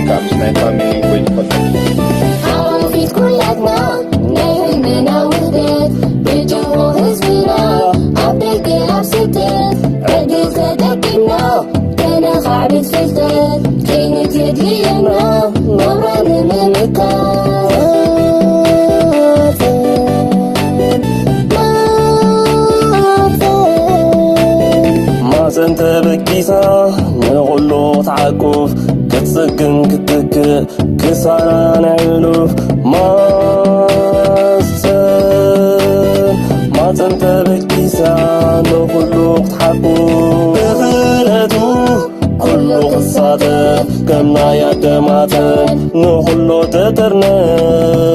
ካብ ናይ ፋሚሊ ወይ ተፈለጥቲ ሓቆፊት ኩላትና ናይ ህዝብና ውህደት ብጅሆ ህዝብና ኣብ ደገ ኣብ ስደት ዕድል ተጠቂምና ከነኻዕብት ፍልጠት ክንት የድልየና ናብራ ንምምካት ማፀን ተበጊሳ ንኹሉ ክትዓቁፍ ክትጽግን ክትትክእ ክሳራ ናይ ሕሉፍ ማፀን ማፀን ተበጊሳ ንኹሉ ክትሓቁፍ ብኽእለቱ ኩሉ ክሳተፍ ከም ናይ ኣደማተን ንኹሉ ትጥርነፍ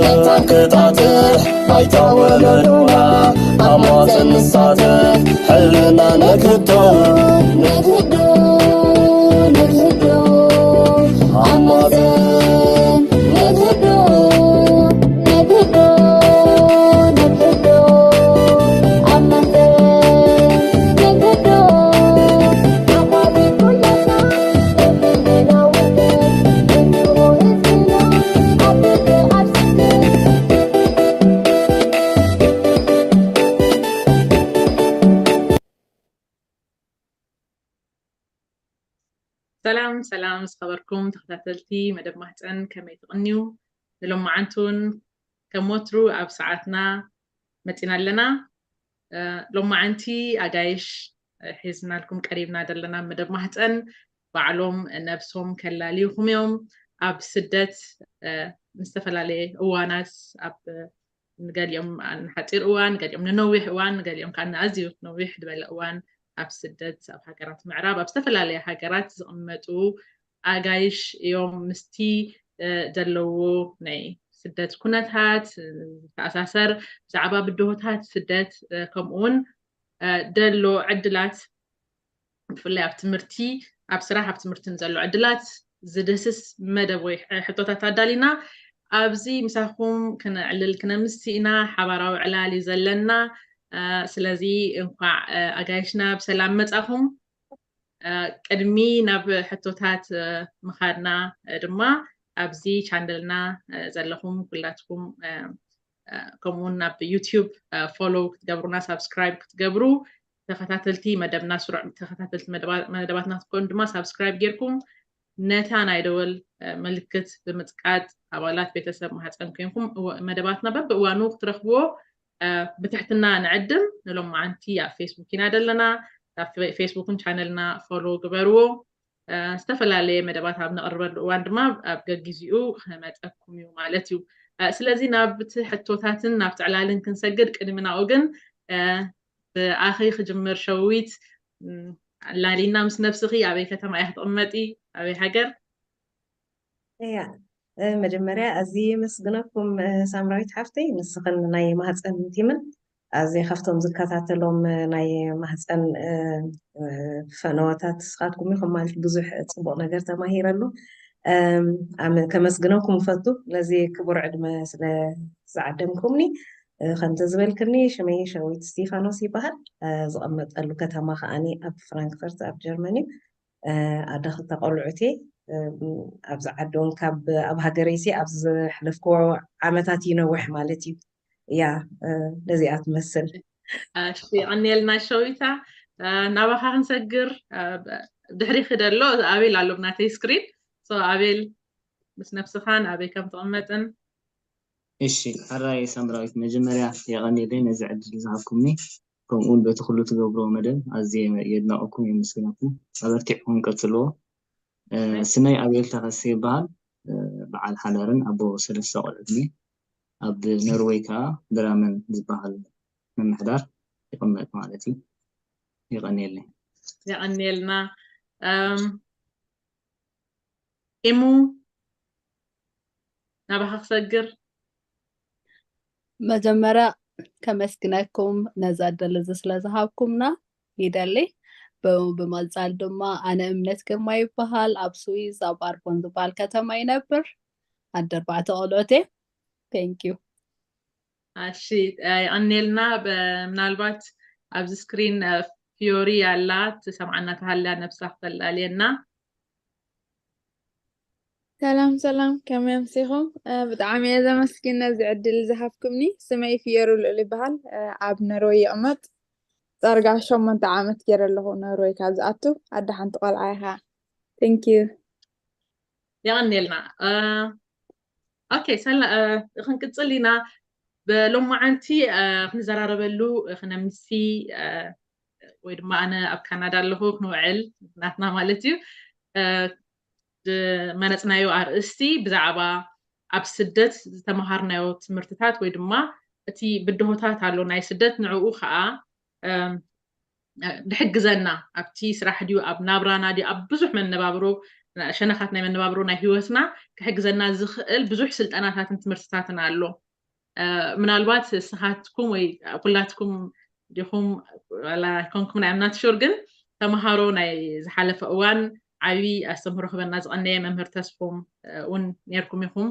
መታን ክጣጥሕ ባይታ ወለዶና ኣብ ማፀን ንሳተፍ ሕልና ነግህዶ ነግህዶ ነግህዶ ኣብ ማፀን ነግህዶ ነግህዶ ነግህዶ ኣብ ማፀን ነግህዶ ኣባሪ ኩላትና ሰላም ሰላም ዝኸበርኩም ተኸታተልቲ መደብ ማህፀን ከመይ ትቕንዩ? ንሎማዓንቲ እውን ከም ወትሩ ኣብ ሰዓትና መፂና ኣለና። ሎማዓንቲ ኣጋይሽ ሒዝናልኩም ቀሪብና ዘለና መደብ ማህፀን ባዕሎም ነብሶም ከላልዩኹም እዮም። ኣብ ስደት ንዝተፈላለየ እዋናት ኣብ ንገሊኦም ንሓፂር እዋን፣ ንገሊኦም ንነዊሕ እዋን፣ ንገሊኦም ከዓ ንኣዝዩ ነዊሕ ዝበለ እዋን ኣብ ስደት ኣብ ሃገራት ምዕራብ ኣብ ዝተፈላለየ ሃገራት ዝቕመጡ ኣጋይሽ እዮም። ምስቲ ዘለዎ ናይ ስደት ኩነታት ዝተኣሳሰር ብዛዕባ ብድሆታት ስደት ከምኡውን ደሎ ዕድላት ብፍላይ ኣብ ትምህርቲ ኣብ ስራሕ ኣብ ትምህርትን ዘሎ ዕድላት ዝድህስስ መደብ ወይ ሕቶታት ኣዳሊና ኣብዚ ምሳኹም ክነዕልል ክነምስ ኢና። ሓባራዊ ዕላል እዩ ዘለና። ስለዚ እንኳዕ ኣጋይሽና ብሰላም መፃኹም። ቅድሚ ናብ ሕቶታት ምኻድና ድማ ኣብዚ ቻነልና ዘለኹም ኩላትኩም ከምኡውን ናብ ዩቲዩብ ፎሎው ክትገብሩና ሳብስክራይብ ክትገብሩ ተኸታተልቲ መደብና ስሩዕ ተኸታተልቲ መደባትና ክትኮኑ ድማ ሳብስክራይብ ጌርኩም ነታ ናይ ደወል ምልክት ብምፅቃጥ ኣባላት ቤተሰብ ማህፀን ኮይንኩም መደባትና በብእዋኑ ክትረኽብዎ ብትሕትና ንዕድም። ንሎማዓንቲ ኣብ ፌስቡክ ኢና ዘለና። ኣብ ፌስቡክን ቻነልና ፎሎ ግበርዎ። ዝተፈላለየ መደባት ኣብ ነቕርበሉ እዋን ድማ ኣብ ገጊዚኡ ክመፀኩም እዩ ማለት እዩ። ስለዚ ናብቲ ሕቶታትን ናብቲ ዕላልን ክንሰግድ ቅድሚ ናኡ ግን ብኣኺ ክጅምር ሸዊት ላሊና ምስ ነብስኺ ኣበይ ከተማ እያ ክትቕመጢ ኣበይ ሃገር? እያ መጀመርያ ኣዝየ የመስግነኩም ሳምራዊት ሓፍተይ ንስኽን ናይ ማህፀን ቲምን ኣዝየ ካብቶም ዝከታተሎም ናይ ማህፀን ፈነወታት ንስኻትኩም ኢኹም ማለት ብዙሕ ፅቡቕ ነገር ተማሂረሉ ከመስግነኩም እፈቱ ነዚ ክቡር ዕድመ ስለ ዝዓደምኩምኒ ከምቲ ዝበልክኒ ሽመይ ሸዊት ስቲፋኖስ ይበሃል ዝቐመጠሉ ከተማ ከዓኒ ኣብ ፍራንክፈርት ኣብ ጀርመን እዩ ኣደ ክልተ ቆልዑት እየ ኣብዚ ዓዲ እውን ካብ ኣብ ሃገረይሲ ኣብ ዘሕለፍክዎ ዓመታት ይነውሕ ማለት እዩ እያ ነዚኣ ትመስል የቐንየልና ሸዊታ ናባኻ ክንሰግር ድሕሪኺ ደሎ ኣቤል ኣሎ ናተይ ስክሪን ኣቤል ምስ ነብስኻን ኣበይ ከም ትቕመጥን እሺ ሕራይ ሳምራዊት መጀመርያ የቐንየለይ ነዚ ዕድል ዝሃብኩምኒ ከምኡውን በቲ ኩሉ ትገብርዎ መደብ ኣዝየ የድነቐኩም የመስግነኩም ኣበርቲዕኩም ቀጽልዎ ስመይ ኣቤል ተኸስተ ይበሃል በዓል ሓዳርን ኣቦ ሰለስተ ቆልዑትን ኣብ ኖርወይ ከዓ ብራመን ዝበሃል ምምሕዳር ይቕመጥ ማለት እዩ የቐንየለይ የቐንየልና ኤሙ ናባኻ ክሰግር መጀመርያ ከመስግነኩም ነዚ ዕድል እዚ ስለ ዝሃብኩምና ይደሊ ብመልፃል ድማ ኣነ እምነት ግርማ ይበሃል ኣብ ስዊዝ ኣብ ኣርቦን ዝበሃል ከተማ ይነብር ኣደ ኣርባዕተ ቆልዑት እየ thank you እሺ የቐንየልና ምናልባት ኣብዚ ስክሪን ፊዮሪ ኣላ ትሰምዓና ተሃልያ ነብሳ ክተላልየና ሰላም ሰላም፣ ከመይ ኣምሲኹም? ብጣዕሚ እየ ዘመስግን ነዚ ዕድል ዝሃብኩምኒ። ስመይ ፍየሩ ልዑል ይበሃል። ኣብ ነርወይ ይቕመጥ። ዳርጋ ሸሞንተ ዓመት ገይረ ኣለኹ ነርወይ ካብ ዝኣቱ። ኣደ ሓንቲ ቆልዓ ኢኻ። Thank you። የቐንየልና። ኦኬ፣ ሰላ ክንቅጽል ኢና። ብሎማዓንቲ ክንዘራረበሉ ክነምሲ ወይ ድማ ኣነ ኣብ ካናዳ ኣለኹ ክንውዕል ናትና ማለት እዩ። መረጽናዮ ኣርእስቲ ብዛዕባ ኣብ ስደት ዝተመሃርናዮ ትምህርትታት ወይ ድማ እቲ ብድሆታት ኣሎ ናይ ስደት፣ ንዕኡ ከዓ ድሕግዘና ኣብቲ ስራሕ ድዩ ኣብ ናብራና ድዩ ኣብ ብዙሕ መነባብሮ ሸነኻት ናይ መነባብሮ ናይ ህይወትና ክሕግዘና ዝኽእል ብዙሕ ስልጠናታትን ትምህርትታትን ኣሎ። ምናልባት ስኻትኩም ወይ ኩላትኩም ዲኹም ዋላ ኣይኮንኩም ናይ ኣምናት ሹር ግን ተምሃሮ ናይ ዝሓለፈ እዋን ዓብዪ ኣስተምህሮ ክበና ዝቐነየ መምህር ተስፎም እውን ነርኩም ኢኹም።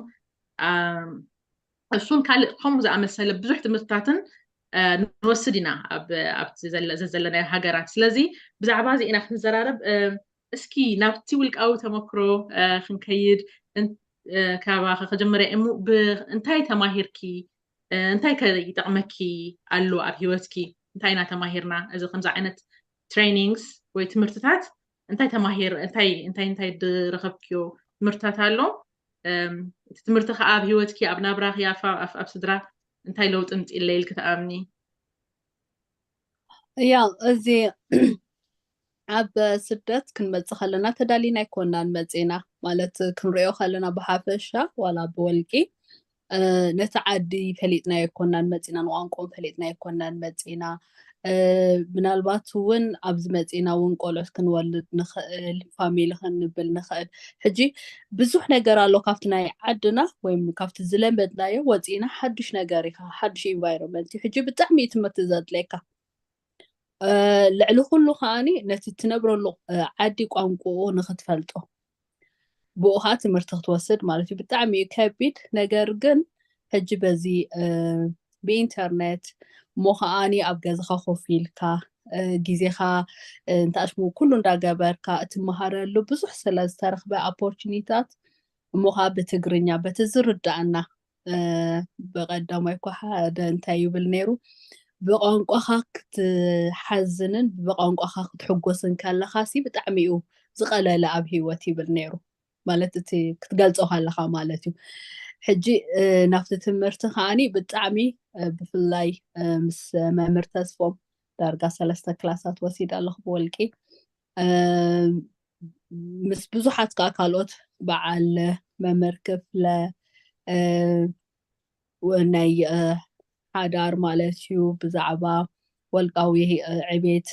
እሱን ካልእ ከምኡ ዝኣመሰለ ብዙሕ ትምህርትታትን ንወስድ ኢና ኣብቲ ዘለናዮ ሃገራት። ስለዚ ብዛዕባ እዚ ኢና ክንዘራረብ። እስኪ ናብቲ ውልቃዊ ተመክሮ ክንከይድ ካባኸ ከጀመርያ እሙ እንታይ ተማሂርኪ? እንታይ ከ ይጠቕመኪ ኣሎ ኣብ ህይወትኪ? እንታይ ኢና ተማሂርና? እዚ ከምዚ ዓይነት ትሬኒንግስ ወይ ትምህርትታት እንታይ ተማሂር እንታይ እንታይ እንታይ ዝረኸብክዮ ትምህርትታት ኣሎ? እቲ ትምህርቲ ከዓ ኣብ ህይወትኪ ኣብ ናብራኺ ኣብ ስድራ እንታይ ለውጢ ምፅኢለ ኢልኪ ትኣምኒ? ያ እዚ ኣብ ስደት ክንመጽእ ከለና ተዳሊና ኣይኮናን መጺና ማለት ክንሪኦ ከለና ብሓፈሻ ዋላ ብወልቂ ነቲ ዓዲ ፈሊጥና ኣይኮናን መጺና ንቋንቋኦም ፈሊጥና ኣይኮናን መጺና ምናልባት እውን ኣብዚ መጺና እውን ቆልዑት ክንወልድ ንኽእል ፋሚሊ ክንብል ንኽእል ሕጂ ብዙሕ ነገር ኣሎ ካብቲ ናይ ዓድና ወይም ካብቲ ዝለመድናዮ ወፂና ሓዱሽ ነገር ኢኻ ሓዱሽ ኢንቫይሮንመንት እዩ ሕጂ ብጣዕሚ እዩ ትምህርቲ ዘድለየካ ልዕሊ ኩሉ ከዓኒ ነቲ ትነብረሉ ዓዲ ቋንቋኡ ንኽትፈልጦ ብኡ ከዓ ትምህርቲ ክትወስድ ማለት እዩ ብጣዕሚ እዩ ከቢድ ነገር ግን ሕጂ በዚ ብኢንተርኔት እሞ ከዓኒ ኣብ ገዛኻ ኮፍ ኢልካ ግዜኻ እንተኣሽሙ ኩሉ እንዳገበርካ እትመሃረሉ ብዙሕ ስለ ዝተረኽበ ኦፖርቹኒታት እሞ ከዓ ብትግርኛ በቲ ዝርዳእና ብቐዳማይ እኳ ሓደ እንታይ ይብል ነይሩ ብቋንቋኻ ክትሓዝንን ብቋንቋኻ ክትሕጎስን ከለኻ ሲ ብጣዕሚ እዩ ዝቐለለ ኣብ ህይወት ይብል ነይሩ ማለት እቲ ክትገልጾ ከለኻ ማለት እዩ ሕጂ ናብቲ ትምህርቲ ከዓኒ ብጣዕሚ ብፍላይ ምስ መምህር ተስፎም ዳርጋ ሰለስተ ክላሳት ወሲድ ኣለኹ ብወልቂ ምስ ብዙሓት ከዓ ካልኦት በዓል መምህር ክፍለ ናይ ሓዳር ማለት እዩ ብዛዕባ ወልቃዊ ዕቤት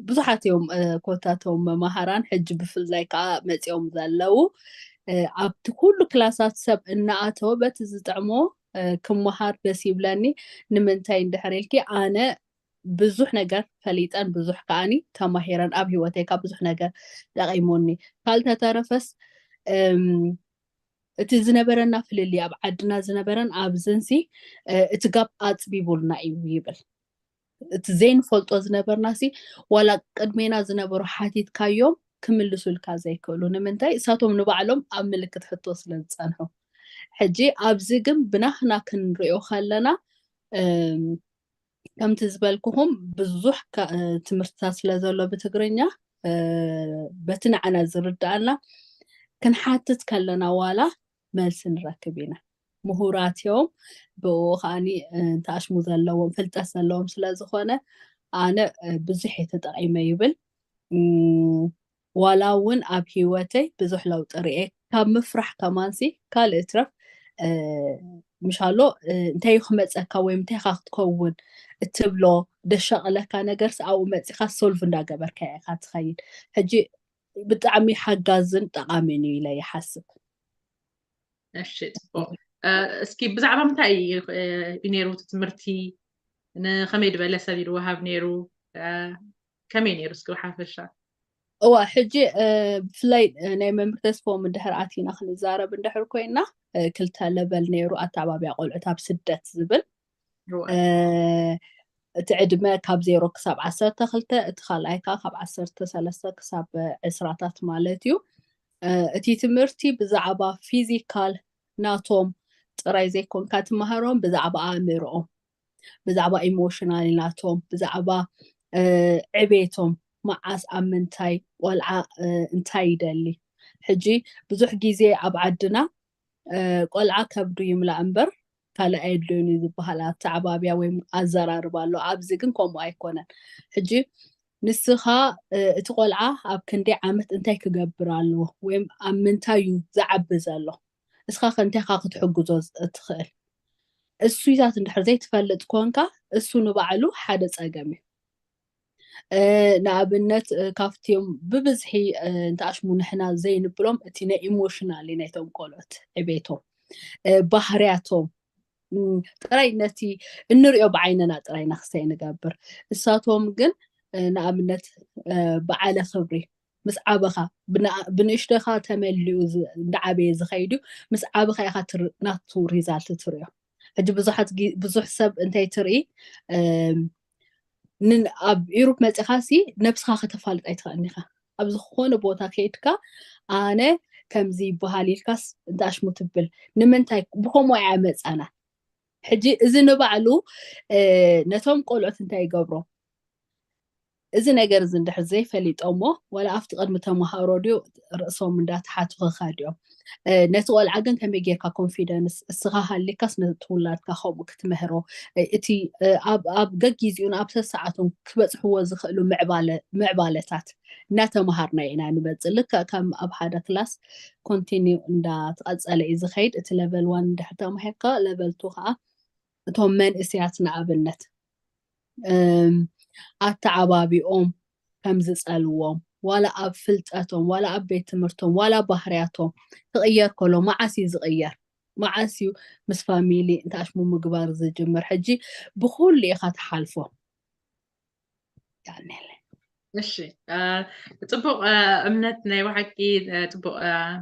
ብዙሓት እዮም ኮታቶም መማሃራን ሕጂ ብፍላይ ከዓ መፂኦም ዘለዉ ኣብቲ ኩሉ ክላሳት ሰብ እናኣተወ በቲ ዝጥዕሞ ክመሃር ደስ ይብለኒ ንምንታይ እንድሕር ኢልኪ ኣነ ብዙሕ ነገር ፈሊጠን ብዙሕ ከዓኒ ተማሂረን ኣብ ህይወተይ ካብ ብዙሕ ነገር ጠቂሙኒ ካልተተረፈስ እቲ ዝነበረና ፍልልይ ኣብ ዓድና ዝነበረን ኣብዝንሲ እቲ ጋብ ኣፅቢቡልና እዩ ይብል እቲ ዘይንፈልጦ ዝነበርና ሲ ዋላ ቅድሜና ዝነበሩ ሓቲትካዮም ክምልሱልካ ዘይክእሉ ንምንታይ እሳቶም ንባዕሎም ኣብ ምልክት ሕቶ ስለ ዝፀንሑ ሕጂ ኣብዚ ግን ብናህና ክንሪኦ ከለና ከምቲ ዝበልኩኹም ብዙሕ ትምህርትታት ስለ ዘሎ ብትግርኛ በቲ ንዓና ዝርዳኣና ክንሓትት ከለና ዋላ መልሲ ንረክብ ኢና ምሁራት እዮም ብኡ ከዓኒ እንተኣሽሙ ዘለዎም ፍልጠት ዘለዎም ስለ ዝኾነ ኣነ ብዙሕ እየ ተጠቂመ ይብል ዋላ እውን ኣብ ሂወተይ ብዙሕ ለውጢ ርኤ ካብ ምፍራሕ ከማንሲ ካልእ ትረፍ ምሻሎ እንታይ ክመፀካ ወይ እንታይ ካ ክትከውን እትብሎ ደሻቐለካ ነገር ኣብኡ መፂኻ ሶልቭ እንዳገበርካ ኢኻ ትኸይድ ሕጂ ብጣዕሚ ሓጋዝን ጠቓሚን እዩ ኢለ ይሓስብ እሺ ፅቡቅ እስኪ ብዛዕባ ምንታይ እዩ ነይሩ ትምህርቲ ንከመይ ዝበለ ሰብ ይወሃብ ነይሩ ከመይ ነይሩ እስኪ ብሓፈሻ እዋ ሕጂ ብፍላይ ናይ መምህር ተስፎም እንድሕር ኣቲና ክንዛረብ እንድሕር ኮይና ክልተ ለበል ነይሩ ኣተዓባብያ ቆልዑት ኣብ ስደት ዝብል እቲ ዕድመ ካብ ዜሮ ክሳብ ዓሰርተ ክልተ እቲ ካልኣይ ከዓ ካብ ዓሰርተ ሰለስተ ክሳብ ዕስራታት ማለት እዩ እቲ ትምህርቲ ብዛዕባ ፊዚካል ናቶም ጥራይ ዘይኮንካ ትመሃሮም፣ ብዛዕባ ኣእምሮኦም፣ ብዛዕባ ኢሞሽናል ናቶም፣ ብዛዕባ ዕቤቶም፣ መዓስ ኣብ ምንታይ፣ ቆልዓ እንታይ ይደሊ። ሕጂ ብዙሕ ግዜ ኣብ ዓድና ቆልዓ ከብዱ ይምላእ እምበር ካልእ ኣየድልዮን እዩ ዝበሃል ኣተዓባብያ ወይ ኣዘራርባ ኣሎ። ኣብዚ ግን ከምኡ ኣይኮነን። ሕጂ ንስኻ እቲ ቆልዓ ኣብ ክንደይ ዓመት እንታይ ክገብር ኣለዎ ወይ ኣብ ምንታይ እዩ ዝዓቢ ዘሎ፣ እስኻ ከ እንታይ ኢኻ ክትሕግዞ ትኽእል? እሱታት እንድሕር ዘይትፈልጥ ኮንካ፣ እሱ ንባዕሉ ሓደ ጸገም እዩ። ንኣብነት ካብቲዮም ብብዝሒ እንተኣሽሙ ንሕና ዘይንብሎም፣ እቲ ናይ ኢሞሽናል ናይቶም ቆልዑት ዕቤቶም፣ ባህርያቶም ጥራይ ነቲ እንሪኦ ብዓይነና ጥራይ ነክሰይ ንገብር። እሳቶም ግን ንኣብነት በዓለ ክብሪ ምስ ዓበኻ ብንእሽተኻ ተመሊኡ እንዳዓበየ ዝኸይድ እዩ። ምስ ዓበኻ ኢኻ ናቱ ሪዛልት ትሪኦ። ሕጂ ብዙሓት ብዙሕ ሰብ እንታይ ትርኢ፣ ኣብ ኢሮፕ መፂኻ ሲ ነብስኻ ከተፋልጥ ኣይትኽእልን ኢኻ። ኣብ ዝኾነ ቦታ ከይድካ ኣነ ከምዚ ይበሃል ኢልካስ እንተኣሽሙ ትብል። ንምንታይ ብከምኡ እያ መፃና። ሕጂ እዚ ንባዕሉ ነቶም ቆልዑት እንታይ ይገብሮም? እዚ ነገር እዚ እንድሕር ዘይፈሊጦሞ፣ ዋላ ኣብቲ ቅድሚ ተምሃሮ ድዩ ርእሶም እንዳተሓቱ ክኸዱ እዮም። ነቲ ቆልዓ ግን ከመይ ጌርካ ኮንፊደንስ እስኻ ሃሊካስ ነቲ ውላድካ ከምኡ ክትምህሮ፣ እቲ ኣብ ገጊዜኡን ኣብ ሰሰዓቱን ክበፅሕዎ ዝኽእሉ ምዕባለታት እናተምሃርና ኢና ንመፅእ። ልክዕ ከም ኣብ ሓደ ክላስ ኮንቲኒው እንዳተቐፀለ እዩ ዝኸይድ። እቲ ለቨል ዋን እንድሕር ተማሂርካ ለቨል ቱ ከዓ እቶም መንእስያት ንኣብነት ኣተዓባቢኦም ከም ዝጸልዎም፣ ዋላ ኣብ ፍልጠቶም፣ ዋላ ኣብ ቤት ትምህርቶም፣ ዋላ ባህርያቶም ክቕየር ከሎ፣ መዓስ እዩ ዝቕየር? መዓስ እዩ ምስ ፋሚሊ እንተኣሽሙ ምግባር ዝጅምር? ሕጂ ብኹሉ ኢኻ ትሓልፎ። እሺ፣ ጽቡቕ እምነት፣ ናይ ብሓቂ ጽቡቕ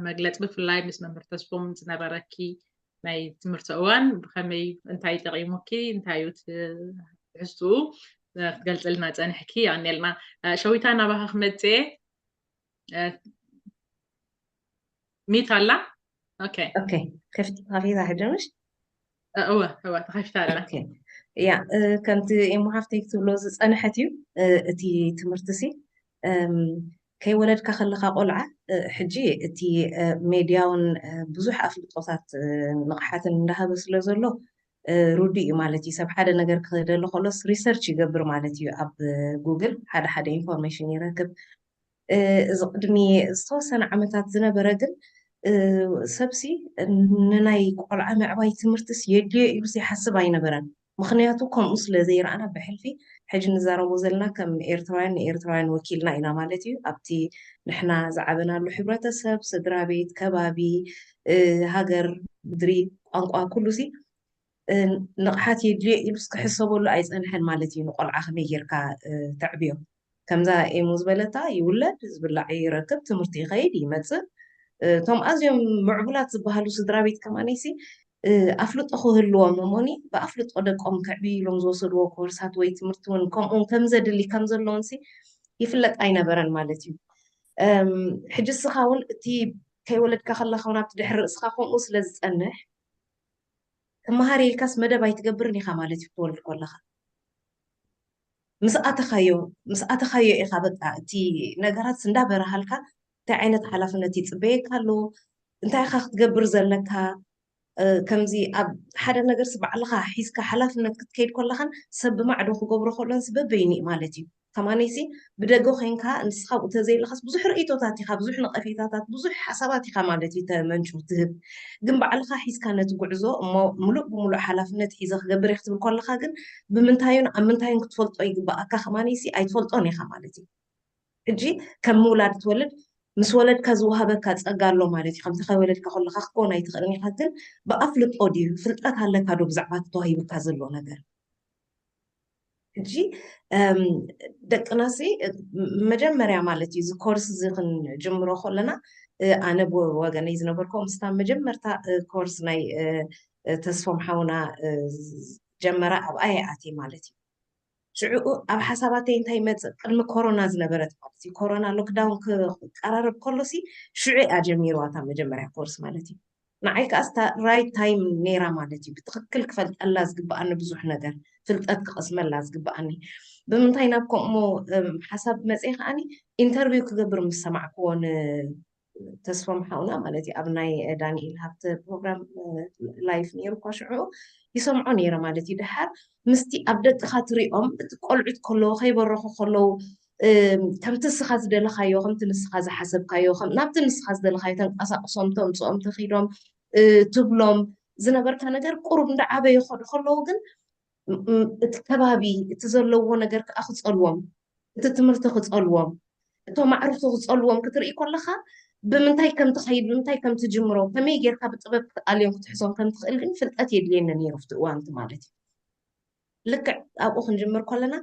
መግለጺ፣ ብፍላይ ምስ መምህር ተስፎም ዝነበረኪ ናይ ትምህርቲ እዋን ብኸመይ፣ እንታይ ጠቒሙኪ፣ እንታይ እዩ ትሕዝትኡ ክትገልጽልና ጸኒሕኪ፣ የቐንየልና። ሸዊታ፣ ናባኻ ክመጽእ ሚት ኣላ። ኦኬ። ኦኬ፣ ከፊት፣ ከፊታ ሕጂ ምሽ? እወ፣ እወ፣ ተኸፊታ ኣላ። ኦኬ። ያ፣ ከምቲ ኤሞ ሓፍተይ ክትብሎ ዝጸንሐት እዩ፣ እቲ ትምህርቲ ሲ ከይወለድካ ከለኻ ቆልዓ፣ ሕጂ እቲ ሜድያ እውን ብዙሕ ኣፍልጦታት ንቕሓትን እንዳሃበ ስለ ዘሎ ርዱእ እዩ ማለት እዩ። ሰብ ሓደ ነገር ክደሊ ከሎስ ሪሰርች ይገብር ማለት እዩ። ኣብ ጉግል ሓደ ሓደ ኢንፎርሜሽን ይረክብ። እዚ ቅድሚ ዝተወሰነ ዓመታት ዝነበረ ግን ሰብሲ ንናይ ቆልዓ ምዕባይ ትምህርትስ የድልዮ ኢሉስ ይሓስብ ኣይነበረን። ምኽንያቱ ከምኡ ስለ ዘይረኣና ብሕልፊ ሕጂ ንዛረቦ ዘለና ከም ኤርትራውያን ንኤርትራውያን ወኪልና ኢና ማለት እዩ። ኣብቲ ንሕና ዝዓበናሉ ሕብረተሰብ፣ ስድራ ቤት፣ ከባቢ፣ ሃገር፣ ምድሪ፣ ቋንቋ ኩሉ ሲ ንቕሓት የድልዮ ኢሉስ ክሕሰበሉ ኣይጸንሐን ማለት እዩ። ንቆልዓ ከመይ ጌርካ ተዕብዮ? ከምዛ ኤሙ ዝበለታ ይውለድ፣ ዝብላዕ ይረክብ፣ ትምህርቲ ይኸይድ ይመጽእ። እቶም ኣዝዮም ምዕቡላት ዝበሃሉ ስድራ ቤት ከማነይሲ ኣፍልጦ ክህልዎም እሞኒ ብኣፍልጦ ደቆም ከዕብዩ ኢሎም ዝወሰድዎ ኮርሳት ወይ ትምህርቲ እውን ከምኡውን ከም ዘድሊ ከም ዘለዎንሲ ይፍለጥ ኣይነበረን ማለት እዩ። ሕጂ እስኻ እውን እቲ ከይወለድካ ከለኻ እውን ኣብቲ ድሕሪ ርእስኻ ከምኡ ስለ ዝጸንሕ ክመሃር ኢልካስ መደብ ኣይትገብርን ኢኻ ማለት እዩ ክትወልድ ከለኻ። ምስ ኣተኻዮ ምስ ኣተኻዮ ኢኻ በቃ እቲ ነገራት እንዳበረሃልካ እንታይ ዓይነት ሓላፍነት ይፅበየካ ኣሎ፣ እንታይ ኢኻ ክትገብር ዘለካ። ከምዚ ኣብ ሓደ ነገርሲ ባዕልኻ ሒዝካ ሓላፍነት ክትከይድ ከለኻን ሰብ ብማዕዶ ክገብሮ ከሎንሲ በበይኑ እዩ ማለት እዩ። ከማነይሲ ብደገ ኮይንካ ንስኻ ኣብኡ ተዘይለኻስ ብዙሕ ርእይቶታት ኢኻ፣ ብዙሕ ነቐፌታታት፣ ብዙሕ ሓሳባት ኢኻ ማለት እዩ ተመንጩ ትህብ። ግን ባዕልኻ ሒዝካ ነቲ ጉዕዞ እሞ ምሉእ ብምሉእ ሓላፍነት ሒዘ ክገብር እየ ክትብል ከለኻ ግን ብምንታዩን ኣብ ምንታዩን ክትፈልጦ ይግባኣካ ከማነይሲ ኣይትፈልጦን ኢኻ ማለት እዩ። ሕጂ ከም ምውላድ ትወልድ ምስ ወለድካ ዝወሃበካ ጸጋ ኣሎ ማለት እዩ። ከምቲ ከይወለድካ ከለኻ ክትከውን ኣይትኽእልን ኢኻ፣ ግን ብኣፍልጦ ድዩ ፍልጠት ኣለካ ዶ ብዛዕባ እቲ ተዋሂቡካ ዘሎ ነገር? ሕጂ ደቅናሲ መጀመርያ ማለት እዩ እዚ ኮርስ እዚ ክንጅምሮ ከለና ኣነ ብወገነይ ዝነበርኩ ምስታ መጀመርታ ኮርስ ናይ ተስፎም ሓውና ጀመራ ኣብኣ ይኣትየ ማለት እዩ። ሽዑ ኣብ ሓሳባተይ እንታይ ይመፅእ? ቅድሚ ኮሮና ዝነበረት ማለት እዩ፣ ኮሮና ሎክዳውን ክቀራረብ ከሎሲ ሽዑ እያ ጀሚርዋ እታ መጀመርያ ኮርስ ማለት እዩ። ንዓይ ከዓ ስታ ራይት ታይም ነይራ ማለት እዩ፣ ብትክክል ክፈልጠላ ዝግበኣኒ ብዙሕ ነገር፣ ፍልጠት ክቐስመላ ዝግበኣኒ። ብምንታይ ናብ ከምኡ ሓሳብ መፅእ ከዓኒ፣ ኢንተርቪው ክገብር ምስ ሰማዕክዎ፣ ተስፎም ሓውና ማለት እዩ ኣብ ናይ ዳንኤል ሃብተ ፕሮግራም ላይፍ ነይሩ እኳ ሽዑ ይሰምዖ ነይረ ማለት እዩ። ድሓር ምስቲ ኣብ ደቅኻ ትሪኦም እቲ ቆልዑት ከለዉ ከይበረኹ ከለዉ ከምቲ ንስኻ ዝደለኻዮ ከምቲ ንስኻ ዝሓሰብካዮ ናብቲ ንስኻ ዝደለኻዮ ተንቀሳቅሶም ተምፅኦም ተኺዶም ትብሎም ዝነበርካ ነገር ቁሩብ እንዳዓበዩ ከዱ ከለዉ ግን እቲ ከባቢ እቲ ዘለዎ ነገር ከዓ ክፀልዎም እቲ ትምህርቲ ክፀልዎም እቶም ኣዕሩኽቲ ክፀልዎም ክትርኢ ከለኻ ብምንታይ ከም ትኸይድ ብምንታይ ከም ትጅምሮ ከመይ ጌርካ ብጥበብ ክትኣልዮም ክትሕዞም ከም ትኽእል ግን ፍልጠት የድልየኒ ነይሩ ኣብቲ እዋንቲ ማለት እዩ። ልክዕ ኣብኡ ክንጅምር ከለና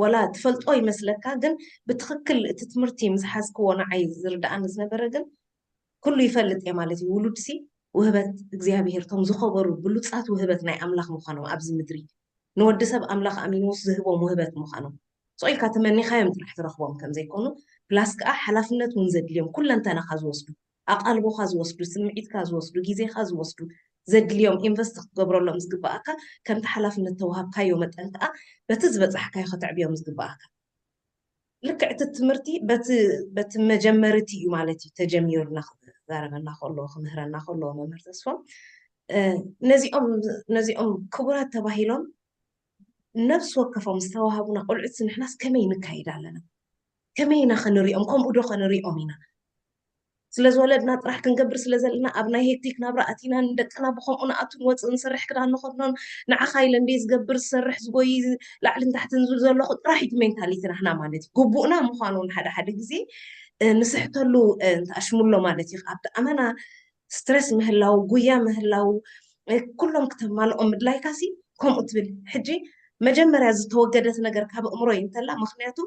ወላ ትፈልጦ ይመስለካ ግን ብትኽክል እቲ ትምህርቲ ምስ ሓዝክዎ ንዓይ ዝርድኣኒ ዝነበረ ግን ኩሉ ይፈልጥ እየ ማለት እዩ። ውሉድሲ ውህበት እግዚኣብሄር እቶም ዝኸበሩ ብሉፃት ውህበት ናይ ኣምላኽ ምዃኖም ኣብዚ ምድሪ ንወዲ ሰብ ኣምላኽ ኣሚንዎስ ዝህቦም ውህበት ምዃኖም ስቕ ኢልካ ተመኒኻዮም ጥራሕ ትረኽቦም ከም ዘይኮኑ ፕላስ ከዓ ሓላፍነት እውን ዘድልዮም ኩለንተናኻ ዝወስዱ ኣቓልቦኻ ዝወስዱ ስምዒትካ ዝወስዱ ግዜኻ ዝወስዱ ዘድልዮም ኢንቨስት ክትገብረሎም ዝግበኣካ ከምቲ ሓላፍነት ተዋሃብካዮ መጠን ከዓ በቲ ዝበፃሕካዮ ከተዕብዮም ዝግበኣካ ልክዕ እቲ ትምህርቲ በቲ በቲ መጀመርቲ እዩ ማለት እዩ ተጀሚሩ እናዛረበና ከሎ ክምህረና ከሎ መምህር ተስፎም ነዚኦም ነዚኦም ክቡራት ተባሂሎም ነብሲ ወከፎም ዝተዋሃቡና ቆልዑት ንሕናስ ከመይ ንካይድ ኣለና ከመይ ኢና ክንሪኦም ከምኡ ዶ ክንሪኦም ኢና ስለ ዝወለድና ጥራሕ ክንገብር ስለ ዘለና ኣብ ናይ ሄክቲክ ናብራ ኣቲና ንደቅና ብከምኡ ንኣቱ ንወፅእ ንሰርሕ ክዳን ንኸድኖን ንዓኻ ኢለ እንደ ዝገብር ዝሰርሕ ዝጎይ ላዕልን ታሕትን ዝብል ዘለኹ ጥራሕ እቲ ሜንታሊቲ ናህና ማለት እዩ ግቡእና ምዃኑ ንሓደ ሓደ ግዜ ንስሕተሉ ንትኣሽሙሎ ማለት እዩ ኣብቲ ኣመና ስትረስ ምህላው ጉያ ምህላው ኩሎም ክተማልኦም ምድላይካ ሲ ከምኡ ትብል ሕጂ መጀመርያ ዝተወገደት ነገር ካብ እምሮ እዩ እንተላ ምክንያቱ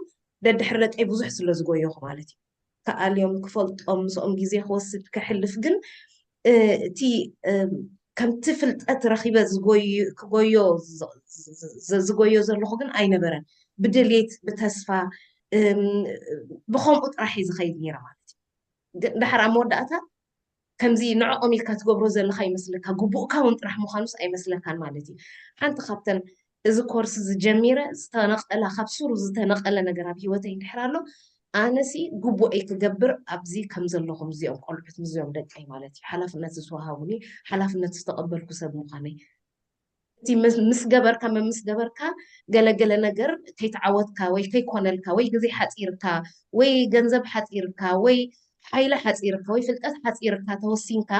ደድሕሪ ደቀይ ብዙሕ ስለ ዝጎየኹ ማለት እዩ ከኣልዮም ክፈልጦም ምስኦም ግዜ ክወስድ ከሕልፍ ግን እቲ ከምቲ ፍልጠት ረኺበ ክጎዮ ዝጎዮ ዘለኹ ግን ኣይነበረን ብድሌት ብተስፋ ብከምኡ ጥራሕ እዩ ዝኸይድ ነይረ ማለት እዩ ድሓር ኣብ መወዳእታ ከምዚ ንዕኦም ኢልካ ትገብሮ ዘለካ ይመስለካ ግቡእካ እውን ጥራሕ ምዃኑስ ኣይመስለካን ማለት እዩ ሓንቲ ካብተን እዚ ኮርስ ዝጀሚረ ዝተነቀላ ካብ ሱሩ ዝተነቀለ ነገር ኣብ ህይወተይ እንድሕር ኣሎ ኣነሲ ግቡእይ ክገብር ኣብዚ ከም ዘለኹም እዚኦም ቆልዑት ምስዚኦም ደቀይ ማለት እዩ ሓላፍነት ዝተዋሃቡኒ ሓላፍነት ዝተቀበልኩ ሰብ ምዃነይ እቲ ምስ ገበርካ መምስ ገበርካ ገለገለ ነገር ከይተዓወትካ ወይ ከይኮነልካ ወይ ግዜ ሓፂርካ ወይ ገንዘብ ሓፂርካ ወይ ሓይሊ ሓፂርካ ወይ ፍልጠት ሓፂርካ ተወሲንካ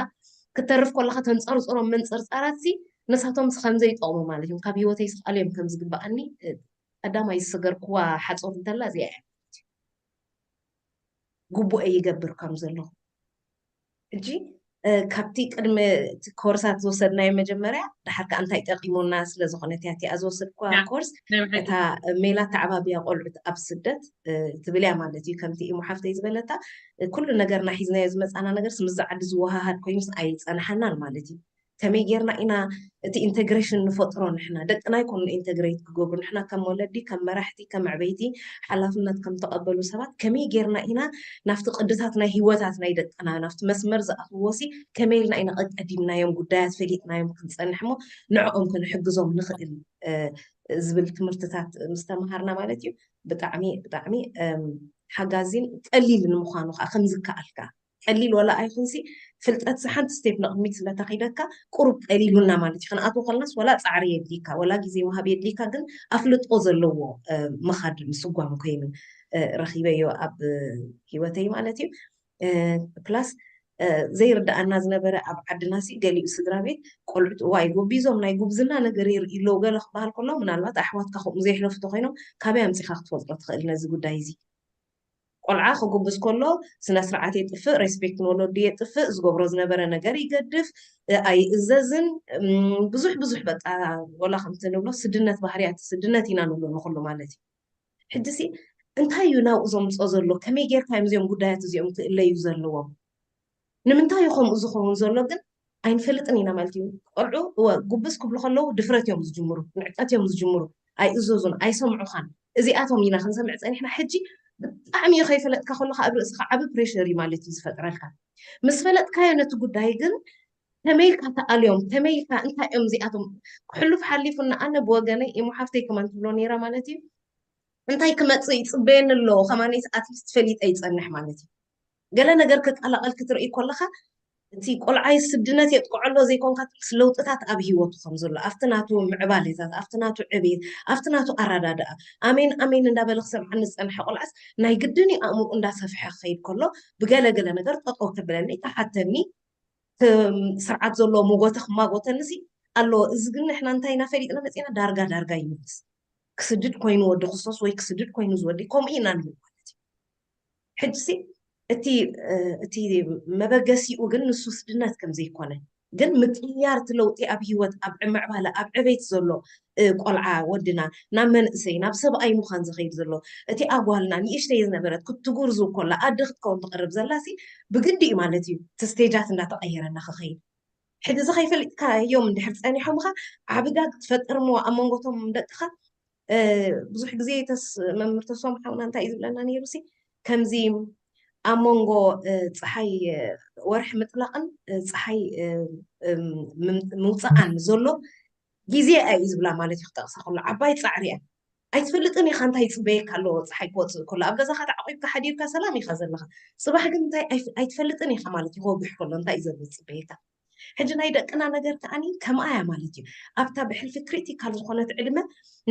ክተርፍ ከለካ ተንፀርፅሮም መንፅርፃራት ሲ ንሳቶም ሲ ከምዘይጠቕሙ ማለት እዮም ካብ ህይወተይ ስቃልዮም ከም ዝግበኣኒ ቀዳማይ ዝሰገርክዋ ሓፆር እንተላ እዚኣ እያ ግቡእ ይገብር ከም ዘለኹ ሕጂ ካብቲ ቅድሚ ኮርሳት ዝወሰድናዮ መጀመርያ ድሓር ከዓ እንታይ ጠቂሙና ስለዝኮነ እቲኣ ዝወሰድኩዋ ኮርስ እታ ሜላ ተዓባብያ ቆልዑት ኣብ ስደት ትብል እያ ማለት እዩ ከምቲ ኢሞ ሓፍተይ ዝበለታ ኩሉ ነገርና ሒዝናዮ ዝመፃና ነገር ምስ ዓዲ ዝወሃሃድ ኮይኑስ ኣይፀናሓናን ማለት እዩ ከመይ ጌርና ኢና እቲ ኢንተግሬሽን ንፈጥሮ ንሕና ደቅና ይኮኑ ኢንተግሬት ክገብሩ ንሕና ከም ወለዲ ከም መራሕቲ ከም መዕበይቲ ሓላፍነት ከም ተቐበሉ ሰባት ከመይ ጌርና ኢና ናብቲ ቅድታት ናይ ህይወታት ናይ ደቅና ናብቲ መስመር ዝኣትዎ ሲ ከመይ ኢልና ኢና ቀቀዲምናዮም ጉዳያት ፈሊጥናዮም ክንፀንሕ ሞ ንዕኦም ክንሕግዞም ንኽእል ዝብል ትምህርትታት ምስ ተምሃርና ማለት እዩ ብጣዕሚ ብጣዕሚ ሓጋዚን ቀሊልን ምዃኑ ከዓ ከም ዝከኣልካ ቀሊል ወላ ኣይኹንሲ ፍልጠት ሓንቲ ስቴፕ ንቕድሚት ስለተኺደካ ቁሩብ ቀሊሉና ማለት እዩ ክንኣትዎ ከለናስ ወላ ፃዕሪ የድሊካ ወላ ግዜ ምሃብ የድሊካ ግን ኣፍልጦ ዘለዎ ምኻድ ምስጓም ኮይኑ ረኺበዮ ኣብ ህይወተይ ማለት እዩ ፕላስ ዘይርድኣና ዝነበረ ኣብ ዓድና ሲ ገሊኡ ስድራ ቤት ቆልዑት እዋይ ጎቢዞም ናይ ጉብዝና ነገር ይርኢ ኣለዉ ገለ ክበሃል ከሎ ምናልባት ኣሕዋትካ ከምኡ ዘየሕለፉ ተኮይኖም ካበይ ኣምፂኻ ክትፈልጦ ትኽእል ነዚ ጉዳይ እዚ ቆልዓ ክጉብዝ ከሎ ስነ ስርዓት የጥፍእ፣ ሬስፔክት ንወለዱ የጥፍእ፣ ዝገብሮ ዝነበረ ነገር ይገድፍ፣ ኣይእዘዝን፣ ብዙሕ ብዙሕ በቃ ወላ ከምቲ ንብሎ ስድነት ባህርያት ስድነት ኢና ንብሎ ንኩሉ ማለት እዩ። ሕጂ ሲ እንታይ እዩ ናብኡ ዘምፅኦ ዘሎ? ከመይ ጌርካ እዮም እዚኦም ጉዳያት እዚኦም ክእለዩ ዘለዎም? ንምንታይ እዩ ከምኡ ዝኸውን ዘሎ ግን ኣይንፈልጥን ኢና ማለት እዩ። ቆልዑ እወ ጉብዝ ክብሉ ከለዉ ድፍረት እዮም ዝጅምሩ፣ ንዕቀት እዮም ዝጅምሩ። ኣይእዘዙን፣ ኣይሰምዑኻን። እዚኣቶም ኢና ክንሰምዕ ፀኒሕና። ሕጂ ብጣዕሚ እዩ ከይፈለጥካ ከለካ ኣብ ርእስኻ ዓቢ ፕሬሸር እዩ ማለት እዩ ዝፈጥረልካ። ምስ ፈለጥካዮ ነቲ ጉዳይ ግን ከመይ ኢልካ ተኣልዮም፣ ከመይ ኢልካ እንታይ እዮም እዚኣቶም። ክሕሉፍ ሓሊፉና ኣነ ብወገነይ ኢሞ ሓፍተይ ከማን ትብሎ ነይራ ማለት እዩ። እንታይ ክመፅእ ይፅበየኒ ኣለዎ ከማነይስ ኣትሊስት ፈሊጠ ይፀንሕ ማለት እዩ። ገለ ነገር ክቀላቐል ክትርኢ ከለካ እቲ ቆልዓይ ስድነት የጥቅዖ ኣሎ ዘይኮንካ ትብልስ ለውጥታት ኣብ ህይወቱ ከም ዘሎ ኣብቲ ናቱ ምዕባሌታት ኣብቲ ናቱ ዕቤት ኣብቲ ናቱ ኣረዳድኣ ኣሜን ኣሜን እንዳበለ ክሰምዓኒ ዝፀንሐ ቆልዓስ ናይ ግድን እዩ ኣእምሮ እንዳሰፍሐ ክኸይድ ከሎ ብገለ ገለ ነገር ጠጠው ከብለኒ ተሓተኒ ስርዓት ዘለዎ መጎተ ክማጎተኒ ሲ ኣለዎ። እዚ ግን ንሕና እንታይ ኢና ፈሊጥና መፂና ዳርጋ ዳርጋ ይምልስ ክስድድ ኮይኑ ወዲ ክሶስ ወይ ክስድድ ኮይኑ ዝወዲ ከምኡ ኢና ንብል ማለት እዩ። ሕጂ ሲ እቲ እቲ መበገሲኡ ግን ንሱ ስድነት ከም ዘይኮነ ግን ምቅያር እቲ ለውጢ ኣብ ህይወት ኣብ ምዕባለ ኣብ ዕቤት ዘሎ ቆልዓ ወድና ናብ መንእሰይ ናብ ሰብኣይ ምዃን ዝኸይድ ዘሎ እቲ ኣጓልና ንእሽተይ ዝነበረት ክትጉርዙ ኮላ ኣደ ክትከውን ትቐርብ ዘላ ሲ ብግዲ እዩ ማለት እዩ እቲ ስቴጃት እንዳተቐየረና ክኸይድ ሕጂ እዚ ከይፈሊጥካዮም እንድሕር ፀኒሖምካ ዓብጋ ክትፈጥር ሞ ኣብ መንጎቶም ደቅኻ ብዙሕ ግዜ ተስ መምህር ተስፎም ሓውና እንታይ እዩ ዝብለና ነይሩ ሲ ከምዚ ኣብ መንጎ ፀሓይ ወርሒ ምጥላቕን ፀሓይ ምውፃኣን ዘሎ ግዜ እዩ ዝብላ ማለት እዩ ክጠቕሳ ከሎ ዓባይ ፃዕሪ እያ ኣይትፈልጥን ኢኻ እንታይ ይፅበየካ ኣለዎ ፀሓይ ክወፅእ ከሎ ኣብ ገዛኻ ተዓቂብካ ሓዲርካ ሰላም ኢኻ ዘለኻ ፅባሕ ግን እንታይ ኣይትፈልጥን ኢኻ ማለት እዩ ክወግሕ ከሎ እንታይ እዩ ዘሎ ዝፅበየካ ሕጂ ናይ ደቅና ነገር ከዓኒ ከምኣ እያ ማለት እዩ ኣብታ ብሕልፊ ክሪቲካል ዝኾነት ዕድመ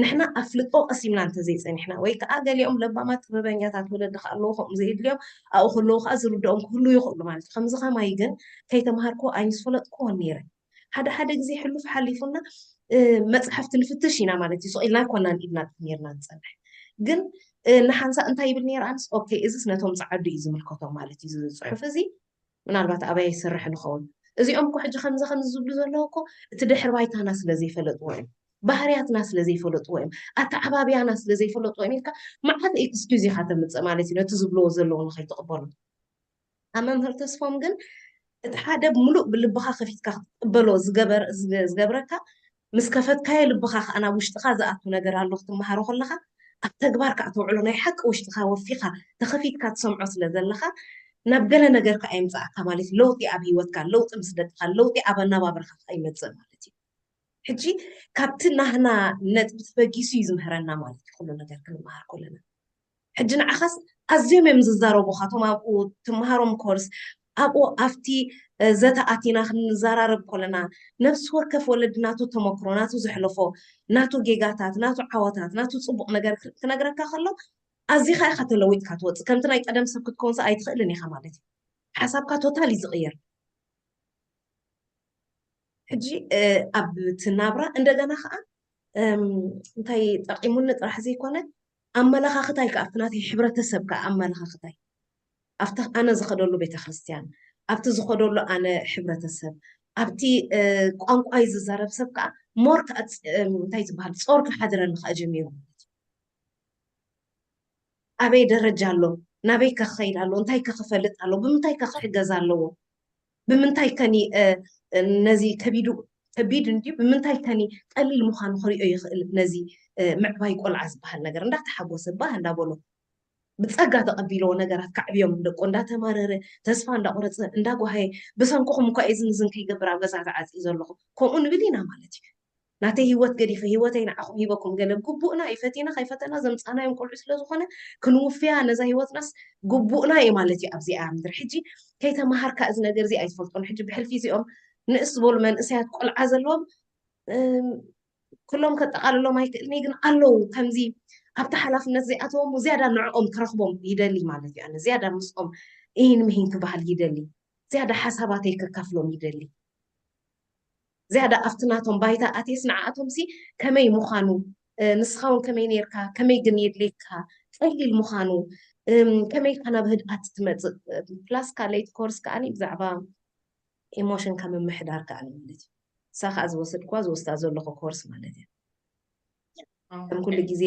ንሕና ኣፍልጦ ቀሲምና እንተዘይፀኒሕና ወይ ከዓ ገሊኦም ለባማት ጥበበኛታት ወለዲ ከኣለዎ ከምኡ ዘይድልዮም ኣብኡ ከለዉ ከዓ ዝርድኦም ክህሉ ይኽእሉ ማለት እዩ ከምዚ ከማይ ግን ከይተምሃርክዎ ኣይምስፈለጥክዎን ነይረ ሓደ ሓደ ግዜ ሕሉፍ ሓሊፉና መፅሓፍቲ ንፍትሽ ኢና ማለት እዩ ስቕ ኢልና ኣይኮናን ኢድና ጥፍ ነርና ንፀንሕ ግን ንሓንሳ እንታይ ይብል ነይረ ኣንስ ኦኬ እዚስ ነቶም ፀዓዱ እዩ ዝምልከቶም ማለት እዩ እዚ ፅሑፍ እዚ ምናልባት ኣበይ ይሰርሕ ንኸውን እዚኦም እኮ ሕጂ ከምዚ ከምዚ ዝብሉ ዘለዉ እኮ እቲ ድሕሪ ባይታና ስለ ዘይፈለጥዎ እዮም ባህርያትና ስለ ዘይፈለጥዎ እዮም ኣተዓባብያና ስለ ዘይፈለጥዎ እዮም ኢልካ መዓት ኤክስኪዝ ኢካ ተምፅእ ማለት እዩ ነቲ ዝብልዎ ዘለዉ ንከይትቕበሉ ኣብ መምህር ተስፎም ግን እቲ ሓደ ብምሉእ ብልብኻ ከፊትካ ክትቅበሎ ዝገበረካ ምስ ከፈትካዮ ልብኻ ከዓ ናብ ውሽጥኻ ዝኣቱ ነገር ኣሎ ክትመሃሮ ከለኻ ኣብ ተግባር ከዓ ተውዕሎ ናይ ሓቂ ውሽጥኻ ወፊኻ ተኸፊትካ ትሰምዖ ስለ ዘለኻ ናብ ገለ ነገር ከዓ የምፅኣካ ማለት ለውጢ ኣብ ህይወትካ ለውጢ ምስ ደቅኻ ለውጢ ኣብ ኣነባብርካ ከዓ ይመፅእ ማለት እዩ ሕጂ ካብቲ ናህና ነጥቢ ተበጊሱ እዩ ዝምህረና ማለት እዩ ኩሉ ነገር ክንመሃር ከለና ሕጂ ንዓኻስ ኣዝዮም እዮም ዝዛረቡኻ እቶም ኣብኡ ትምሃሮም ኮርስ ኣብኡ ኣብቲ ዘተ ኣቲና ክንዘራረብ ከለና ነብሲ ወከፍ ወለዲ ናቱ ተመክሮ ናቱ ዘሕለፎ ናቱ ጌጋታት ናቱ ዓወታት ናቱ ፅቡቕ ነገር ክነግረካ ከሎ ኣዚኻ ኢኻ ተለዊጥካ ትወፅእ ከምቲ ናይ ቀደም ሰብ ክትከውንስ ኣይትኽእልን ኢኻ ማለት እዩ ሓሳብካ ቶታል እዩ ዝቕየር ሕጂ ኣብ ትናብራ እንደገና ከዓ እንታይ ጠቂሙኒ ጥራሕ ዘይኮነ ኣመለኻኽታይ ከዓ ኣብቲ ናተይ ሕብረተሰብ ከዓ ኣመለኻኽታይ ኣብቲ ኣነ ዝኸደሉ ቤተክርስትያን ኣብቲ ዝኸደሉ ኣነ ሕብረተሰብ ኣብቲ ቋንቋይ ዝዛረብ ሰብ ከዓ ሞር ከዓ እንታይ ዝበሃል ፆር ክሓድረኒ ከዓ ጀሚሩ ማለት እዩ ኣበይ ደረጃ ኣሎ ናበይ ከክኸይድ ኣሎ እንታይ ከክፈልጥ ኣሎ ብምንታይ ከክሕገዝ ኣለዎ ብምንታይ ከኒ ነዚ ከቢዱ ከቢድ እንድዩ ብምንታይ ከኒ ቀሊል ምዃኑ ክሪኦ ይኽእል ነዚ ምዕባይ ቆልዓ ዝበሃል ነገር እንዳተሓጎሰ ባህ እንዳበሎ ብፀጋ ተቐቢለዎ ነገራት ካዕብዮም ደቁ እንዳተማረረ ተስፋ እንዳቆረፀ እንዳጓሃየ ብሰንክኹም እኳ እዝን እዝን ከይገብር ኣብ ገዛ ተዓፂ ዘለኹ ከምኡ ንብል ኢና ማለት እዩ ናተይ ህይወት ገዲፈ ህይወተይ ንዓኹም ሂበኩም ገለ ግቡእና እዩ ፈቲና ከይፈተና ዘምፃናዮም ቆልዑ ስለዝኾነ ክንውፍያ ነዛ ህይወትናስ ግቡእና እዩ ማለት እዩ ኣብዚኣ ምድሪ ሕጂ ከይተምሃርካ እዚ ነገር እዚ ኣይትፈልጦን ሕጂ ብሕልፊ እዚኦም ንእስ ዝበሉ መንእሰያት ቆልዓ ዘለዎም ኩሎም ከጠቃልሎም ኣይክእልኒ ግን ኣለዉ ከምዚ ኣብቲ ሓላፍነት ዘይኣተዎም ዝያዳ ንዕኦም ክረኽቦም ይደሊ ማለት እዩ ኣነ ዝያዳ ምስኦም ኢሂን ምሂን ክበሃል ይደሊ ዝያዳ ሓሳባተይ ከካፍሎም ይደሊ ዝያዳ ኣብቲ ናቶም ባይታ ኣትየስ ንዓኣቶም ሲ ከመይ ምዃኑ ንስኻ እውን ከመይ ነርካ ከመይ ግን የድልየካ ቀሊል ምዃኑ ከመይ ኢልካ ናብ ህድኣት ትመፅእ ፕላስ ካልኣይቲ ኮርስ ከዓኒ ብዛዕባ ኢሞሽንካ ምምሕዳር ከዓኒ ማለት እዩ እሳ ከዓ ዝወሰድኳ ዝወስዳ ዘለኹ ኮርስ ማለት እዩ ከም ኩሉ ግዜ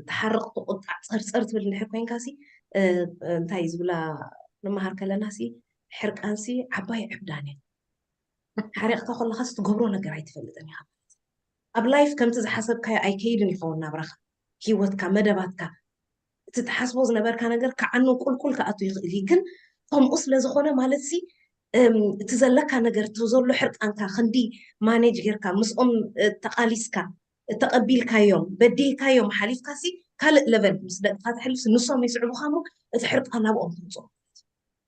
ትሓርቕ ትቁጣዕ ፀርፀር ትብል እንድሕር ኮይንካ ሲ እንታይ ዝብላ ንመሃር ከለና ሲ ሕርቃን ሲ ዓባይ ዕብዳን እያ ሓሪቕካ ከለኻስ ትገብሮ ነገር ኣይትፈልጥን ኢኻ ማለት እዩ ኣብ life ከምቲ ዝሓሰብካዮ ኣይከይድን ይኸውን ናብራኻ፣ ሂወትካ፣ መደባትካ። እቲ ትሓስቦ ዝነበርካ ነገር ክዓኑ ቁልቁል ክኣቱ ይኽእል እዩ። ግን ከምኡ ስለ ዝኾነ ማለት ሲ እቲ ዘለካ ነገር፣ እቲ ዘሎ ሕርቃንካ ክንዲ ማኔጅ ጌርካ ምስኦም ተቃሊስካ ተቀቢልካዮም በዲህካዮም ሓሊፍካ ሲ ካልእ ለቨል ምስ ደቅካ ተሕልፍ ንሶም ይስዕቡካ እሞ እቲ ሕርቃን ናብኦም ትምፅኦ።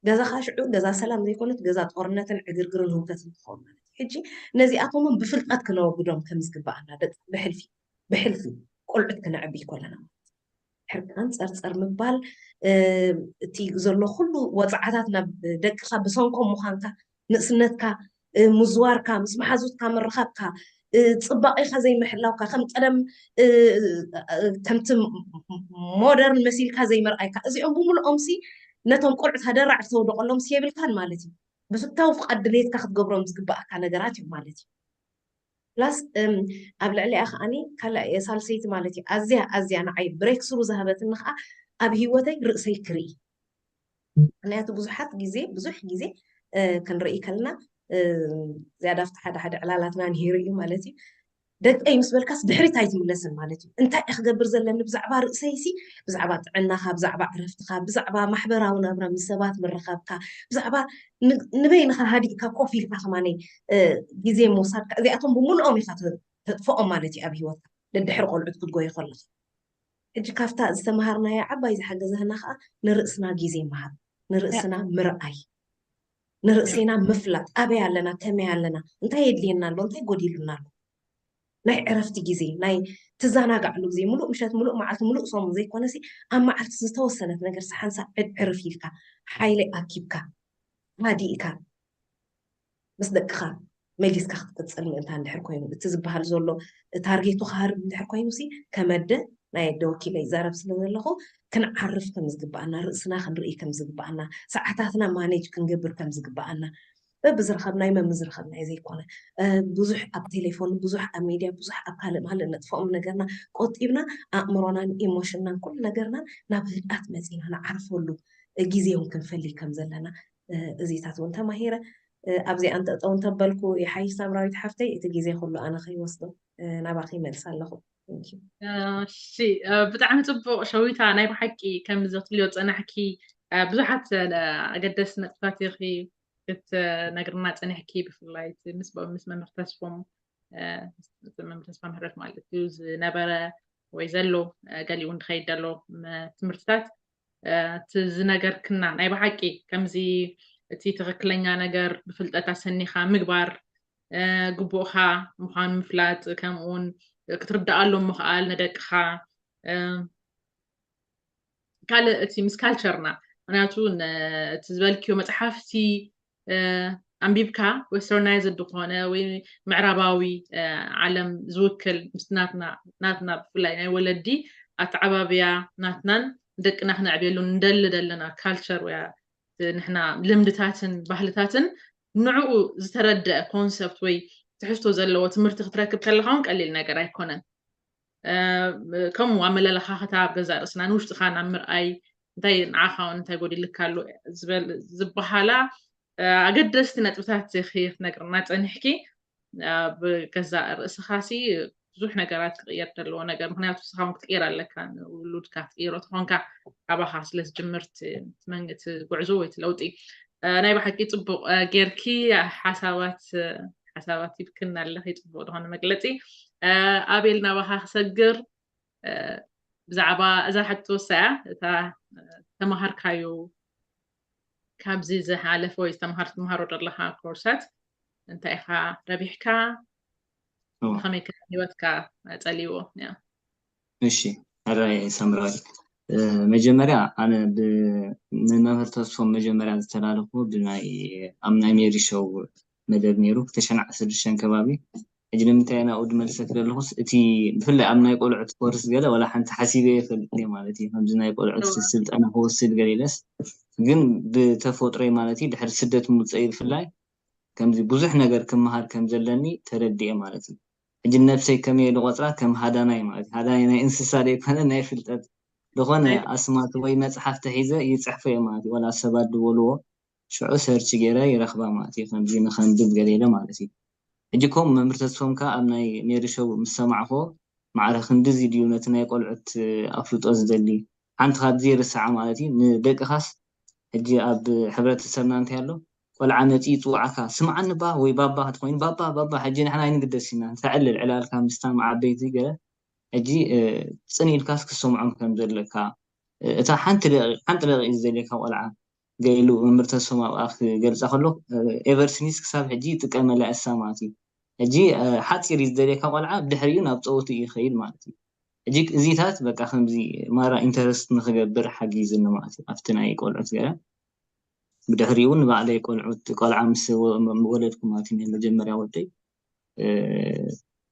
ገዛኻ ሽዑ ገዛ ሰላም ዘይኮነት ገዛ ጦርነትን ዕግርግርን ህውከትን ትኸውን ማለት እዩ። ሕጂ ነዚኣቶምን ብፍልጠት ክነወግዶም ከም ዝግባኣና ደቂ ብሕልፊ ብሕልፊ ቆልዑት ክነዕቢ ከለና ማለት እዩ። ሕርቃን ጸርጸር ምባል እቲ ዘሎ ኩሉ ወጽዓታት ናብ ደቅኻ ብሰንኮም ምዃንካ ንእስነትካ ምዝዋርካ ምስ መሓዙትካ ምርኻብካ ጽባቄኻ ዘይምሕላውካ ከም ቀደም ከምቲ ሞደርን መሲልካ ዘይምርኣይካ እዚኦም ብምልኦም ሲ ነቶም ቆልዑት ሃደራዕ ክተውደቀሎም ሲ የብልካን ማለት እዩ። ብፍታው ፍቃድ ድሌትካ ክትገብሮም ዝግባኣካ ነገራት እዩ ማለት እዩ። ፕላስ ኣብ ልዕሊኣ ከዓኒ ካልእ ሳልሰይቲ ማለት እዩ ኣዝያ ኣዝያ ንዓይ ብሬክ ስሩ ዝሃበትኒ ከዓ ኣብ ሂወተይ ርእሰይ ክርኢ። ምክንያቱ ብዙሓት ግዜ ብዙሕ ግዜ ክንርኢ ከለና ዝያዳ ኣብቲ ሓደ ሓደ ዕላላትና ንሂሩ እዩ ማለት እዩ። ደቀይ ምስ በልካስ ድሕሪት ኣይትምለስን ማለት እዩ። እንታይ እየ ክገብር ዘለኒ ብዛዕባ ርእሰይሲ፣ ብዛዕባ ጥዕናኻ፣ ብዛዕባ ዕረፍትኻ፣ ብዛዕባ ማሕበራዊ ናብራ ምስ ሰባት ምርኻብካ፣ ብዛዕባ ንበይንኻ ሃዲእካ ኮፍ ኢልካ ከማነይ ግዜ ምውሳድካ እዚኣቶም ብምልኦም ኢኻ ተጥፍኦም ማለት እዩ ኣብ ሂወትካ ደድሕሪ ቆልዑት ክትጎይ ከለኻ። ሕጂ ካብታ ዝተምሃርናዮ ዓባይ ዝሓገዘህና ከዓ ንርእስና ግዜ ምሃብ፣ ንርእስና ምርኣይ፣ ንርእስና ምፍላጥ፣ ኣበይ ኣለና፣ ከመይ ኣለና፣ እንታይ የድልየና ኣሎ፣ እንታይ ጎዲሉና ኣሎ፣ ናይ ዕረፍቲ ግዜ፣ ናይ ትዘናጋዕሉ ግዜ፣ ሙሉእ ምሸት፣ ሙሉእ መዓልቲ፣ ሙሉእ ሰሙን ዘይኮነሲ ኣብ መዓልቲ ዝተወሰነት ነገር ሓንሳብ ዕርፍ ኢልካ ሓይሊ ኣኪብካ ሃዲእካ ምስ ደቅኻ መሊስካ ክትቅፅል ምእንታን ድሕር ኮይኑ እቲ ዝበሃል ዘሎ ታርጌቱ ክሃርብ እንድሕር ኮይኑ ሲ ከመደ ናይ ኣደ ወኪለ ይዛረብ ስለ ዘለኹ ክንዓርፍ ከም ዝግባኣና ርእስና ክንርኢ ከም ዝግባኣና ሰዓታትና ማኔጅ ክንገብር ከም ዝግባኣና በብዝረኸብናይ መምዝረኸብናይ ዘይኮነ ብዙሕ ኣብ ቴሌፎን ብዙሕ ኣብ ሚድያ ብዙሕ ኣብ ካልእ ማልእ ነጥፍኦም ነገርና ቆጢብና ኣእምሮናን ኢሞሽንናን ኩሉ ነገርናን ናብ ህድኣት መፂና ንዓርፈሉ ግዜ እውን ክንፈሊ ከም ዘለና እዚታት እውን ተማሂረ ኣብዚኣ እንተጠው እንተበልኩ ይሓይሽ ሳምራዊት ሓፍተይ እቲ ግዜ ኩሉ ኣነ ከይወስዶ ናባኺ ይመልስ ኣለኹ። እሺ ብጣዕሚ ፅቡቅ ሸዊታ ናይ ብሓቂ ከምዚ ክትልዮ ፀናሕኪ ብዙሓት ኣገደስቲ ነጥብታት ኢኺ ክትነግርና ፀኒሕኪ ብፍላይ ምስ ምስ መምህር ተስፎም መምህር ተስፋ ምህረት ማለት እዩ ዝነበረ ወይ ዘሎ ገሊኡ እንድኸይድ ዘሎ ትምህርትታት እቲ ዝነገርክና ናይ ብሓቂ ከምዚ እቲ ትኽክለኛ ነገር ብፍልጠት ኣሰኒኻ ምግባር ግቡእኻ ምዃኑ ምፍላጥ ከምኡውን ክትርድኣሎም ምኽኣል ንደቅኻ ካልእ እቲ ምስ ካልቸርና ምክንያቱ እቲ ዝበልክዮ መፅሓፍቲ ኣንቢብካ ዌስተርናይዝድ ዝኾነ ወይ ምዕራባዊ ዓለም ዝውክል ምስ ናትና ብፍላይ ናይ ወለዲ ኣተዓባብያ ናትናን ደቅና ክነዕብየሉ ንደሊ ዘለና ካልቸር ወይ ንሕና ልምድታትን ባህልታትን ንዕኡ ዝተረደአ ኮንሰፕት ወይ ትሕዝቶ ዘለዎ ትምህርቲ ክትረክብ ከለካ እውን ቀሊል ነገር ኣይኮነን። ከምኡ ኣመለላኻኽታ ኣብ ገዛእ ርእስና ንውሽጥኻ ናብ ምርኣይ እንታይ ንዓኻ እውን እንታይ ጎዲልካ ኣሎ ዝበሃል ዝበሃላ ኣገደስቲ ነጥብታት ኢኺ ክትነግርና ፀኒሕኪ ኣብ ገዛእ ርእስኻ ሲ ብዙሕ ነገራት ክቕየር ዘለዎ ነገር ምክንያቱ ንስኻ እውን ክትቅየር ኣለካ ንውሉድካ ክትቅይሮ ተኾንካ ካባኻ ስለ ዝጅምር እቲ ጉዕዞ ወይ እቲ ለውጢ ናይ ብሓቂ ፅቡቕ ጌርኪ ሓሳባት ሓሳባት ሂብክን ኣለኺ ፅቡቕ ዝኾነ መግለፂ ኣቤል ናባኻ ክሰግር ብዛዕባ እዛ ሕቶ ወሳያ እታ ተማሃርካዮ ካብዚ ዝሓለፈ ወይ ዝተምሃር ትምሃሮ ዘለካ ኮርሳት እንታይ ኢካ ረቢሕካ ከመይ ከ ሂወትካ ፀልዎ እሺ ኣራይ ሳምራዊት መጀመርያ ኣነ ንመምህር ተስፎም መጀመርያ ዝተላለኩ ብናይ ኣብ ናይ ሜሪ ሾው መደብ ነይሩ ክልተ ሽሕን ዓሰርተ ሽዱሽተን ከባቢ ሕጂ ንምንታይ ናብኡ ድመልሰክ ዘለኹስ እቲ ብፍላይ ኣብ ናይ ቆልዑት ኮርስ ገለ ዋላ ሓንቲ ሓሲበ የፈልጥ ማለት እዩ ከምዚ ናይ ቆልዑት ስልጠና ክወስድ ገለ ኢለስ ግን ብተፈጥሮይ ማለት እዩ ድሕሪ ስደት ምውፀይ ብፍላይ ከምዚ ብዙሕ ነገር ክመሃር ከም ዘለኒ ተረዲኤ ማለት እዩ ሕጂ ነብሰይ ከመየ ዝቆፅራ ከም ሃዳናይ ማለት እዩ ሃዳናይ ናይ እንስሳ ዘይኮነ ናይ ፍልጠት ዝኾነ ኣስማት ወይ መፅሓፍ ተሒዘ ይፅሕፎ እየ ማለት እዩ ዋላ ሰባት ዝበልዎ ሽዑ ሰርች ገይረ ይረኽባ ማለት እዩ ከምዚ ንኸንብብ ገለ ኢለ ማለት እዩ ሕጂ ከምኡ መምህር ተስፎም ከኣ ኣብ ናይ ሜሪ ሾው ምስ ሰማዕክዎ፣ ማዕረ ክንድዚ ድዩ ነቲ ናይ ቆልዑት ኣፍልጦ ዝደሊ? ሓንቲ ካብዚ ይርስዓ ማለት እዩ። ንደቅኻስ ሕጂ ኣብ ሕብረተሰብና እንታይ ኣሎ? ቆልዓ መጺኡ ይጽውዓካ፣ "ስምዓኒ ባ" ወይ "ባባ" ክትኮይን፣ "ባባ፣ ባባ፣ ሕጂ ንሕና ኣይንግደስ ኢና፣ ተዕልል ዕላልካ ምስታ መዓበይቲ ገለ፣ ሕጂ ጽን ኢልካስ ክትሰምዖም ከም ዘለካ፣ እታ ሓንቲ ደቂ-፣ ሓንቲ ደቂቕ እዩ ዝደልየካ ቆልዓ፣ ገይሉ መምህር ተስፎም ኣብኣ ክገልጻ ከሎ፣ ኤቨር ሲንስ ክሳብ ሕጂ ይጥቀመላ እሳ ማለት እዩ። ሕጂ ሓጺር እዩ ዝደልየካ ቆልዓ፣ ብድሕሪኡ ናብ ጸወቱ እዩ ይኸይድ ማለት እዩ። ሕጂ እዚታት በቃ ከምዚ ማራ ኢንተረስት ንኽገብር ሓጊዝኒ ማለት እዩ። ኣብቲ ናይ ቆልዑት ገለ ብድሕሪኡ ንባዕለይ ቆልዑት፣ ቆልዓ ምስ ወ-፣ ወለድኩ ማለት እዩ፣ ናይ መጀመርያ ወደይ፣ እ፣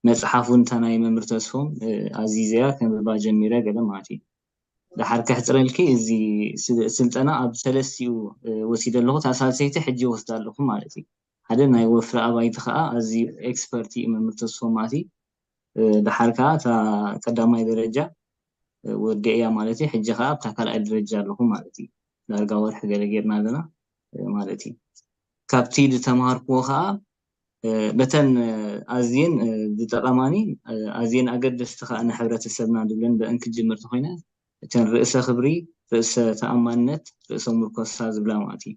መጽሓፉ እንታ ናይ መምህር ተስፎም፣ እ፣ ኣዚዘያ ከንብባ ጀሚረ ገለ ማለት እዩ። ደሓር ከሕጽረልኪ፣ እዚ ስ-፣ ስልጠና ኣብ ሰለስቲኡ፣ እ፣ ወሲደ ኣለኹ። እታ ሳልሰይቲ ሕጂ ወስዳ ኣለኹ ማለት እዩ። ሓደ ናይ ወፍሪ ኣባይቲ ከኣ ኣዝዩ ኤክስፐርት እዩ መምህር ተስፎም ማለት እዩ። እ፣ ደሓር ከኣ እታ ቀዳማይ ደረጃ፣ እ፣ ወዲእያ ማለት እዩ። ሕጂ ከኣ ኣብታ ካልኣይ ደረጃ ኣለኹ ማለት እዩ። ዳርጋ ወርሒ ገለ ጌርና ኣለና፣ እ፣ ማለት እዩ። ካብቲ ዝተምሃርክዎ ከኣ፣ እ፣ በተን፣ እ፣ ኣዝየን፣ እ፣ ዝጠቐማኒ፣ እ፣ ኣዝየን ኣገደስቲ ከኣ ንሕብረተሰብና ዝብለን ብአን ክጅምር ተኾይነ፣ እተን ርእሰ ክብሪ፣ ርእሰ ተኣማንነት፣ ርእሰ ምርኮሳ ዝብላ ማለት እዩ።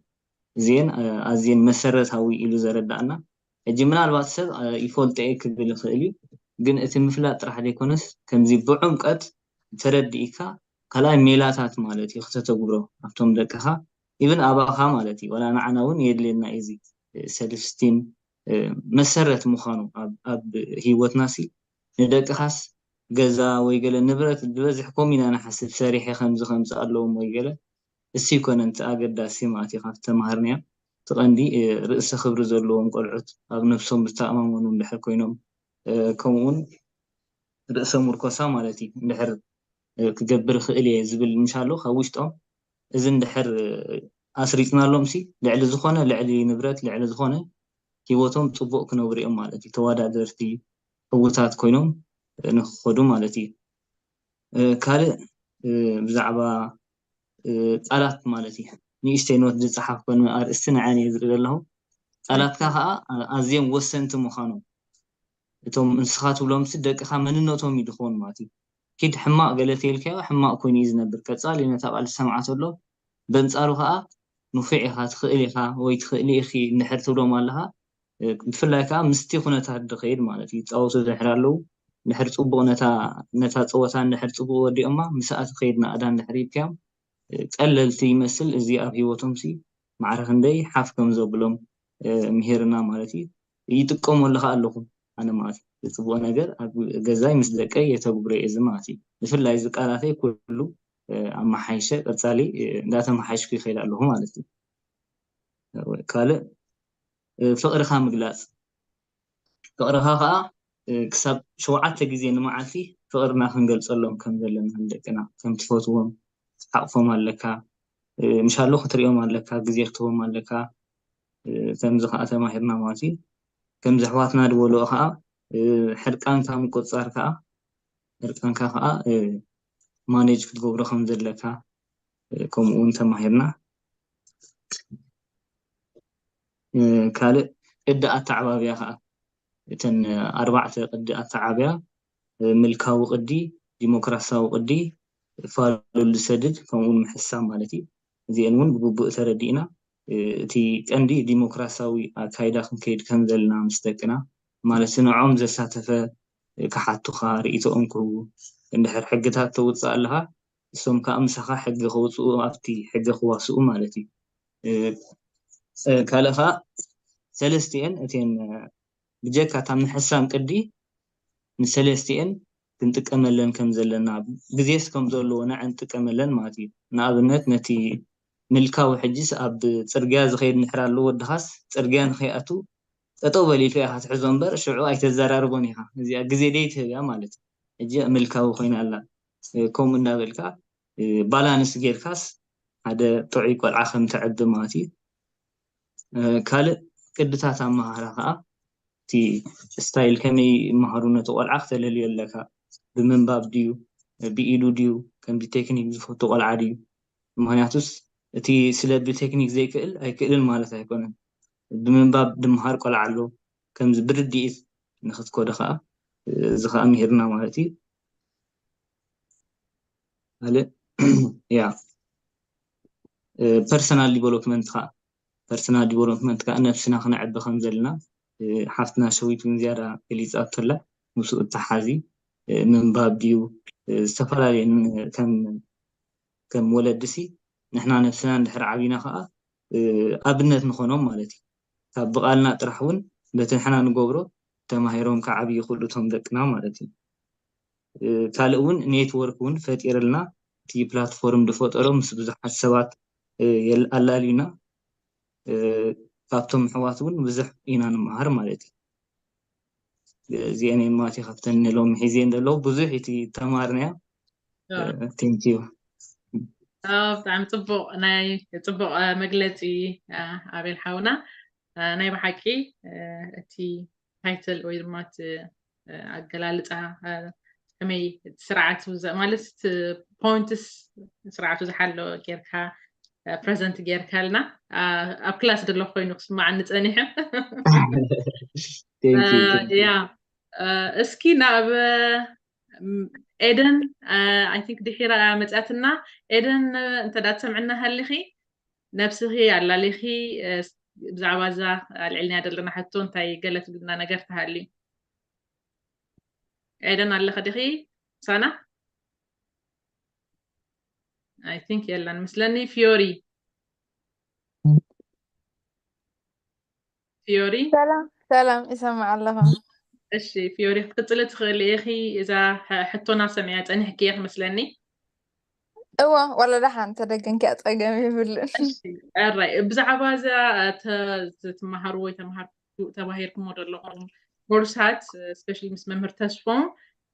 እዚኤን፣ እ፣ ኣዝየን መሰረታዊ ኢሉ ዘረዳእና። ሕጂ ምናልባት ሰብ፣ እ፣ ይፈልጦ እየ ክብል ይኽእል እዩ፣ ግን እቲ ምፍላጥ ጥራሕ ዘይኮነስ ከምዚ ብዕምቀት ተረዲእካ ካልኣይ ሜላታት ማለት እዩ ክተተግብሮ ኣብቶም ደቅኻ፣ ኢቭን ኣባኻ ማለት እዩ። ዋላ ንዓና እውን የድልየና እዩ እዚ፣ እ፣ ሰልፍ ስቲም፣ እ፣ መሰረት ምዃኑ ኣብ፣ ኣብ ህይወትና ሲ ንደቅኻስ ገዛ ወይ ገለ ንብረት ብበዝሒ ከምኡ ኢና ንሓስብ፣ ሰሪሐ ከምዚ ከምዚ ኣለዎም ወይ ገለ፣ እሱ ይኮነን እቲ ኣገዳሲ ማለት እዩ። ካብቲ ተምሃርናዮ እቲ ቀንዲ፣ እ፣ ርእሰ ክብሪ ዘለዎም ቆልዑት፣ ኣብ ነብሶም ዝተኣማመኑ እንድሕር ኮይኖም፣ እ፣ ከምኡ እውን ርእሰ ምርኮሳ ማለት እዩ። እንድሕር፣ እ፣ ክገብር ይኽእል እየ ዝብል ምሽ ኣሎ ካብ ውሽጦም፣ እዚ እንድሕር፣ እ፣ ኣስሪጽናሎም ሲ ልዕሊ ዝኾነ፣ ልዕሊ ንብረት፣ ልዕሊ ዝኾነ ህይወቶም ጽቡቕ ክነብሩ እዮም ማለት እዩ። ተወዳደርቲ፣ ዕዉታት ኮይኖም፣ እ፣ ንክኸዱ ማለት እዩ። እ፣ ካልእ፣ እ፣ ብዛዕባ፣ እ፣ ቃላት ማለት እዩ። ንእሽተይ ኖት ዝጸሓፍኮ ኣርእስቲ ንዓይ እየ ዝርኢ ዘለኹ። ቃላትካ ከኣ፣ እ፣ ኣዝዮም ወሰንቲ ምዃኖም። እቶም ንስኻ ትብሎም ሲ ደቅኻ መንነቶም እዩ ድኾን ማለት እዩ። ኪድ ሕማቕ ገለ ተይልካዮ ሕማቕ ኮይኑ እዩ ዝነብር። ቀጻሊ ነታ ቃል ዝሰምዓ ተሎ፣ በንጻሩ ከኣ ንፉዕ ኢኻ፣ ትኽእል ኢኻ ወይ ትኽእሊ ኢኺ እንድሕር ትብሎም ኣለኻ፣ እ፣ ብፍላይ ከኣ ምስቲ ኩነታት ድኸይድ ማለት እዩ። ይጻወቱ ድሕር ኣለዉ፣ እንድሕር ጽቡቕ ነታ፣ ነታ ጸወታ እንድሕር ጽቡቕ ወዲኦማ፣ ምስኣ ትኸይድ ናእዳ እንድሕር ሂብካዮም፣ እ፣ ቀለልቲ ይመስል፣ እዚ ኣብ ህይወቶም ሲ ማዕረ ክንደይ ሓፍ ከም ዘብሎም፣ እ፣ ምሂርና ማለት እዩ። ይጥቀመሉ ከኣ ኣለኹ ኣነ ማለት እዩ። ጽቡቕ ነገር ኣብ ገዛይ ምስ ደቀይ የተግብሮ እየ እዚ ማለት እዩ። ብፍላይ እዚ ቃላተይ ኩሉ፣ እ፣ ኣመሓይሸ ቀጻሊ፣ እ፣ እንዳተመሓይሽኩ ይኸይድ ኣለኹ ማለት እዩ። ካልእ፣ እ፣ ፍቕርኻ ምግላጽ። ፍቕርኻ ከኣ፣ እ፣ ክሳብ ሸውዓተ ግዜ ንመዓልቲ ፍቕርና ክንገልጸሎም ከም ዘለና ንደቅና፣ ከም ትፈትዎም፣ ክትሓቕፎም ኣለካ፣ እ፣ ምሻሎ ክትሪኦም ኣለካ፣ ግዜ ክትህቦም ኣለካ። እ፣ ከምዚ ከኣ ተማሂርና ማለት እዩ። ከምዚ ኣሕዋትና ዝበልኦ ከኣ፣ እ፣ ሕርቃንካ ምቁጽጻር ከኣ፣ ሕርቃንካ ከኣ፣ እ፣ ማኔጅ ክትገብሮ ከም ዘለካ፣ እ፣ ከምኡ እውን ተማሂርና። እ፣ ካልእ ቅዲ ኣተዓባብያ ከኣ፣ እተን ኣርባዕተ ቅዲ ኣተዓባብያ፣ እ፣ ምልካዊ ቅዲ፣ ዲሞክራሲያዊ ቅዲ፣ ፋሉል ዝሰድድ፣ ከምኡ እውን ምሕሳብ ማለት እዩ። እዚአን እውን ብግቡእ ተረዲእና፣ እ፣ እቲ ቀንዲ ዲሞክራሲያዊ ኣካይዳ ክንከይድ ከም ዘለና ምስ ደቅና፣ ማለት ንዕኦም ዘሳተፈ፣ እ፣ ክሓቱኻ፣ ርእይቶኦም ክህቡ፣ እንድሕር ሕግታት ተውፅእ ኣለኻ፣ እሶም ከኣ ምሳኻ ሕጊ ከውፅኡ፣ ኣብቲ ሕጊ ክዋስኡ ማለት እዩ። እ፣ እ፣ ካልእ ከኣ ሰለስቲአን እተን፣ እ፣ ብጀካ እታ ምሕሳም ቅዲ ንሰለስቲአን ክንጥቀመለን ከም ዘለና፣ ግዜስ ከም ዘለዎ ንዐን ንጥቀመለን ማለት እዩ። ንኣብነት ነቲ ምልካዊ ሕጅስ ኣብ ጽርግያ ዝኸይድ እንድሕር ኣሎ ወድኻስ ጽርግያ ንኸይኣቱ ጠጠው በል ኢልካ ኢኻ ትሕዞ እምበር ሽዑ ኣይተዘራርቦን ኢኻ። እዚኣ ግዜ ደይ ትህብያ ማለት እዩ። ሕጂ ምልካዊ ኮይና ኣላ። እ፣ ከምኡ እንዳበልካ፣ እ፣ ባላንስ ጌርካስ ሓደ ጥዑይ ቆልዓ ከም ተዕቢ ማለት እዩ። እ፣ ካልእ ቅድታት ኣመሃህራ ከኣ እቲ ስታይል ከመይ ይመሃሩ ነቲ ቆልዓ ክተለልዮ ኣለካ። ብምንባብ ድዩ፣ ብኢዱ ድዩ፣ ከምዚ ቴክኒክ ዝፈቱ ቆልዓ ድዩ? ምኽንያቱስ እቲ ስለ ብቴክኒክ ዘይክእል ኣይክእልን ማለት ኣይኮነን። ብምንባብ ድመሃር ቆልዓ ኣሎ፣ ከምዚ ብርድኢት ንክትኮዶ ከዓ እዚ ከዓ ምሂርና ማለት እዩ። ካልእ ያ personal development ከዓ personal development ከዓ ነብስና ክነዕቢ ከም ዘለና ሓፍትና ሸዊት እውን ዝያዳ ገሊፃ ኣቶላ። ምስኡ እተሓዚ ምንባብ ድዩ ዝተፈላለዩ ከም ወለድሲ ንሕና ነብስና እንድሕር ዓቢና ከዓ ኣብነት ንኾኖም ማለት እዩ። ካብ ብቓልና ጥራሕ እውን በቲ ንሕና ንገብሮ ተማሂሮም ክዓብዩ ይኽእሉ እቶም ደቅና ማለት እዩ። ካልእ እውን ኔትወርክ እውን ፈጢርልና እቲ ፕላትፎርም ዝፈጠሮ ምስ ብዙሓት ሰባት ኣላልዩና ካብቶም ኣሕዋት እውን ብዙሕ ኢና ንመሃር ማለት እዩ። እዚአን ማቲ ካብተን ሎሚ ሒዘን ዘለዉ ብዙሕ እቲ ተማርናዮ። Thank you። ብጣዕሚ ፅቡቕ ናይ ፅቡቕ መግለፂ ኣቤል ሓውና። ናይ ብሓቂ እቲ ታይትል ወይ ድማ እቲ ኣገላልፃ ከመይ ስርዓቱ ማለት ፖይንትስ ስርዓቱ ዝሓለወ ጌርካ ፕረዘንት ጌርካልና ኣብ ክላስ ደሎ ኮይኑ ክስማዓኒ ፀኒሑ። ያ እስኪ ናብ ኤደን፣ I think ድሒራ መፅኣትና። ኤደን እንተ ዳ ትሰምዕና ሃሊኺ ነብስኺ ኣላሊኺ ብዛዕባ እዛ ኣልዕልናያ ዘለና ሕቶ እንታይ ገለ ትብልና ነገር ተሃልዩ? ኤደን ኣለኸ ዲኺ ምሳና? I think የላን መስለኒ። ፊዮሪ ፊዮሪ ሰላም ሰላም፣ ይሰማዕ ኣለኹ። እሺ ፊዮሪ ክትቅፅሊ ትኽእሊ ኢኺ። እዛ ሕቶና ሰሚዐ ፀኒሕኪ እየ ክመስለኒ። እወ፣ ወላ ደሓን ተደገምኪ ኣፀገም የብልን። ኣራይ ብዛዕባ እዛ ትመሃርዎ ወይ ተባሂርኩሞ ዘለኹም ኮርሳት especially ምስ መምህር ተስፎም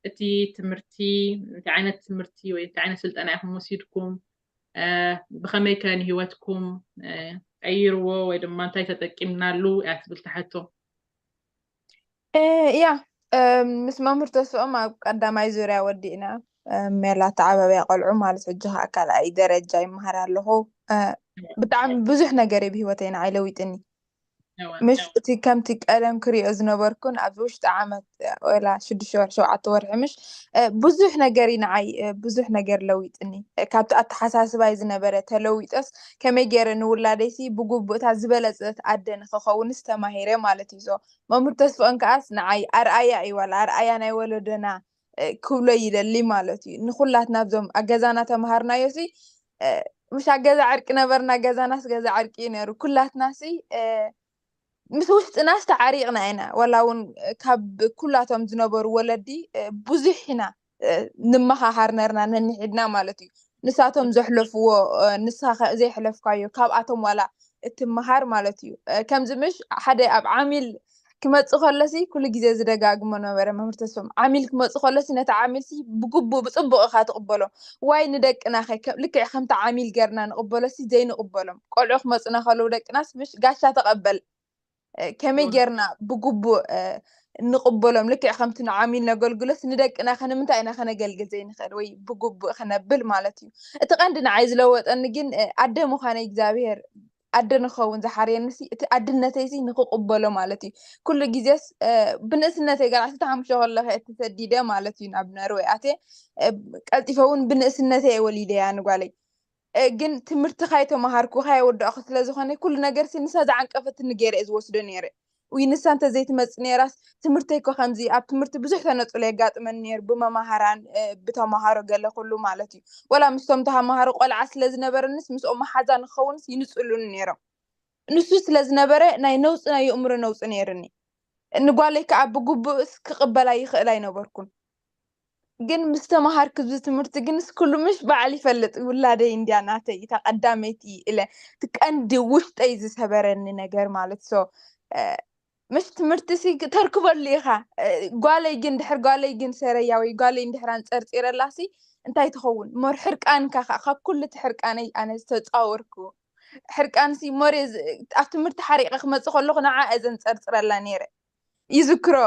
እቲ ትምህርቲ እንታይ ዓይነት ትምህርቲ ወይ እንታይ ዓይነት ስልጠና ኢኹም ወሲድኩም ብኸመይ ከ ንህይወትኩም ቀይርዎ ወይ ድማ እንታይ ተጠቂምናሉ እያ ትብል ትሓቶ። ያ ምስ መምህር ተስፎም ኣብ ቀዳማይ ዙርያ ወዲእና ሜላ ተዓባብያ ቆልዑ ማለት ሕጂ ከዓ ካልኣይ ደረጃ ይመሃር ኣለኹ። ብጣዕሚ ብዙሕ ነገር እዩ ብህይወተይ ንዓይ ለዊጥኒ። ምሽ እቲ ከምቲ ቀደም ክሪኦ ዝነበርኩን ኣብዚ ውሽጢ ዓመት ወላ ሽዱሽተ ወርሒ ሸውዓተ ወርሒ ምሽ ብዙሕ ነገር እዩ ንዓይ ብዙሕ ነገር ለዊጥኒ። ካብቲ ኣተሓሳስባይ ዝነበረ ተለዊጠስ ከመይ ገይረ ንውላደይሲ ብግቡእታ ዝበለፀት ኣደ ንክኸውንስ ተማሂረ ማለት እዩ። መምህር ተስፍኦን ከዓስ ንዓይ ኣርኣያ እዩ ዋላ ኣርኣያ ናይ ወለዶና ክብሎ ይደሊ ማለት እዩ። ንኩላትና ኣብዞም ኣገዛና ተምሃርናዮ ሲ ምሽ ኣገዛ ዕርቂ ነበርና። ገዛናስ ገዛ ዕርቂ እዩ ነሩ። ኩላትና ሲ ምስ ውሽጥናስ ተዓሪቕና ኢና። ዋላ እውን ካብ ኩላቶም ዝነበሩ ወለዲ ብዙሕ ኢና ንመኻኻር ነርና ነንሒድና ማለት እዩ። ንሳቶም ዘሕለፍዎ ንስኻ ዘይሕለፍካዮ ካብኣቶም ዋላ እትመሃር ማለት እዩ። ከምዚ ምሽ ሓደ ኣብ ዓሚል ክመፅእ ከሎሲ ኩሉ ግዜ ዝደጋግሞ ነበረ መምህር ተስፎም። ዓሚል ክመፅእ ከሎሲ ነቲ ዓሚልሲ ብግቡእ ብፅቡቕ ኢኻ ትቕበሎ። ዋይ ንደቅና ኸ ልክዕ ከምቲ ዓሚል ገርና ንቕበሎሲ ዘይንቕበሎም ቆልዑ ክመፁና ከለዉ ደቅናስ ምሽ ጋሻ ተቐበል ከመይ ጌርና ብግቡእ ንቕበሎም ልክዕ ከምቲ ንዓሚል ነገልግሎስ ንደቅና ከ ንምንታይ ኢና ከነገልግል ዘይንኽእል ወይ ብግቡእ ክነብል ማለት እዩ። እቲ ቀንዲ ንዓይ ዝለወጠኒ ግን ኣደ ምዃነይ እግዚኣብሄር ኣደ ንኸውን ዝሓርየኒ እቲ ኣድነተይ ሲ ንክቕበሎ ማለት እዩ። ኩሉ ግዜስ ብንእስነተይ ገና ሽተ ሓሙሽተ ከለኸ እተሰዲደ ማለት እዩ ናብ ነርወይ ኣትየ ቀልጢፈ እውን ብንእስነተይ እየ ወሊደያ ንጓለይ። ግን ትምህርቲ ካይተማሃርኩ ካየወዳእኩ ስለ ዝኾነ ኩሉ ነገር ሲ ንሳ ዝዓንቀፈትኒ ገይረ እየ ዝወስዶ ነይረ። ውይ ንሳ እንተ ዘይትመጽእ ነይራስ ትምህርተይ እኮ ከምዚ ኣብ ትምህርቲ ብዙሕ ተነጽሎ የጋጥመኒ ነይሩ ብመማሃራን ብተማሃሮ ገለ ኩሉ ማለት እዩ። ወላ ምስቶም ተማሃሮ ቆልዓ ስለ ዝነበረንስ ምስኦም መሓዛ ንክኸውንስ ይንጽሉኒ ነይሮም። ንሱ ስለ ዝነበረ ናይ ነውጺ ናይ የእምሮ ነውጺ ነይርኒ። ንጓለይ ከዓ ብግቡእስ ክቕበላ ይኽእል ኣይነበርኩን። ግን ምስ ተምሃርኩ እዚ ትምህርቲ ግንስ ኩሉ ምሽ በዓል ይፈልጥ ውላደይ እንድያ ናተይ እታ ቀዳመይቲ እለ እቲ ቀንዲ ውሽጠይ ዝሰበረኒ ነገር ማለት so ምሽ ትምህርቲ ሲ ተርክበሉ ኢኻ ጓለይ ግን ድሕር ጓለይ ግን ሰረያ ወይ ጓለይ እንድሕር ኣንፀርፂረላ ሲ እንታይ ትኸውን ሞር ሕርቃንካ ካብ ኩሉ እቲ ሕርቃነይ ኣነ ዝተፃወርኩ ሕርቃን ሲ ሞር ኣብ ትምህርቲ ሓሪቀ ክመፅእ ከለኩ ንዓ እየ ዘንፀርፅረላ ነይረ ይዝክሮ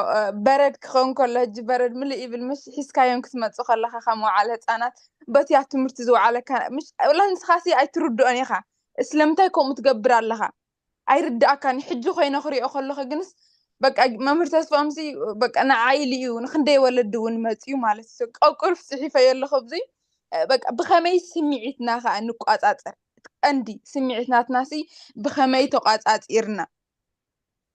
በረድ ክኸውን ከሎ ሕጂ በረድ ምልእ ይብል ምሽ ሒዝካዮም ክትመፅእ ከለካ ካብ መውዓለ ህፃናት በቲ ኣብ ትምህርቲ ዝወዓለካ ምሽ ወላ ንስኻ ሲ ኣይትርድኦን ኢኻ ስለምንታይ ከምኡ ትገብር ኣለኻ ኣይርድኣካን ሕጂ ኮይነ ክሪኦ ከለኹ ግንስ በቃ መምህር ተስፋኦምሲ በቃ ንዓይ ኢሉ እዩ ንክንደይ ወለዲ እውን መፅዩ ማለት እዩ። ቀቁልፍ ፅሒፈዮ ኣለኹ ኣብዚ። በቃ ብኸመይ ስምዒትና ከዓ ንቋፃፀር፣ ቀንዲ ስምዒት ናትናሲ ብኸመይ ተቋፃፂርና፣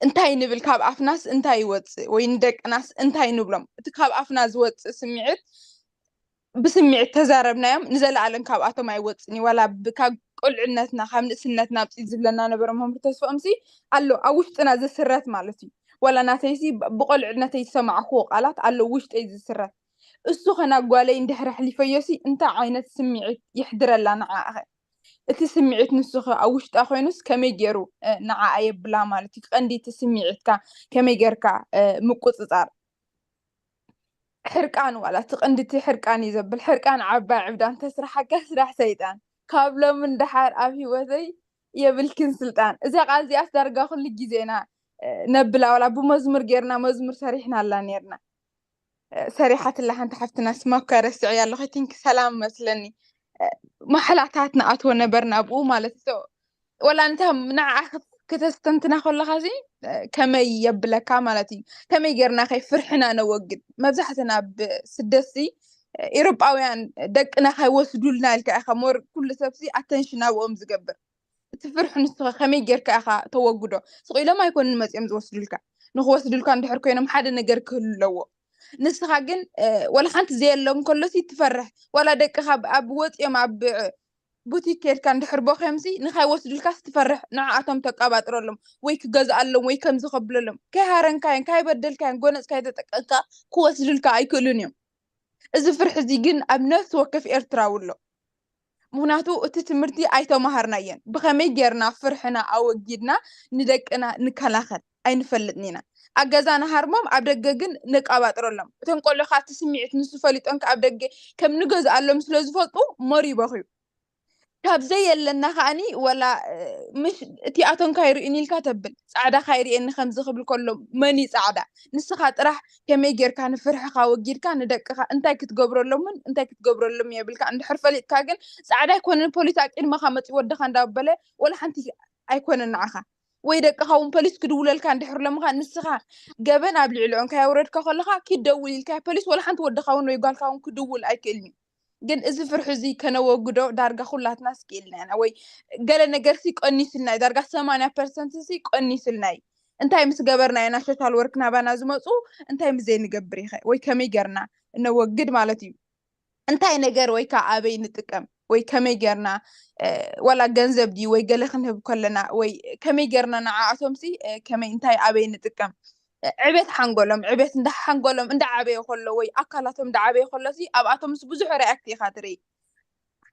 እንታይ ንብል፣ ካብ ኣፍናስ እንታይ ይወፅእ ወይ ንደቅናስ እንታይ ንብሎም? እቲ ካብ ኣፍና ዝወፅእ ስምዒት ብስምዒት ተዛረብናዮም ንዘለኣለም ካብኣቶም ኣይወፅን እዩ። ዋላ ካብ ቁልዕነትና ካብ ንእስነትና ብፂ ዝብለና ነበረ መምህር ተስፋኦምሲ ኣሎ ኣብ ውሽጥና ዝስረት ማለት እዩ። ዋላ ናተይሲ ብቆልዕነተይ ዝሰማዕክዎ ቃላት ኣሎ ውሽጠይ ዝስረት። እሱ ኸና ጓለይ እንድሕር ኣሕሊፈዮሲ እንታይ ዓይነት ስምዒት ይሕድረላ ንዓኣኸ? እቲ ስምዒት ንሱ ኸ ኣብ ውሽጣ ኮይኑስ ከመይ ገይሩ ንዓኣ የብላ ማለት እዩ። ቀንዲ እቲ ስምዒትካ ከመይ ገይርካ ምቁፅፃር። ሕርቃን ዋላ እቲ ቅንድቲ ሕርቃን እዩ ዘብል። ሕርቃን ዓባይ ዕብዳን ተስራሓካ ስራሕ ሰይጣን። ካብ ሎም ንደሓር ኣብ ህይወተይ የብልክን ስልጣን። እዛ ቃል እዚኣስ ዳርጋ ኩሉ ግዜና ነብላ ዋላ ብመዝሙር ጌርና መዝሙር ሰሪሕናላ ኔርና። ሰሪሓትላ ሓንቲ ሓፍትና ስማ እኳ ረስዐያ ኣለኹ። ቲንክ ሰላም መስለኒ። ማሕላታት ንኣትዎ ነበርና ኣብኡ ማለት ዶ ወላ ንታ ንዓ ከተስተንትና ከለኻ ሲ ከመይ የብለካ ማለት እዩ። ከመይ ጌርና ከይ ፍርሕና ነወግድ? መብዛሕትና ኣብ ስደትሲ ኤሮጳውያን ደቅና ከይወስዱልና ኢልካ ኢኻ ሞር ኩሉ ሰብሲ ኣተንሽን ኣብኦም ዝገብር። እቲ ፍርሒ ንስኻ ከመይ ጌርካ ኢኻ ተወግዶ? ስቕ ኢሎም ኣይኮኑን መፂኦም ዝወስዱልካ። ንክወስዱልካ እንድሕር ኮይኖም ሓደ ነገር ክህሉ ኣለዎ። ንስኻ ግን ወላ ሓንቲ ዘየሎ እንከሎሲ ትፈርሕ። ዋላ ደቅኻ ኣብ ወፂኦም ኣብ ቡቲክ ከድካ እንድሕር ቦኸምሲ ንካይወስዱልካስ ትፈርሕ። ንዓኣቶም ተቀባጥረሎም ወይ ክገዝኣሎም ወይ ከምዚ ከብለሎም ከይሃረንካዮን ካይበደልካዮን ጎነፅካ ይተጠቀካ ክወስዱልካ ኣይክእሉን እዮም። እዚ ፍርሒ እዚ ግን ኣብ ነፍሲ ወከፍ ኤርትራዊ ኣሎ። ምክንያቱ እቲ ትምህርቲ ኣይተማሃርናየን። ብኸመይ ጌርና ፍርሕና ኣወጊድና ንደቅና ንከላኸል ኣይንፈልጥን ኢና። ኣብ ገዛ ንሃርሞም ኣብ ደገ ግን ንቃባጥረሎም። እቶም ቆልዑ ከዓ እቲ ስምዒት ንሱ ፈሊጦም ከዓ ኣብ ደገ ከም ንገዝኣሎም ስለ ዝፈልጡ ሞር ይበኽዩ። ካብ ዘየለና ከዓኒ ወላ ምሽ እቲኣቶም ካይርእዩኒ ኢልካ ተብል ፃዕዳ ካይርእየኒ ከምዚ ክብል ከሎ መን እዩ ፃዕዳ? ንስኻ ጥራሕ ከመይ ጌርካ ንፍርሕኻ ወጊድካ ንደቅኻ እንታይ ክትገብረሎምን እንታይ ክትገብረሎም የብልካ። እንድሕር ፈሊጥካ ግን ፃዕዳ ኣይኮነን ፖሊስ ኣቂድመኻ መፂ ወድኻ እንዳበለ ወላ ሓንቲ ኣይኮነን ንዓኻ። ወይ ደቅኻ እውን ፖሊስ ክድውለልካ እንድሕር ለምኻ ንስኻ ገበን ኣብ ልዕሊኦም ከያውረድካ ከለኻ ኪደውል ኢልካ ፖሊስ ወላ ሓንቲ ወድኻ እውን ወይ ጓልካ እውን ክድውል ኣይክእልን እዩ። ግን እዚ ፍርሒ እዚ ከነወግዶ ዳርጋ ኩላትና ስኪልና ኢና ወይ ገለ ነገር ሲ ቀኒስልና እዩ ዳርጋ ሰማንያ ፐርሰንት ሲ ቀኒስልና እዩ። እንታይ ምስ ገበርና ኢና ሶሻል ወርክ ናባና ዝመፁ? እንታይ ምስ ዘይንገብር ይኸ ወይ ከመይ ገርና እነወግድ ማለት እዩ። እንታይ ነገር ወይ ከዓ ኣበይ ንጥቀም ወይ ከመይ ገርና ዋላ ገንዘብ ድዩ ወይ ገለ ክንህብ ከለና ወይ ከመይ ገርና ንዓኣቶም ሲ ከመይ እንታይ ኣበይ ንጥቀም? ዕቤት ሓንጎሎም ዕቤት እንዳ ሓንጎሎም እንዳ ዓበየ ከሎ ወይ ኣካላቶም እንዳ ዓበየ ከሎ ሲ ኣብኣቶምስ ብዙሕ ሪኣክት ኢኻ ትርኢ።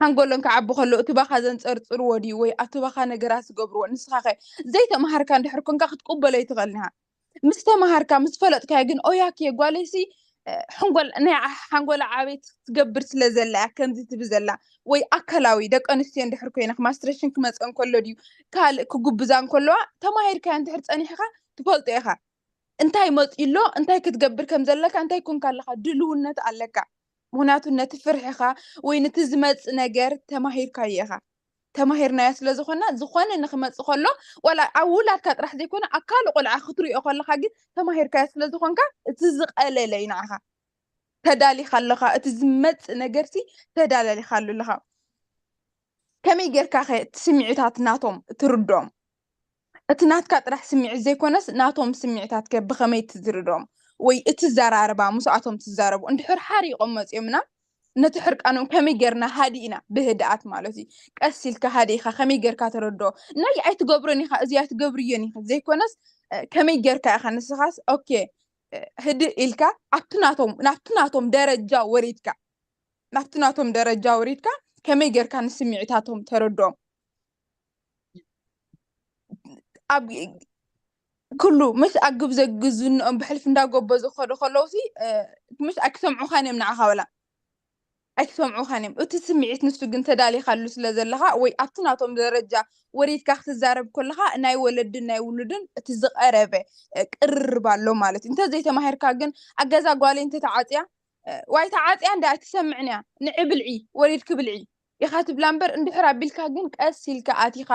ሓንጎሎም ክዓቢ ከሎ እቲ ባኻ ዘንፀርፅርዎ ድዩ ወይ ኣብቲ ባኻ ነገራት ዝገብርዎ ንስኻ ከ ዘይተምሃርካ እንድሕር ኮንካ ክትቅበሎ ይትኽእል ኢኻ። ምስ ተምሃርካ ምስ ፈለጥካዮ ግን ኦያኪ ጓለይሲ ሓንጎላ ዓቤት ትገብር ስለ ዘላ እያ ከምዚ ትብል ዘላ ወይ ኣካላዊ ደቂ ኣንስትዮ እንድሕር ኮይና ማስትሬሽን ክመፀ እንከሎ ድዩ ካልእ ክጉብዛ እንከለዋ ተማሂርካዮ እንድሕር ፀኒሕካ ትፈልጦ ኢኻ። እንታይ መፂ ኣሎ እንታይ ክትገብር ከም ዘለካ እንታይ ኮንካ ኣለካ ድልውነት ኣለካ። ምክንያቱ ነቲ ፍርሕኻ ወይ ነቲ ዝመፅእ ነገር ተማሂርካዮ ኢኻ። ተማሂርናዮ ስለ ዝኾና ዝኾነ ንክመፅእ ከሎ ዋላ ኣብ ውላድካ ጥራሕ ዘይኮነ ኣብ ካልእ ቆልዓ ክትሪኦ ከለካ ግን ተማሂርካዮ ስለ ዝኾንካ እቲ ዝቀለለ እዩ ንዓኻ። ተዳሊኻ ኣለኻ እቲ ዝመፅእ ነገርሲ ተዳላሊኻሉ ኣለኻ። ከመይ ጌርካ ከ እቲ ስምዒታት ናቶም ትርድኦም? እቲ ናትካ ጥራሕ ስምዒት ዘይኮነስ ናቶም ስምዒታት ከ ብኸመይ ትዝርድኦም ወይ እቲ ዘራርባ ምስኣቶም ትዛረቡ እንድሕር ሓሪቆም መፂኦምና ነቲ ሕርቃኖም ከመይ ጌርና ሃዲእና ብህድኣት ማለት እዩ ቀስ ኢልካ ሃዲእካ ከመይ ጌርካ ተረድኦ ናይ ኣይትገብሮን ኢኻ እዚ ኣይትገብርዮን ኢኻ ዘይኮነስ ከመይ ጌርካ ኢኻ ንስኻስ ኦኬ ህድእ ኢልካ ኣብቲ ናቶም ናብቲ ናቶም ደረጃ ወሪድካ ናብቲ ናቶም ደረጃ ወሪድካ ከመይ ጌርካ ንስምዒታቶም ተረድኦም ኣብ ኩሉ ምሽ ኣግብ ዘግዝንኦም ብሕልፊ እንዳጎበዙ ክኸዱ ከለውሲ ምሽ ኣይክሰምዑኻን እዮም ንዓኻ ወላ ኣይክሰምዑኻን እዮም እቲ ስምዒት ንሱ ግን ተዳሊኻሉ ስለ ዘለኻ ወይ ኣብቲ ናቶም ደረጃ ወሪድካ ክትዛረብ ከለኻ ናይ ወለድን ናይ ውሉድን እቲ ዝቐረበ ቅርርብ ኣሎ ማለት እዩ እንተዘይተማሂርካ ግን ኣገዛ ጓለይ እንተተዓፅያ ዋይ ተዓፅያ እንዳ ኣይትሰምዕን እያ ንዒ ብልዒ ወሪድኪ ብልዒ ኢኻ ትብላ እምበር እንድሕር ኣቢልካ ግን ቀስ ኢልካ ኣቲኻ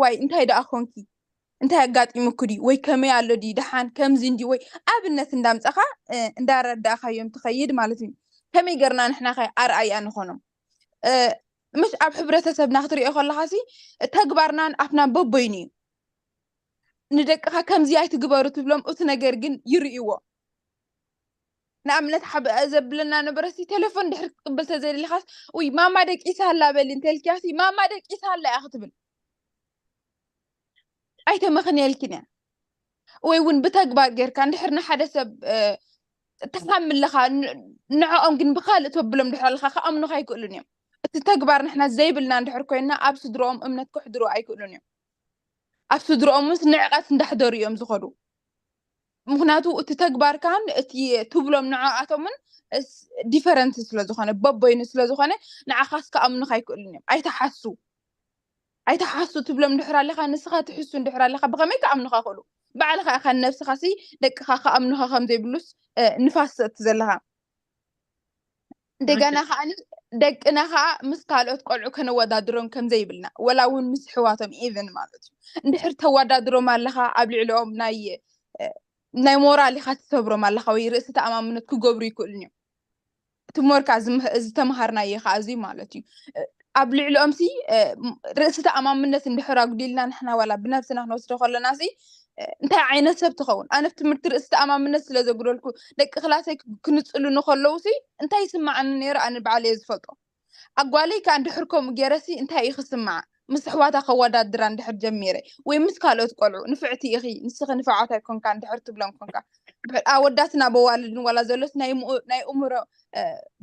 ዋይ እንታይ ደኣ ኮንኪ እንታይ ኣጋጢሙኩ ድዩ ወይ ከመይ ኣሎ ድዩ ደሓን ከምዚ እንዲ ወይ ኣብነት እንዳምጻኻ እንዳረዳእካዮም ትኸይድ ማለት እዩ። ከመይ ገርና ንሕና ከ ኣርኣያ ንኾኖም? ምሽ ኣብ ሕብረተሰብና ክትሪኦ ከለኻ ሲ ተግባርናን ኣፍናን በቦይኑ እዩ። ንደቅኻ ከምዚ ኣይትግበሩ ትብሎም፣ እቲ ነገር ግን ይርእይዎ። ንኣብነት ሓብ ዘብለና ነበረሲ ቴሌፎን ድሕሪ ክትቅብል ተዘይደሊኻስ፣ ውይ ማማ ደቂሳ ኣላ በሊ እንተልኪያሲ ማማ ደቂሳ ኣላ እያ ክትብል። ኣይተመኽንየልኪን እያ። ወይ እውን ብተግባር ጌርካ እንድሕር ንሓደ ሰብ ተሓምለኻ ንዕኦም ግን ብካልእ ተብሎም ድሕር ኣለካ ክኣምኑኻ ኣይክእሉን እዮም። እቲ ተግባር ንሕና ዘይብልና እንድሕር ኮይና ኣብ ስድሮኦም እምነት ክሕድሩ ኣይክእሉን እዮም። ኣብ ስድሮኦም ምስ ንዕቀት እንዳሕደሩ እዮም ዝኸዱ። ምክንያቱ እቲ ተግባርካን እቲ ትብሎም ንዓኣቶምን ዲፈረንት ስለዝኾነ በቦይኑ ስለዝኾነ ንዓኻስ ክኣምኑኻ ኣይክእሉን እዮም። ኣይተሓሱ ኣይተሓሱ ትብሎም እንድሕር ኣለኻ ንስኻ ትሕሱ እንድሕር ኣለኻ ብኸመይ ክኣምኑኻ ክእሉ? ባዕልኻ ኢኻ ንነብስኻ ሲ ደቅኻ ክኣምኑኻ ከም ዘይብሉስ ንፋስ ሰጥቲ ዘለኻ። እንደገና ከዓ ደቅና ከዓ ምስ ካልኦት ቆልዑ ከነወዳድሮም ከም ዘይብልና ወላ እውን ምስ ሕዋቶም ኢቨን ማለት እዩ። እንድሕር ተወዳድሮም ኣለኻ ኣብ ልዕሊኦም ናይ ናይ ሞራል ኢኻ ትሰብሮም ኣለኻ ወይ ርእሲ ተኣማምነት ክገብሩ ይክእሉን እዮም። እቲ ሞርካ ዝተምሃርናዮ ከዓ እዚ ማለት እዩ። ኣብ ልዕሊኦም ሲ ርእሲ ተኣማምነት እንድሕር ኣጉዲልና ንሕና ዋላ ብነብስና ክንወስዶ ከለና ሲ እንታይ ዓይነት ሰብ ትኸውን? ኣነ ትምህርቲ ርእሲ ተኣማምነት ስለ ዘጉደልኩ ደቂ ክላሰይ ክንፅሉ ንከለዉ ሲ እንታይ ይስማዓኒ ነይሩ ኣነ ባዕለ እየ ዝፈልጦ። ኣጓለይ ከዓ እንድሕር ከምኡ ገይረ ሲ እንታይ እዩ ክስምዓ? ምስ ኣሕዋታ ከወዳድራ እንድሕር ጀሚረ ወይ ምስ ካልኦት ቆልዑ ንፍዕቲ ኢኺ ንስኺ ንፍዓት ኣይኮንካ እንድሕር ትብለን ኮንካ ኣወዳትና በዋልድን ዋላ ዘሎስ ናይ እምሮ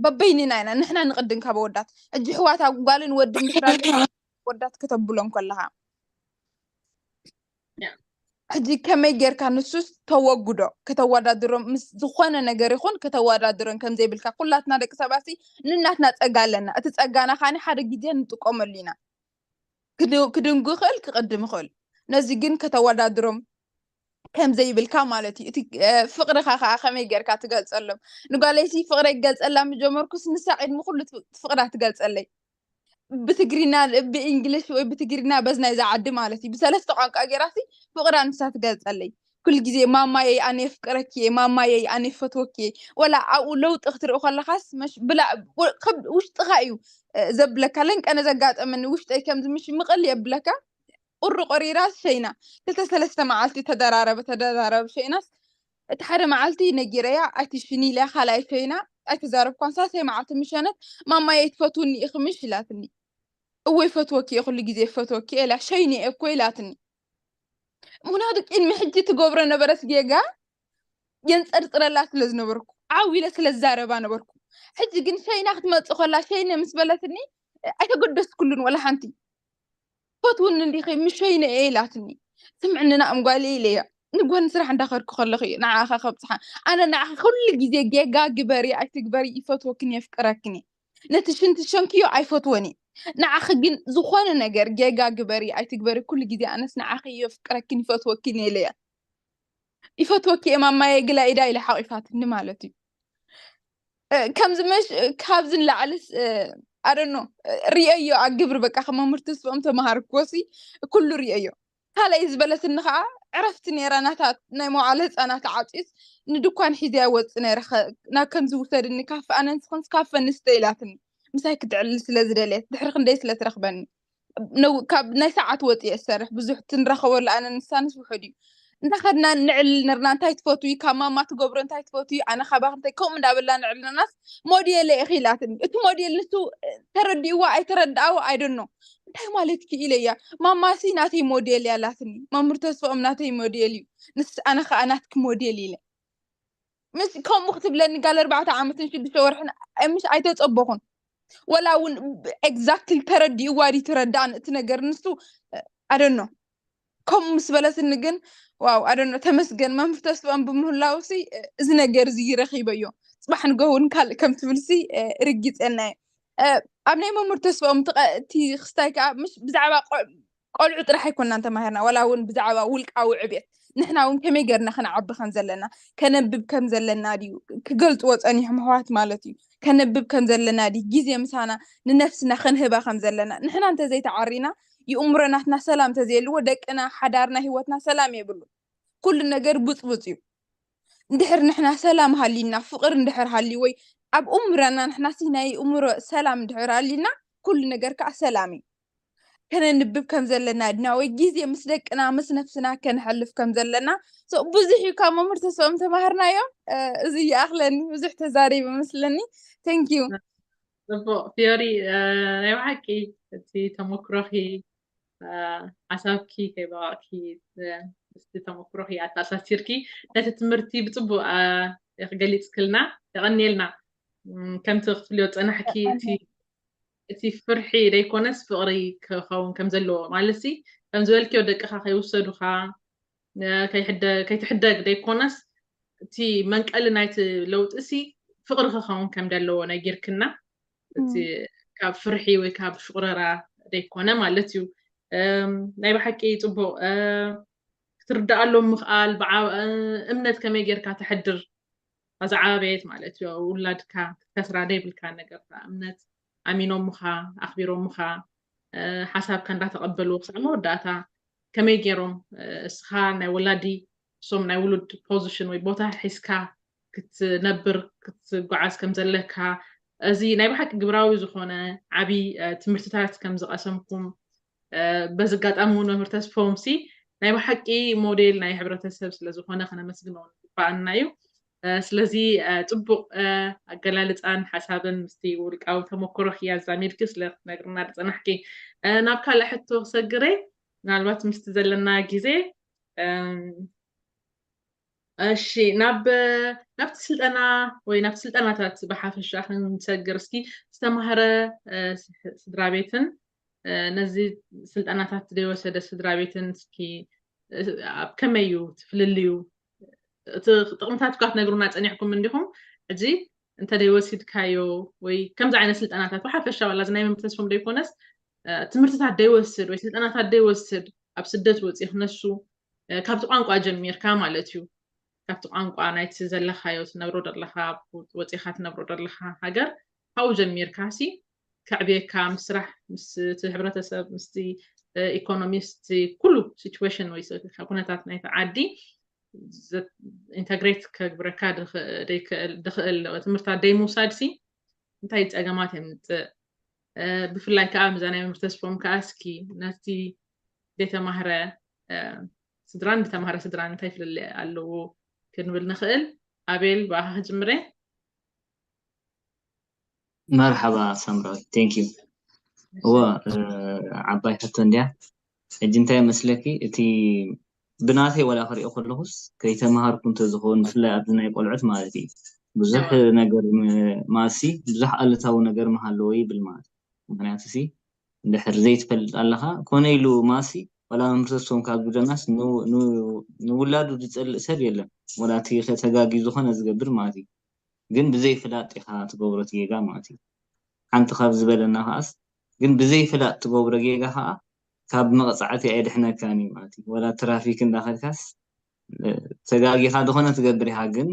በበይንና ኢና ንሕና ንቕድም ካብ ኣወዳት ሕጂ ኣሕዋት ጓልን ወድን እንድሕር ወዳት ከተብሎም ከለኻ ሕጂ ከመይ ጌርካ ንሱስ ተወግዶ ከተወዳድሮም ምስ ዝኾነ ነገር ይኹን ከተወዳድሮን ከም ዘይብልካ ኩላትና ደቂ ሰባት ንናትና ጸጋ ኣለና። እቲ ጸጋና ካኒ ሓደ ግዜ ንጥቀመሉ ኢና። ክድንጉ ይኽእል ክቕድም ይኽእል። ነዚ ግን ከተወዳድሮም ከም ዘይብልካ ማለት እዩ። እቲ ፍቕርኻ ከዓ ከመይ ጌርካ ትገልጸሎም? ንጓለይሲ ፍቕረይ ክገልጸላ ምጀመርኩስ ንሳ ቅድሚ ኩሉ ፍቕራ ትገልጸለይ። ብትግርኛ ብእንግሊሽ ወይ ብትግርኛ በዝ ናይዛ ዓዲ ማለት እዩ ብሰለስተ ቋንቋ ጌራሲ ፍቕራ ንሳ ትገልጸለይ። ኩሉ ግዜ ማማየይ ኣነ የፍቅረኪ እየ፣ ማማየይ ኣነ ይፈትወኪ እየ። ወላ ኣብኡ ለውጢ ክትርኢ ከለኻስ መሽ ብላ ውሽጥኻ እዩ ዘብለካ። ለንቀነ ዘጋጠመኒ ውሽጠይ ከምዚ ምሽ ምቕል የብለካ። ቁሪ ቆሪራስ ሸይና ክልተ ሰለስተ መዓልቲ ተደራረበ ተደራረበ ሸይናስ እቲ ሓደ መዓልቲ ነጊረያ ኣይትሽኒ ኢለያ ካልኣይ ሸይና ኣይተዛረብኳን ሳልሳይ መዓልቲ ምሸነት ማማየ ትፈትውኒ ኢኺ ምሽ ኢላትኒ። እወ ይፈትወኪ እየ ኩሉ ግዜ ይፈትወኪ እየ ኢላ ሸይኒ እየ እኮ ኢላትኒ። ምክንያቱ ቅድሚ ሕጂ ትገብሮ ነበረት ጌጋ የንፀርፅረላ ስለ ዝነበርኩ ዓው ኢለ ስለ ዝዛረባ ነበርኩ። ሕጂ ግን ሸይና ክትመፅእ ከላ ሸይነ ምስ በለትኒ ኣይተገደስኩሉን ወላ ሓንቲ። ፈትውኒ እንዲኺ ምሸይነ እየ ኢላትኒ። ስምዕኒ ናእም ጓል ኢለያ ንጓል ንስራሕ እንዳኸድኩ ከለኹ እዩ ንዓኻ ከብፅሓ። ኣነ ንዓኻ ኩሉ ግዜ ጌጋ ግበሪ ኣይትግበሪ ይፈትወክን የፍቅረክን እየ። ነቲ ሽንቲ ሸንክዮ ኣይፈትወን እየ። ንዓኺ ግን ዝኾነ ነገር ጌጋ ግበሪ ኣይትግበሪ ኩሉ ግዜ ኣነስ ንዓኺ የፍቅረክን ይፈትወክን እየ ኢለያ። ይፈትወኪ እየ ማማየ ግላ ኢዳ ኢለ ሓቂፋትኒ ማለት እዩ። ከምዚ መሽ ካብዚ ንላዕልስ ኣደኖ ርእየዮ ኣብ ግብሪ በቃ ከመምህርቲ ስኦም ተምሃርክዎሲ ኩሉ ርእየዮ። ካልኣይ ዝበለትኒ ከዓ ዕረፍቲ ነይራ ናታ ናይ መዋዕለ ህፃናት ዓፂስ ንድኳን ሒዘያ ወፂ ነይረ ናብ ከምዚ ውሰድኒ ካፍ ኣነ ንስኽንስ ካፈ ንስተ ኢላትኒ ምሳይ ክትዕልል ስለ ዝደልየት ድሕሪ ክንደይ ስለ ትረኽበኒ ካብ ናይ ሰዓት ወፂ እየ ዝሰርሕ ብዙሕ ትንረኸበሉ ኣነ ንሳንስ ውሕድ እዩ እንዳኸድና ንዕልል ነርና እንታይ ትፈትዊ ካብ ማማ ትገብሮ እንታይ ትፈትዊ ኣነ ካባክ እንታይ ከምኡ እንዳበልና ንዕልልናስ ሞዴለ ኢኺ ኢላትኒ እቲ ሞዴል ንሱ ተረዲእዋ ኣይተረድኣዎ ኣይደኖ እንታይ ማለት ክኢለ እያ ማማሲ ናተይ ሞዴል እያ ኣላትኒ መምህር ተስፋኦም ናተይ ሞዴል እዩ ንስ ኣነ ከዓ ናትኪ ሞዴል ኢለ ምስ ከምኡ ክትብለኒ ጋል ኣርባዕተ ዓመትን ሽዱሽተ ወርሕን ምሽ ኣይተፀበኹን ወላ እውን ኤግዛክትሊ ተረዲእዋ ድዩ ትረዳእን እቲ ነገር ንሱ ኣደኖ ከምኡ ምስ በለትኒ ግን ዋው ኣደኖ ተመስገን መምህር ተስፋኦም ብምህላውሲ እዚ ነገር እዚ ይረኺበዮ ፅባሕ ንገውን ካልእ ከም ትብልሲ ርጊፀና እየ ኣብ ናይ መምህር ተስፋኦም እቲ ክስታይ ከዓ ብዛዕባ ቆልዑ ጥራሕ ኣይኮናን ተማሂርና ዋላ እውን ብዛዕባ ውልቃዊ ዕብየት ንሕና እውን ከመይ ገርና ክንዓቢ ከም ዘለና ከነንብብ ከም ዘለና ድዩ ክገልፅዎ ፀኒሖም ኣሕዋት ማለት እዩ ከነንብብ ከም ዘለና ድዩ ግዜ ምሳና ንነፍስና ክንህባ ከም ዘለና ንሕና እንተዘይተዓሪና ይእምሮ ናትና ሰላም ተዘየልዎ ደቅና ሓዳርና ህይወትና ሰላም የብሉ። ኩሉ ነገር ቡፅቡፅ እዩ። እንድሕር ንሕና ሰላም ሃሊና ፍቅር እንድሕር ሃልዩ ወይ ኣብ እምሮና ንሕና ሲ ናይ እምሮ ሰላም እንድሕር ሃሊና ኩሉ ነገር ከዓ ሰላም እዩ። ከነንብብ ከም ዘለና ድና ወይ ግዜ ምስ ደቅና ምስ ነፍስና ከነሕልፍ ከም ዘለና ብዙሕ እዩ ካብ መምህር ተስኦም ተማሃርናዮ። እዚ ይኣኽለኒ ብዙሕ ተዛሪበ መስለኒ። Thank you። ፅቡቅ ፊዮሪ፣ ናይ ብሓቂ እቲ ተመክሮኺ ሓሳብኪ ከይበቃቅኪ ምስቲ ተመክሮኺ ኣተኣሳሲርኪ ነቲ ትምህርቲ ብፅቡቅ ገሊፅክልና። የቀንየልና። ከምቲ ክትብልዮ ዝፀናሕኪ እቲ ፍርሒ ዘይኮነስ ፍቅሪ ክኸውን ከም ዘለዎ ማለት ሲ ከም ዝበልክዮ ደቅኻ ከይውሰዱኻ ከይትሕደግ ዘይኮነስ እቲ መንቀሊ ናይቲ ለውጢ ሲ ፍቅሪ ክኸውን ከም ዘለዎ ነጊርክና። እቲ ካብ ፍርሒ ወይ ካብ ሽቁረራ ዘይኮነ ማለት እዩ። ናይ ብሓቂ ፅቡቅ ክትርድኣሎም ምኽኣል እምነት ከመይ ጌርካ ተሕድር ዝዓበየት ማለት እዩ። ውላድካ ክትከስራ ዘይብልካ ነገር እምነት ኣሚኖምኻ ኣኽቢሮምኻ ሓሳብካ እንዳተቐበልዎ ክሳዕ መወዳእታ ከመይ ገይሮም እስኻ ናይ ወላዲ እሶም ናይ ውሉድ position ወይ ቦታ ሒዝካ ክትነብር ክትጓዓዝ ከም ዘለካ እዚ ናይ ብሓቂ ግብራዊ ዝኾነ ዓብዪ ትምህርትታት ከም ዝቐሰምኩም በዚ ኣጋጣሚ እውን መምህር ተስፎም ሲ ናይ ብሓቂ ሞዴል ናይ ሕብረተሰብ ስለዝኾነ ከነመስግኖ ይግባኣና እዩ። ስለዚ ፅቡቅ ኣገላልፃን ሓሳብን ምስቲ ውልቃዊ ተመክሮኺ ኣዛሚድኪ ስለክትነግርና ዝፀናሕኪ። ናብ ካልእ ሕቶ ክሰግር እየ ምናልባት ምስቲ ዘለና ግዜ። እሺ ናብ ናብቲ ስልጠና ወይ ናብቲ ስልጠናታት ብሓፈሻ ክንሰግር እስኪ ዝተማህረ ስድራ ቤትን ነዚ ስልጠናታት ዘይወሰደ ስድራ ቤትን እስኪ ኣብ ከመይ እዩ እቲ ፍልልዩ? እቲ ጥቕምታት እኳ ክትነግሩና ፀኒሕኩም እንዲኹም ሕጂ እንተደይ ወሲድካዮ ወይ ከምዚ ዓይነት ስልጠናታት ብሓፈሻ ዋላ እዚ ናይ መምህር ተስፎም ደይኮነስ ትምህርትታት ደይወስድ ወይ ስልጠናታት ደይወስድ ኣብ ስደት ወፂኡ ክነሱ ካብቲ ቋንቋ ጀሚርካ ማለት እዩ። ካብቲ ቋንቋ ናይቲ ዘለኻዮ ትነብሮ ዘለኻ ወፂኻ ትነብሮ ዘለኻ ሃገር ካብኡ ጀሚርካ ሲ ከዕብየካ ምስ ስራሕ ምስ እቲ ሕብረተሰብ ምስቲ ኢኮኖሚ ምስቲ ኩሉ situation ወይ ኩነታት ናይቲ ዓዲ ኢንተግሬት ከግብረካ ድኽእል ትምህርታት ደይ ምውሳድ ሲ እንታይ ፀገማት የምፅእ? ብፍላይ ከዓ ምዛ ናይ መምህር ተስፎም ከዓ እስኪ ነቲ ዘይተማህረ ስድራን ዝተማህረ ስድራን እንታይ ፍልልይ ኣለዎ ክንብል ንኽእል። ኣቤል ብኣኻ ክጅምር እየ። መርሓባ ሳምራዊት፣ thank you። እወ ዓባይ ሕቶ እንድያ። ሕጂ እንታይ መስለኪ እቲ ብናተይ ዋላ ክሪኦ ከለኹስ ከይተማሃርኩ እንተዝኸውን ብፍላይ ኣብዚ ናይ ቆልዑት ማለት እዩ ብዙሕ ነገር ማሲ ብዙሕ ኣሉታዊ ነገር ምሃለዎ ይብል ማለት እዩ። ምክንያቱ ሲ እንድሕር ዘይትፈልጥ ኣለኻ ኮነ ኢሉ ማሲ ዋላ መምህር ተስፎም ካብ ዝብለናስ ንውላዱ ዝፀልእ ሰብ የለን። ዋላ እቲ ተጋጊ ዝኾነ ዝገብር ማለት እዩ ግን ብዘይ ፍላጥ ኢኻ ትገብሮ እቲ ጌጋ ማለት እዩ። ሓንቲ ካብ ዝበለና ከዓስ ግን ብዘይ ፍላጥ ትገብሮ ጌጋ ከዓ ካብ መቕፃዕቲ ኣየድሕነካን እዩ ማለት እዩ። ዋላ ትራፊክ እንዳኸድካስ ተጋጊኻ ዝኾነ ትገብር ኢኻ ግን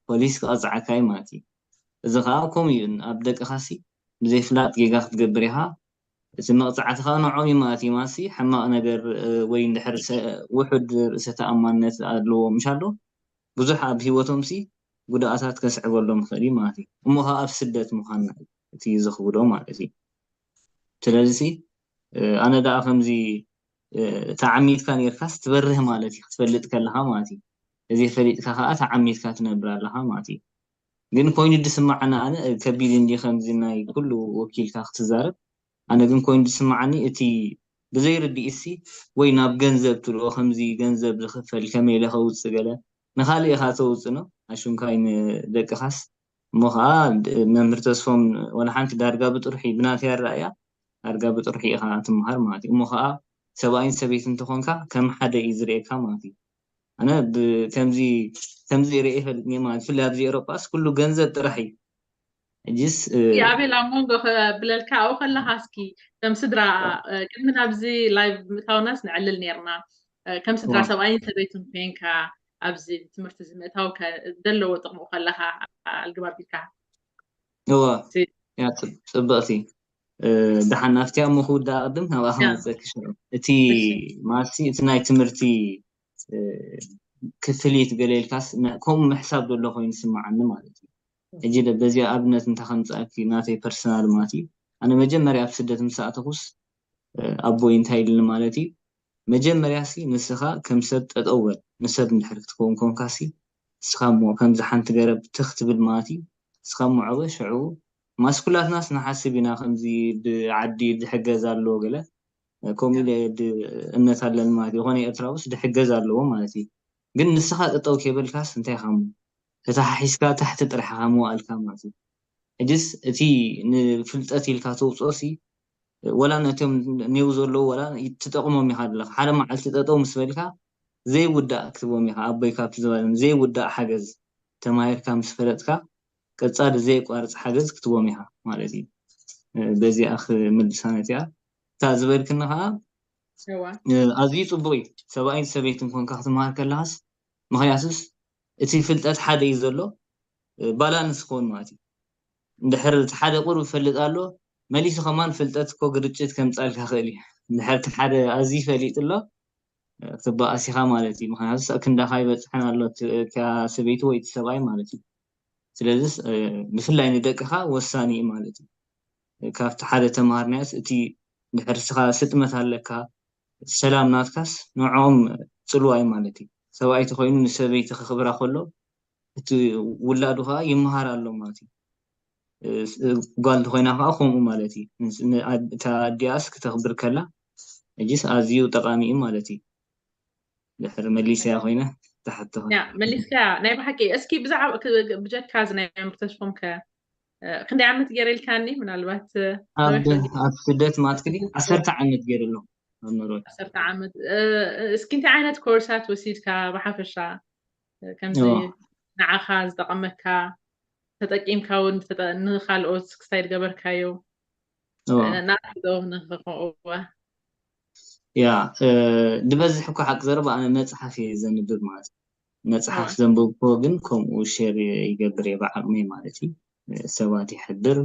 ፖሊስ ክቐፅዓካ እዩ ማለት እዩ። እዚ ከዓ ከምኡ እዩ ኣብ ደቅኻሲ ብዘይ ፍላጥ ጌጋ ክትገብር ኢኻ እቲ መቕፃዕቲ ከዓ ንዖም እዩ ማለት እዩ። ማሲ ሕማቕ ነገር ወይ እንድሕር ውሑድ ርእሰ ተኣማንነት ኣለዎ ምሽ ኣሎ ብዙሕ ኣብ ሂወቶም ሲ ጉድኣታት ከስዕበሎም ይኽእል እዩ ማለት እዩ። እሞ ከዓ ኣብ ስደት ምዃንና እዩ እቲ ዝኽብዶ ማለት እዩ። ስለዚ ሲ ኣነ ደኣ ከምዚ ተዓሚትካ ኔርካስ ትበርህ ማለት እዩ ክትፈልጥ ከለካ ማለት እዩ። እዚ ፈሊጥካ ከዓ ተዓሚትካ ትነብር ኣለካ ማለት እዩ። ግን ኮይኑ ዝስማዓኒ ኣነ ከቢድ እንዲ ከምዚ ናይ ኩሉ ወኪልካ ክትዛረብ ኣነ ግን ኮይኑ ዝስማዓኒ እቲ ብዘይ ርድኢትሲ ወይ ናብ ገንዘብ ትልኦ ከምዚ ገንዘብ ዝኽፈል ከመይ ኢለ ከውፅእ ገለ ንኻልእ ኢኻ ተውፅእ ነው ኣሽንኳይ ንደቅኻስ እሞ ከዓ መምህር ተስፎም ወላ ሓንቲ ዳርጋ ብጥርሒ ብናተይ ኣረኣእያ ዳርጋ ብጥርሒ ኢኻ ትምሃር ማለት እዩ እሞ ከዓ ሰብኣይን ሰበይትን እንተኾንካ ከም ሓደ እዩ ዝርእየካ ማለት እዩ ኣነ ከምዚ ከምዚ ርእየ ይፈልጥ ማለት ብፍላይ ኣብዚ ኤሮጳስ ኩሉ ገንዘብ ጥራሕ እዩ ሕጂስ ኣቤል ኣብ መንጎ ከብለልካ ኣብኡ ከለካ እስኪ ከም ስድራ ቅድሚ ናብዚ ላይቭ ምእታውናስ ንዕልል ነርና ከም ስድራ ሰብኣይን ሰበይትን ኮይንካ ኣብዚ ትምህርቲ እዚ ምእታው ዘለዎ ጥቕሙ ከለካ ኣልግባብ ኢልካ እዋ ጽብቕቲ ደሓን ናፍቲ እሞ ክውዳእ ቅድም ናብኣ ክመፀኪ ሽዑ እቲ ማሲ እቲ ናይ ትምህርቲ ክፍሊት ገለ ኢልካስ ከምኡ ምሕሳብ ዘሎ ኮይኑ ይስምዓኒ ማለት እዩ። ሕጂ በዚኣ ኣብነት እንታይ ከምፅኣኪ ናተይ ፐርሰናል ማለት እዩ። ኣነ መጀመርያ ኣብ ስደት ምስ ኣተኹስ ኣቦይ እንታይ ኢልኒ ማለት እዩ፣ መጀመርያ ሲ ንስኻ ከም ሰብ ጠጠው በል፣ ንሰብ እንድሕር ክትከውን ኮንካ ሲ ንስኻ እሞ ከምዚ ሓንቲ ገረብ ትኽ ትብል ማለት እዩ። ንስኻ እሞ ዕወ ሽዑ ማስኩላትናስ ንሓስብ ኢና ከምዚ ብዓዲ ዝሕገዝ ኣለዎ ገለ ከምኡ ኢለ እምነት ኣለኒ ማለት እዩ። ዝኾነ ኤርትራውስ ዝሕገዝ ኣለዎ ማለት እዩ። ግን ንስኻ ጠጠው ከይበልካስ እንታይ ኢኻ እሞ ተታሓሒዝካ ታሕቲ ጥራሕ ኢኻ ምዋኣልካ ማለት እዩ። ሕጅስ እቲ ንፍልጠት ኢልካ ተውፅኦ ሲ ወላ ነቶም ኔው ዘለዉ ወላ ትጠቕሞም ኢኻ ኣለኻ። ሓደ መዓልቲ ጠጠው ምስ በልካ ዘይውዳእ ክትቦም ኢኻ። ኣቦይ ካብቲ ዝበሎም ዘይውዳእ ሓገዝ ተማሂርካ ምስ ፈለጥካ ቀጻሊ ዘይቋርጽ ሓገዝ ክትቦም ኢኻ ማለት እዩ። በዚኣ ክምልሳ ነቲኣ እታ ዝበልክኒ ከዓ ኣዝዩ ጽቡቕ እዩ። ሰብኣይን ሰበይትን ኮንካ ክትመሃር ከለኻስ ምኽንያቱስ እቲ ፍልጠት ሓደ እዩ ዘሎ ባላንስ ክኸውን ማለት እዩ። እንድሕር እቲ ሓደ ቁሩብ ይፈልጥ ኣሎ መሊሱ ከማን ፍልጠት እኮ ግርጭት ከምፃልካ ክእል እዩ። እንድሕር እቲ ሓደ ኣዝዩ ይፈሊጥ ኣሎ ክትበኣስ ኢኻ ማለት እዩ። ምክንያቱ ክንዳኻ ይበፅሐን ኣሎ እታ ሰበይቲ ወይ እቲ ሰብኣይ ማለት እዩ። ስለዚ ብፍላይ ንደቅኻ ወሳኒ እዩ ማለት እዩ። ካብቲ ሓደ ተምሃርናዮስ እቲ ድሕር ስኻ ስጥመት ኣለካ ሰላም ናትካስ ንዕኦም ፅልዋ እዩ ማለት እዩ። ሰብኣይ ተኮይኑ ንሰበይቲ ከኽብራ ከሎ እቲ ውላዱ ከዓ ይመሃር ኣሎ ማለት እዩ። ጓል እንተኮይና ከዓ ከምኡ ማለት እዩ። እታ ኣዲኣስ ክተኽብር ከላ እጅስ ኣዝዩ ጠቃሚ እዩ ማለት እዩ። ድሕር መሊሰያ ኮይነ ተሓቶ መሊስካ ናይ ብሓቂ እስኪ ብዛዕባ ብጀካ እዚ ናይ መምህር ተስፎም ከ ክንደይ ዓመት ገይረ ኢልካኒ ምናልባት ኣብ ስደት ማትክሊ ዓሰርተ ዓመት ገይሩ ኣሎ ኣብ ኖርወይ ዓሰርተ ዓመት እስኪ እንታይ ዓይነት ኮርሳት ወሲድካ ብሓፈሻ ከምዚ ንዓኻ ዝጠቐመካ ተጠቂምካ እውን ንካልኦት ክስታይ ዝገበርካዮ ናእዋ ያ ዝበዝሕ እኮ ሓቂ ዘረባ ኣነ መፅሓፍ እየ ዘንብብ ማለት እዩ። መፅሓፍ ዘንብብ እኮ ግን ከምኡ ሼር ይገብር እየ ብዓቅመይ ማለት እዩ። ሰባት ይሕብር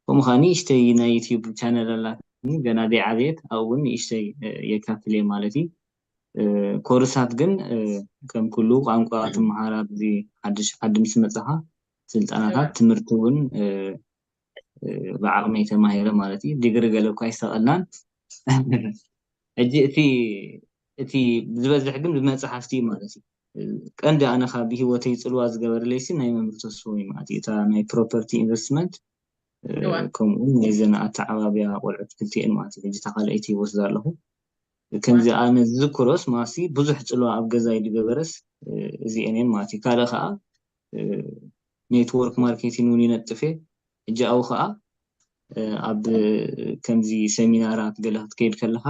ከምኡ ከዓ ንእሽተይ ናይ ዩትዩብ ቻነል ኣላትኒ ገና ዘይዓበየት ኣብኡ እውን ንእሽተይ የካፍል እየ ማለት እዩ። ኮርሳት ግን ከም ኩሉ ቋንቋ ትመሃር ኣብዚ ሓድሽ ዓዲ ምስ መፃኻ ስልጠናታት ትምህርቲ እውን ብዓቕመይ ተማሂረ ማለት እዩ። ዲግሪ ገለ እኳ ኣይሰቐልናን። ሕጂ እቲ እቲ ዝበዝሕ ግን ብመፅሓፍቲ እዩ ማለት እዩ። ቀንዲ ኣነ ካብ ብሂወተይ ፅልዋ ዝገበረለይ ሲ ናይ መምህር ተስፎ እዩ ማለት እዩ። እታ ናይ ፕሮፐርቲ ኢንቨስትመንት ከምኡ ናይዘን ኣተዓባብያ ቆልዑት ክልቲኤን ማለት እዩ። ሕጂ እታ ካልኣይቲ ይወስዳ ኣለኹ። ከምዚ ኣነ ዝዝክሮስ ማሲ ብዙሕ ፅልዋ ኣብ ገዛይ ዝገበረስ እዚኤን እየን ማለት እዩ። ካልእ ከዓ ኔትወርክ ማርኬቲንግ እውን ይነጥፍ እየ። ሕጂ ኣብኡ ከዓ ኣብ ከምዚ ሰሚናራት ገለ ክትከይድ ከለካ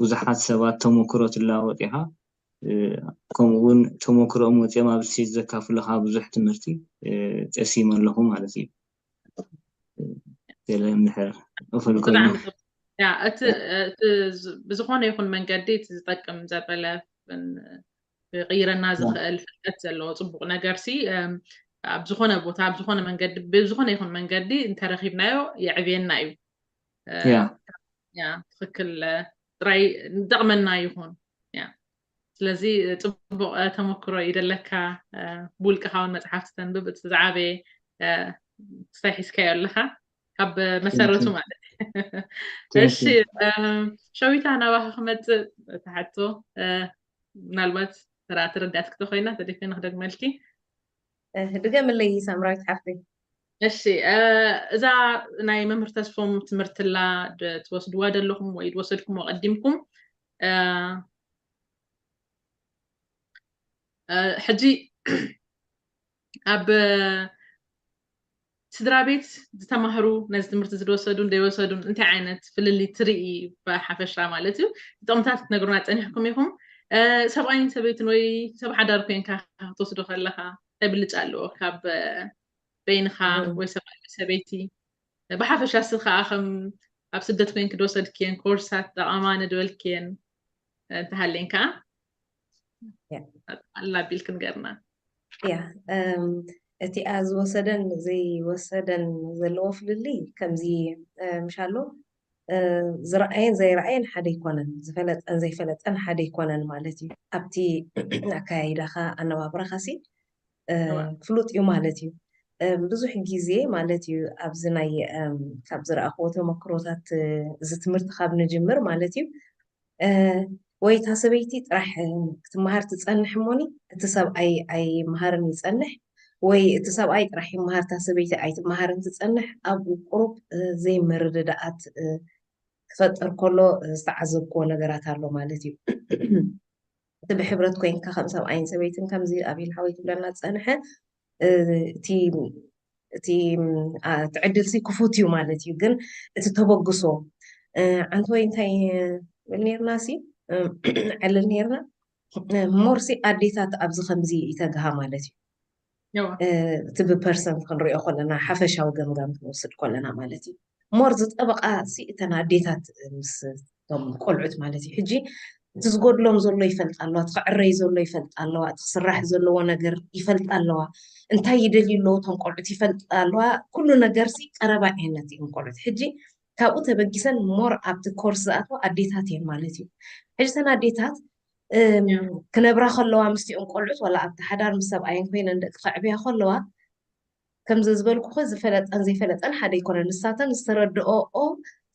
ብዙሓት ሰባት ተመክሮ ትለዋወጥ ኢኻ። ከምኡ እውን ተመክሮኦም ወፂኦም ኣብ ስቴጅ ዘካፍሉካ ብዙሕ ትምህርቲ ቀሲመ ኣለኹ ማለት እዩ። ገለ እንድሕር እኽእል ኮይኑ ብዝኾነ ይኹን መንገዲ እቲ ዝጠቅም ዘበለ ክቕይረና ዝኽእል ፍልጠት ዘለዎ ፅቡቕ ነገር ሲ ኣብ ዝኾነ ቦታ ኣብ ዝኾነ መንገዲ ብዝኾነ ይኹን መንገዲ እንተረኺብናዮ የዕብየና እዩ። ትኽክል ጥራይ ንጠቕመና ይኹን። ስለዚ ፅቡቕ ተመክሮ እዩ ዘለካ። ብውልቅኻ እውን መፅሓፍቲ ተንብብ እቲ ዝዓበየ ክሳይ ሒዝካዮ ኣለኻ ካብ መሰረቱ ማለት እሺ ሸዊታ ናባኻ ክመፅእ ተሓቶ ምናልባት ተራ ተረዳእት ክተኮይና ተደፊ ንክደግመልኪ ድገምለይ ሳምራዊት ሓፍተይ እሺ እዛ ናይ መምህር ተስፎም ትምህርትላ ትወስድዋ ዘለኹም ወይ ዝወሰድኩም ቀዲምኩም ሕጂ ኣብ ስድራ ቤት ዝተማህሩ ነዚ ትምህርቲ ዝወሰዱን ዘይወሰዱን እንታይ ዓይነት ፍልልይ ትርኢ ብሓፈሻ ማለት እዩ ጥቕምታት ክትነግሩና ፀኒሕኩም ኢኹም ሰብኣይን ሰበይትን ወይ ሰብ ሓዳር ኮንካ ክትወስዶ ከለካ እንታይ ብልጫ ኣለዎ ካብ በይንካ ወይ ሰብኣይ ሰበይቲ ብሓፈሻ ስ ከዓ ከም ኣብ ስደት ኮይን ክድወሰድክየን ኮርሳት ጠቓማ ንድበልክየን እንተሃልየን ከዓ ኣላቢል ክንገርና ያ እቲኣ ዝወሰደን ዘይወሰደን ዘለዎ ፍልልይ ከምዚ፣ እ፣ ምሻሎ፣ እ፣ ዝረኣየን ዘይረኣየን ሓደ ኣይኮነን፣ ዝፈለጠን ዘይፈለጠን ሓደ ኣይኮነን ማለት እዩ። ኣብቲ ኣካያይዳኻ፣ ኣነባብራኻሲ፣ እ፣ እዋ። ፍሉጥ እዩ ማለት እዩ። እ፣ ብዙሕ ግዜ ማለት እዩ ኣብዚ ናይ፣ እም፣ ካብ ዝረኣኽዎ ተመክሮታት፣ እ፣ እዚ ትምህርቲ ካብ ንጅምር ማለት እዩ፣ እ፣ ወይ እታ ሰበይቲ ጥራሕ፣ እ፣ ክትመሃር ትጸንሕ እሞኒ፣ እቲ ሰብኣይ ኣይመሃርን ይጸንሕ፣ ወይ እቲ ሰብኣይ ጥራሕ ይመሃር፣ እታ ሰበይቲ ኣይትመሃርን ትጸንሕ። ኣብኡ ቁሩብ፣ እ፣ ዘይምርድዳኣት፣ እ፣ ክፈጥር ከሎ፣ እ፣ ዝተዓዘብክዎ ነገራት ኣሎ ማለት እዩ። እቲ ብሕብረት ኮይንካ ከም ሰብኣይን ሰበይትን ከምዚ ኣቤል ሓወይ ክብለና ዝጸንሐ፣ እ፣ እቲ፣ እቲ፣ ም፣ ኣ፣ እቲ ዕድልሲ ክፉት እዩ ማለት እዩ። ግን እቲ ተበግሶ፣ እ፣ ዓንተወይ እንታይ ንብል ኔርና ሲ፣ እ፣ ዕልል ኔርና፣ እ፣ ሞርሲ ኣዴታት ኣብዚ ከምዚ ይተግሃ ማለት እዩ። እዋ። እ፣ እቲ ብፐርሰንት ክንሪኦ ከለና፣ ሓፈሻዊ ገምጋም ክንወስድ ከለና ማለት እዩ። ሞር ዝጠበቓ ሲ እተን ኣዴታት ምስ እቶም ቆልዑት ማለት እዩ። ሕጂ እቲ ዝጎድሎም ዘሎ ይፈልጣ ኣለዋ፣ እቲ ክዕረይ ዘሎ ይፈልጣ ኣለዋ፣ እቲ ክስራሕ ዘለዎ ነገር ይፈልጣ ኣለዋ፣ እንታይ ይደልዩ ኣለዉ እቶም ቆልዑት ይፈልጣ ኣለዋ። ኩሉ ነገር ሲ ቀረባ እየን ነቲ ቆልዑት። ሕጂ ካብኡ ተበጊሰን ሞር ኣብቲ ኮርስ ዝኣትዋ ኣዴታት እየን ማለት እዩ። ሕጂ እተን ኣዴታት፣ እም፣ ክነብራ ከለዋ ምስቲኦም ቆልዑት፣ ዋላ ኣብቲ ሓዳር ምስ ሰብኣየን ኮይነን ደቂ ከዕብያ ከለዋ፣ ከምዚ ዝበልኩኺ ዝፈለጠን ዘይፈለጠን ሓደ ኣይኮነን። ንሳተን ዝተረድኦኦ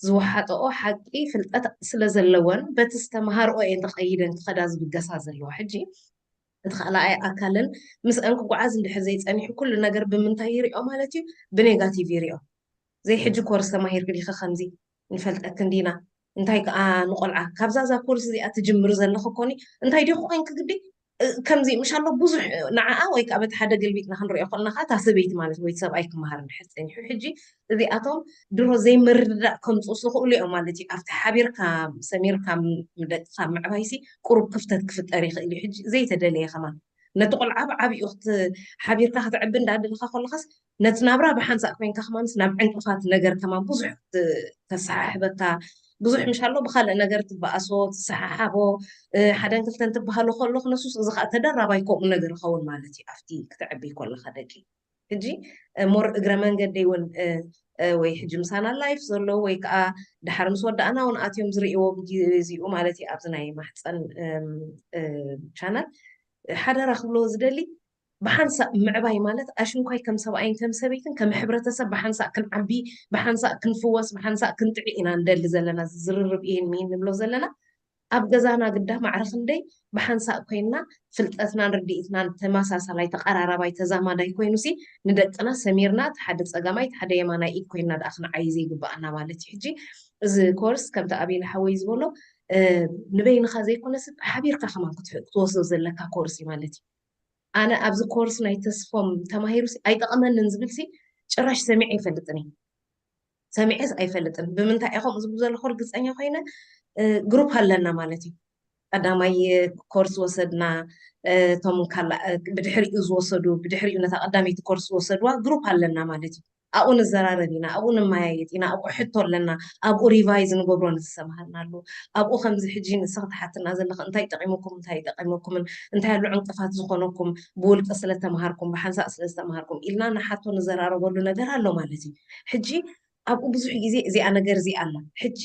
ዝወሓጠኦ ሓቂ ፍልጠት ስለ ዘለወን፣ በቲ ዝተምሃርኦ እየን ተቐይደን ክኸዳ ዝብገሳ ዘለዋ። ሕጂ እቲ ካልኣይ ኣካለን ምስአን ክጓዓዝ እንድሕር ዘይጸኒሑ፣ ኩሉ ነገር ብምንታይ ይሪኦ ማለት እዩ? ብኔጋቲቭ ይሪኦ። "ዘይ ሕጂ ኮርስ ተማሂርኪ ዲኺ ከምዚ? ንፈልጠክን ዲና? እንታይ ከኣ ንቆልዓ ካብዛ እዛ ኮርስ እዚኣ ትጅምሪ ዘለኺ ኮኒ፣ እንታይ ዲኹ ኮንኪ ግዲ?" እ፣ ከምዚ ምሻሎ ብዙሕ፣ ንዓኣ ወይ ከኣ በቲ ሓደ ገልቢጥና ክንሪኦ ከለና ከኣ እታ ሰበይቲ ማለት ወይ ሰብኣይ ክመሃር እንድሕር ጸኒሑ፣ ሕጂ እዚኣቶም ድሮ ዘይምርድዳእ ከምጽኡ ዝኽእሉ እዮም ማለት እዩ። ኣብቲ ሓቢርካ ሰሚርካ ም-፣ ደቅኻ ምዕባይሲ ቁሩብ ክፍተት ክፍጠር ይኽእል እዩ። ሕጂ ዘይተደለየ ከማን ነቲ ቆልዓ ብዓቢኡ ክት-፣ ሓቢርካ ከተዕቢ እንዳደለኻ ከለኻስ ነቲ ናብራ ብሓንሳእ ኮይንካ ከማንስ ናብ ዕንቅፋት ነገር ከማን ብዙሕ ት-፣ ተሰሓሕበካ። ብዙሕ ምሻሎ ብኻልእ ነገር ትበኣሶ፣ ትሰሓሓቦ፣ እ፣ ሓደን ክልተን ትበሃሎ ከሎ ክነሱስ እዚ ኸኣ ተደራባይ ከምኡ ነገር ይኸውን ማለት እዩ ኣብቲ ክትዕቢ ከለኻ ደቂ። ሕጂ፣ እ፣ ሞር እግረ መንገደይ እውን፣ እ፣ እ፣ ወይ ሕጂ ምሳና ላይፍ ዘሎ ወይ ከኣ ድሓር ምስ ወዳእና እውን ኣትዮም ዝርእይዎ ብግዜኡ ማለት እዩ ኣብዚ ናይ ማሕፀን፣ እም፣ እ፣ ቻናል ሓደራ ክብሎ ዝደሊ ብሓንሳእ ምዕባይ ማለት ኣሽንኳይ ከም ሰብኣይን ከም ሰበይትን ከም ሕብረተሰብ ብሓንሳእ ክንዓቢ፣ ብሓንሳእ ክንፍወስ፣ ብሓንሳእ ክንጥዒ ኢና ንደሊ ዘለና። ዝርርብ ይህን ሚን ንብሎ ዘለና ኣብ ገዛና ግዳ ማዕረ ክንደይ ብሓንሳእ ኮይንና ፍልጠትናን ርድኢትናን ተመሳሳላይ፣ ተቐራራባይ፣ ተዛማዳይ ኮይኑሲ ንደቅና ሰሚርና እቲ ሓደ ጸጋማይ እቲ ሓደ የማናይ ኢድ ኮይንና ደኣ ክንዓይ ዘይግብኣና ማለት እዩ። ሕጂ እዚ ኮርስ ከምቲ ኣቤል ሓወይ ዝበሎ፣ እ፣ ንበይንኻ ዘይኮነስ ሓቢርካ ከማን ክትሕ-፣ ክትወስዶ ዘለካ ኮርስ እዩ ማለት እዩ። ኣነ ኣብዚ ኮርስ ናይ ተስፎም ተማሂሩሲ ኣይጠቐመንን ዝብልሲ ጭራሽ ሰሚዐ ኣይፈልጥን እየ። ሰሚዐስ ኣይፈልጥን። ብምንታይ እየ ከምኡ ዝብሉ ዘለኹ ርግጸኛ ኮይነ፣ እ፣ ግሩፕ ኣለና ማለት እዩ። ቀዳማይ ኮርስ ወሰድና፣ እ፣ እቶም ካላ-፣ እ፣ ብድሕሪኡ ዝወሰዱ፣ ብድሕሪኡ ነታ ቀዳመይቲ ኮርስ ዝወሰድዋ ግሩፕ ኣለና ማለት እዩ። ኣብኡ ንዘራረብ ኢና፣ ኣብኡ ንመያየጥ ኢና፣ ኣብኡ ሕቶ ኣለና፣ ኣብኡ ሪቫይዝ ንገብሮ ንዝሰምሃርናሉ፣ ኣብኡ ከምዚ ሕጂ ንስኺ ትሓትና ዘለኺ እንታይ ጠቒሙኩም፣ እንታይ ጠቒሙኩምን፣ እንታይ ኣሎ ዕንቅፋት ዝኾነኩም፣ ብውልቂ ስለ ተምሃርኩም፣ ብሓንሳእ ስለ ዝተምሃርኩም ኢልና ንሓቶ ንዘራረበሉ ነገር ኣሎ ማለት እዩ። ሕጂ ኣብኡ ብዙሕ ግዜ እዚኣ ነገር እዚኣ ኣላ። ሕጂ